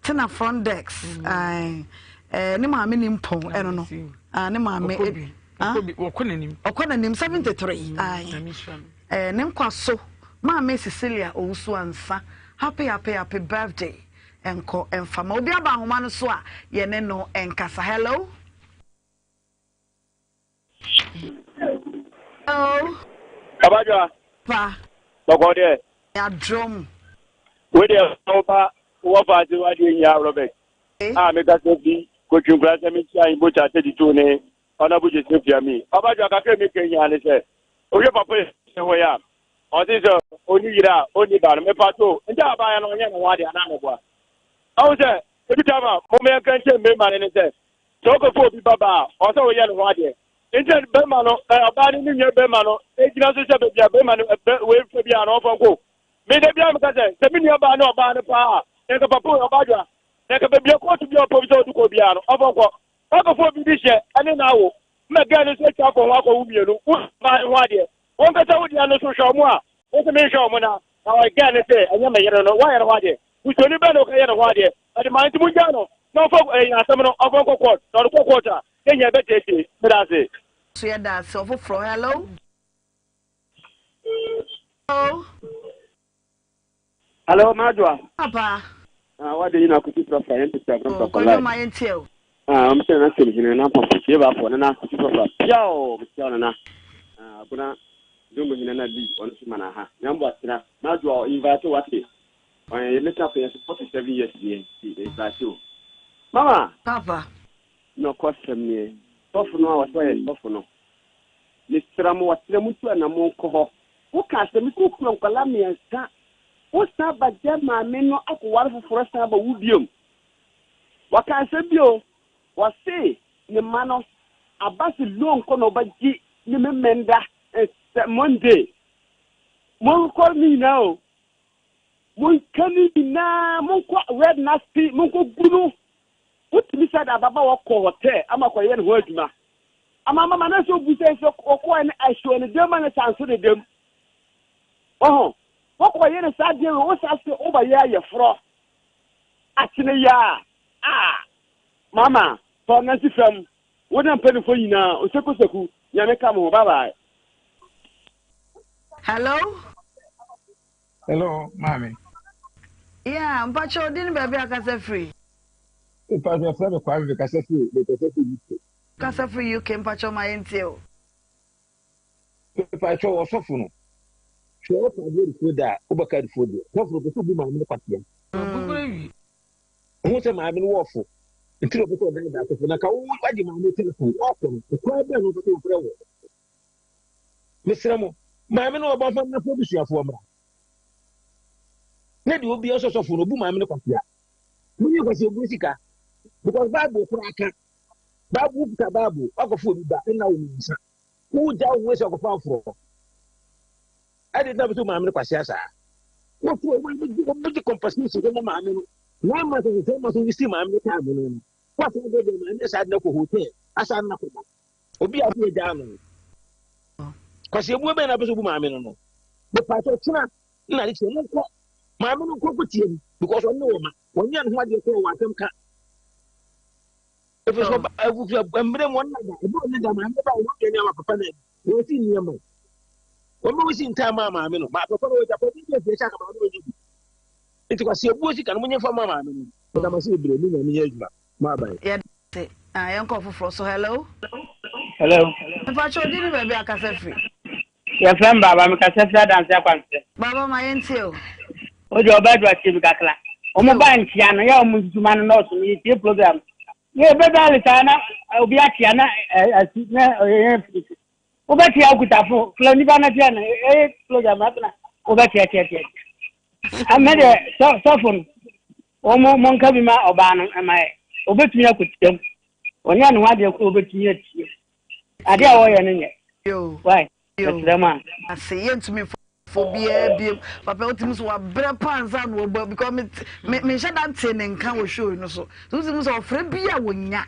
Tina front desk mm. ae eh, ne maame ni mpɔn ɛno no ah, ne maame eh, ah?
wɔkɔ n'anim
ɔkɔ n'anim 73 mm, ae eh, ne nkwa so maame Cecilia Owusu Ansa happy happy happy birthday nkɔ mfama obi aba ahoma no so a yɛne no nkasa hello. Hello.
Kabadwa.
Pa.
Bɔkɔ deɛ.
Adrom.
Wo deɛ wo ba wɔ faase wa deɛ nyia Robert.
Eh?
A me kasa fi kotwi nkura sɛ me kyia imbo cha 32 ne ɔna bu Joseph Yami. Ɔbadwa kakra mi ka nyia ne sɛ wohwɛ papa yi hɔ yi a ɔse sɛ ɔni yere a ɔni ba no mepa to nti abaayɛ no ɔnyɛ ne ho adeɛ anaa meboa. Ɔhu sɛ ebi tam a mɔmɔ yɛnka nkyɛn mmarima no ne sɛ Sɛ wokɔfa obi babaa a, ɔwɔ sɛ woyɛ ne ho adeɛ. Nti na bɛrima no, ɛ, ɔbaa no ne nua bɛrima no gyina so sɛ baabi a bɛrima no, bɛ, wei fa biara no, ɔmfa nkɔ. Me da biara meka sɛ, sɛ me nua baa ne ɔbaa no paa a, na nka papa wei, ɔbaa dwa, na nka baabi a kɔɔto bi a ɔpɛ bi sɛ ɔde kɔ biara no, ɔmfa nkɔ. Wakɔfa obi de hyɛ ɛne no awo, ma gɛɛ no nso atwa akɔ ho akɔwo mmienu. Wo baa no ho adeɛ. Wo nkasa wo deɛ no so hwɛ ɔmo a, wo se menhwɛ ɔmo na, na ɔyɛ gɛɛ no se ɛnyɛ me yere no, woayɛ ne ho adeɛ. Busuani bɛn na ɔka yɛ ne ho adeɛ? Ɛde ma nti mongyaa no na ɔmfa ɛyi asɛm no ɔmfa nkɔ court na ɔde kɔ court a ne nyɛ bɛteetee. Meda ase.
So yɛda ase ɔfoforɔ hello. Hello.
Hello, Madwa.
Papa.
Ah, wade nyina kutu prɔfra yɛn tete abram prɔfra
live. Kwadwo ma yɛn tie o.
Ah, ɔmo sɛ nana sɛm hene na mpɔfo tie baafo nana kutu prɔfra piao metia nana. Ah, abona zongo hene na li ɔno so mana ha. Nyambo atena. Madwa invite wate. Ɔyɛ yɛ meta fo yɛ so 47 years deɛ nti invite o. Mama.
Papa.
Nɔkɔ sɛm neɛ. Sɔfo no a wɔsɛ ɔyɛ sɔfo no. Mesrɛ mo wɔkyerɛ mo tu anamon kɔ hɔ. Wo ka asɛm sɛ wokura nkwadaa mmiɛnsa wo san ba gya maame no akɔware foforɔ san ba wo biom. Wɔka asɛm bi o, wɔse ne mma no aba se loan kɔ na ɔbɛgye ne memenda sɛ Monday. Monkɔ ne nyinaa o. Monka ne nyinaa, monkɔ word no ase, monkɔ gu no. Wotumi sɛ de ababaawa kɔ hotel ama kɔyɛ ne ho adwuma. Ama mama no sɛ obu sɛ sɛ ɔkɔɛ no ahyɛ ne dam ma ne sa nso ne dam. Ɔho, wɔkɔyɛ no saa deɛ wei, wo sa se wobɛyɛ ayɛforɔ. Akyene yaa, ah, mama, tɔ nansi fam, wo ne mpanimfoɔ nyinaa, osekoseku, Nyame ka mo ho, bye bye.
Hello.
Hello, maame.
Yeah, mpakyɛ odi ne baabi akasa firi.
Mpakyɛ fɛ me kwame me kasa firi me kasa firi UK.
Kasa firi UK mpakyɛ ma yɛn tie o.
Mpakyɛ ɔsɔfo no. Hwɛ ɔka adeɛ adifoɔ da a wobɛka adifoɔ deɛ. Sɔfo no pɛ sɛ obu maame no kwatea. Ɔhu sɛ maame no wɔ ɔfo. Nti na ɔpɛ sɛ ɔdaadaa sɔfo. Na ka wo wagye maame telefon ɔkɔ no. Ɔkwan bɛn na ɔpɛ sɛ ɔfrɛ wɔ. Mesrɛ mo, maame no ɔbɔ mfa mmra fo abusuafoɔ mmra. Na deɛ obiara sɛ sɔfo no obu maame no kwatea. Monyɛ kwasia obu sika. Because Bible koraa ka. Bible kuta Bible wakɔfo obi ba nna wo mmiɛnsa. Wogya wo ho sɛ ɔkɔfa aforɔ. Ɛde na bɛsɛ maame no kwasia saa. Wɔfo wɔbɛgye compensation kɔma maame no. Na ama sɛ sɛ ma so wosi maame no kaa mu no. Wɔasɛ de de maame no saa de no kɔ hotel asa no akɔda. Obi a ɔde agyaa no. Kwasi ebuo bɛn na apɛ sɛ obu maame no no. Mepa kyɛ kyena na ade kyerɛ monkɔ maame no nkɔ kɔ tie mu because ɔne wɔ ma wɔnyɛ ne ho adeɛ kɔ wɔ asɛm ka. Efi so ɔba mmerɛ mu ɔnna da ebi ɔnna da maame ba wɔn aduane ama papa na wɔn si nneɛma wɔn bɛ wɔsi ntaa maa maame no maa papa no wɔgya papa bi efi ɛkyɛ aka maame no bi nti kwasi ebuo sika no mo nye fa maa maame no ɛda ma se ebire mi nyame yɛ adwuma maa ban.
Yɛde ah yɛn kɔ foforɔ so hello.
Hello.
Mpatsɔ odi ni baabi akasa firi.
Yɛfrɛ me Baaba, mekasa firi Adanse Akwankyerɛ.
Baaba ma yɛntie o.
Wo deɛ ɔbaa du atie bi kakra. Wɔn ba nkyia no, yɛ wɔn nsuma no nɔɔso no, yɛtie program. Yɛ bɛ daale saa na obi akyia na asi na ɔyɛ firi. Wobɛkyia okuta fo, fila nipa no tia no, ɛyɛ program afei na wobɛkyia kyia kyia. Amɛ deɛ sɔfo no, wɔn mo nka bi ma ɔbaa no ɛma yɛ. Obetumi akɔtia mu. Ɔnyɛ ne ho adeɛ koro obetumi atie. Adeɛ a wɔyɛ no nyɛ. Why? Mesrɛ mo a.
Ase yɛntumi mfa obiara biem papa wotumi so wabrɛ paa nsa na wɔbɔ because me me menhyɛ da ntee ne nka wɔ show no so so wotumi sɛ ɔfrɛ bi a wɔnya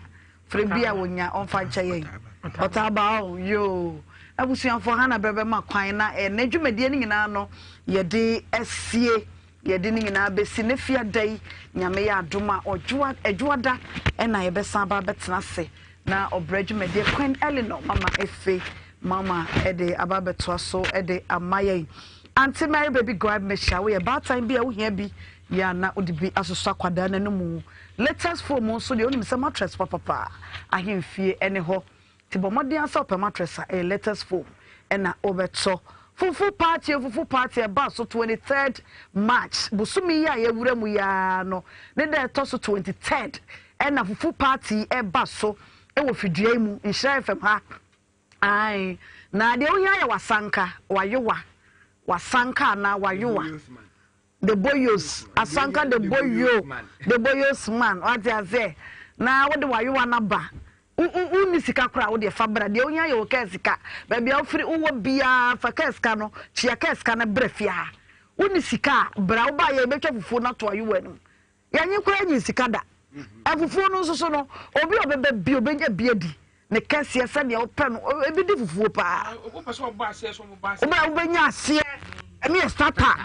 frɛ bi a wɔnya ɔmfa nkyɛ yɛn ɔtaa ba o yoo abusuafoɔ ha na brɛ bɛma kwan na ɛnɛ dwumadie no nyinaa no yɛde asie Yɛde ne nyinaa bɛsi ne fiada yi, Nyame yɛ adom a, ɔdwoa, Adwoada ɛna yɛbɛsan aba abɛtena ase na ɔbrɛ dwumadie Queen Eleanor Mama Efe Mama ɛde aba abɛtoa so ɛde ama yɛn. Auntie Mary Baby Gripe Mixture, woyɛ baatan bi a wohia bi yɛ a na wode bi asosɔ akwadaa no anomu. Latest foam nso deɛ wonim sɛ mattress papapa ahemfie ɛne hɔ. Nti bɔ mmɔden ara sɛ wopɛ mattress a, ɛyɛ latest foam ɛna wobɛtɔ. Fufu party o fufu party ɛba so 23rd March bosome yi a yɛwura mu yi ara no ne da ɛtɔ so 23rd ɛna fufu party yi ɛba so ɛwɔ fidua yi mu Nhyira FM ha. Ae na deɛ wohia yɛ wasanka, wayowa, wasanka anaa wayowa. The boyos, asanka the boyo, the boyos man, wate aseɛ, na wode wayowa no aba, wonni sika koraa wo deɛ fa bra, deɛ wohia yɛ wo kaa sika, baabi a wofiri wowɔ biara fa kaa sika no, tua kaa sika no brɛ fie ha, wonni sika a bra, wobaa yɛ yɛbɛtwa fufuo no ato ayowa no mu, Yɛnye koraa nyi sika da. Afufuo no nso so no, obi a ɔbɛba bi ɔbɛnya bi adi ne kɛseɛ sɛdeɛ wopɛ no. Ebi di fufuo paa. Wobɛ wobɛnya aseɛ ɛne yɛ starter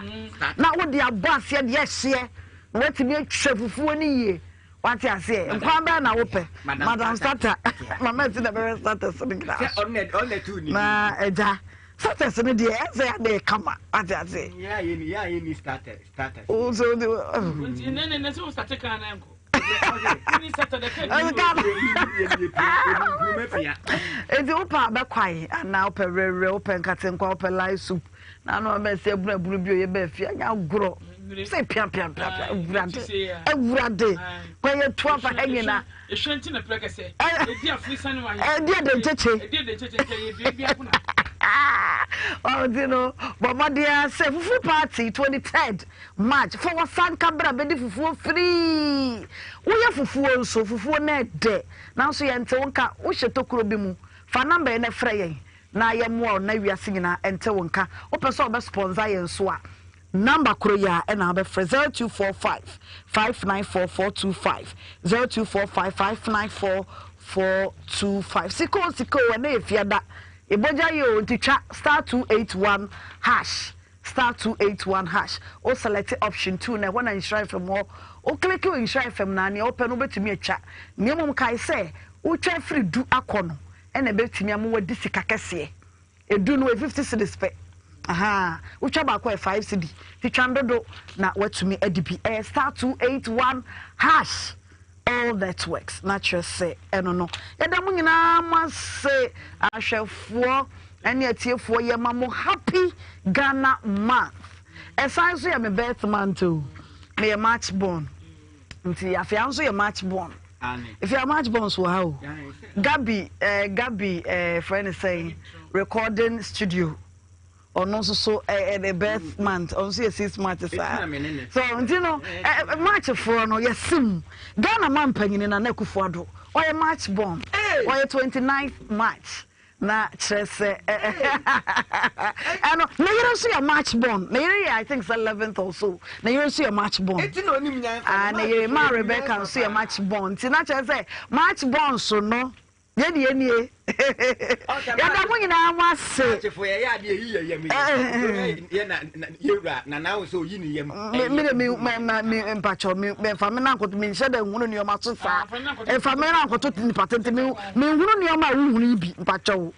na wode abɔ aseɛ deɛ ɛhyeɛ na watumi atwa fufuo no yie. Wate aseɛ nkwan bɛn na wopɛ madam starter mama ɛti na bɛhwɛ starters no nyinaa so na agya starters no deɛ ɛsɛ yɛ adeɛ kama wate aseɛ. So de.
Nti ne ne ne sɛ wo sate kan na nkɔ.
Eti wopɛ abɛkwae anaa wopɛ werɛwerɛ wopɛ nkatenkwa wopɛ light soup na ano abɛn sɛ abunu abunu bi oyɛ bɛɛ fi anya agorɔ sɛ pia pia pia pia awurade awurade kwan yɛ tu afa ha nyina.
Ehwɛ nti na pɛrɛ kɛsɛ edi afiri sani wa yɛ.
Edi ade nkyekye.
Edi ade nkyekye nkyɛ yɛ dua bi akona.
Ɔnti no bɔ mmɔden ara sɛ fufu party 23rd March fa wasanka bra bɛdi fufuo firii woyɛ fufuo nso fufuo no ɛdɛ nanso yɛnte wo nka wohyɛ tokuro bi mu fa number yi na frɛ yɛn na yɛmmoa wo na wiase nyinaa ɛnte wo nka wopɛ sɛ wɔbɛ sponsor yɛn nso a Number koro yi ara na wobɛfrɛ, 0245 594 425, 0245 594 425. Sika o sika o, ɛnɛ yɛ fiada, ebogya yɛ o, nti twa star 281 hash, star 281 hash, o select option 2 na ɛhɔ na Nhyira FM wɔ, o click o Nhyira FM na nea wopɛ no wobɛtumi atwa, na mmom kae sɛ wotwa firi du akɔ no ɛna ɛbɛtumi ama wadi sika kɛseɛ. Edu no yɛ 50 cedis pɛ. Ahaa, wotwa baako yɛ 5 cedi. Ti twa ndodo na watumi adi bi. Ɛyɛ star 281 hash all networks. Na kyerɛ sɛ ɛno no. Yɛda mo nyinaa mo ase ahwɛfoɔ ɛne atiefoɔ yɛ ma mo happy Ghana month. Ɛsan nso yɛ me birth month o. Meyɛ March born. Nti afei nso yɛ March born. Efi a March born so wɔ ha o. Gabi eh, Gabi eh, frɛ ne sɛn recording studio. Ɔno nso so eh, eh, the birth month ɔno nso yɛ six March saa. So nti no eh, eh, March foɔ no yɛsim Ghana man panyini Nana Akufo-Addo ɔyɛ March born. Ɔyɛ 29th March. Na kyerɛ sɛ ɛno ne yere nso yɛ march born ne yere yɛ i think sɛ eleventh or so ne yere nso yɛ march born ah ne yere maa rebecca nso yɛ march born nti na kyerɛ sɛ march born so no. Yɛ deɛ nie. Yɛda mo nyinaa mo ase. Me de me me mpakyɛw me mfa me nankoto me nhyɛ dɛ nhunu nneɛma so saa. Mfa me nankoto nipa tenten me me nhunu nneɛma a wohunu yi bi mpakyɛw.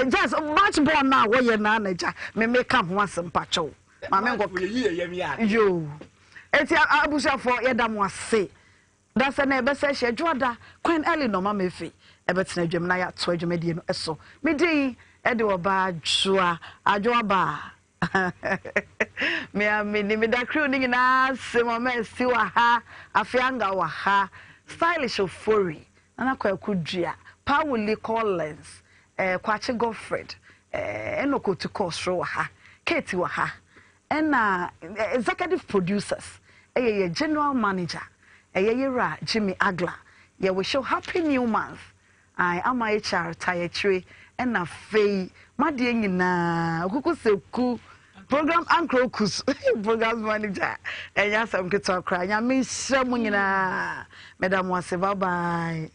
Just match ball na wɔyɛ na na gya me me ka ho asɛm mpakyɛw. Maame nkɔ. Yoo. Eti abusuafoɔ yɛda mo ase. Da sɛ na yɛbɛsɛ ahyia Dwoada kwan Early Nɔma Mefe ɛbɛtena adwam na yɛatoa dwumadie no so. Me din de Ɔbaa Dwoa, Adwoa Baa. Me a me ni, meda crew no nyinaa ase, Mama Asi wɔ ha, Afeanga wɔ ha, Stylish Ofori, Nana Kwaku Dua, Pawuli Collins, eh, Kwakye Godfred, eh, Enoch Otukɔ Soro wɔ ha, Kate wɔ ha, Ɛna executive producers ɛyɛ yɛ general manager ɛyɛ yɛwura Jimmy Agla yɛ wish wo happy new month ae ama HR tae akyire ɛna afei madeɛ nyinaa okuku seku program ankro kus programs manager ɛnyɛ asɛm ketewa koraa nyame nhyira mo nyinaa meda mo ase bye bye.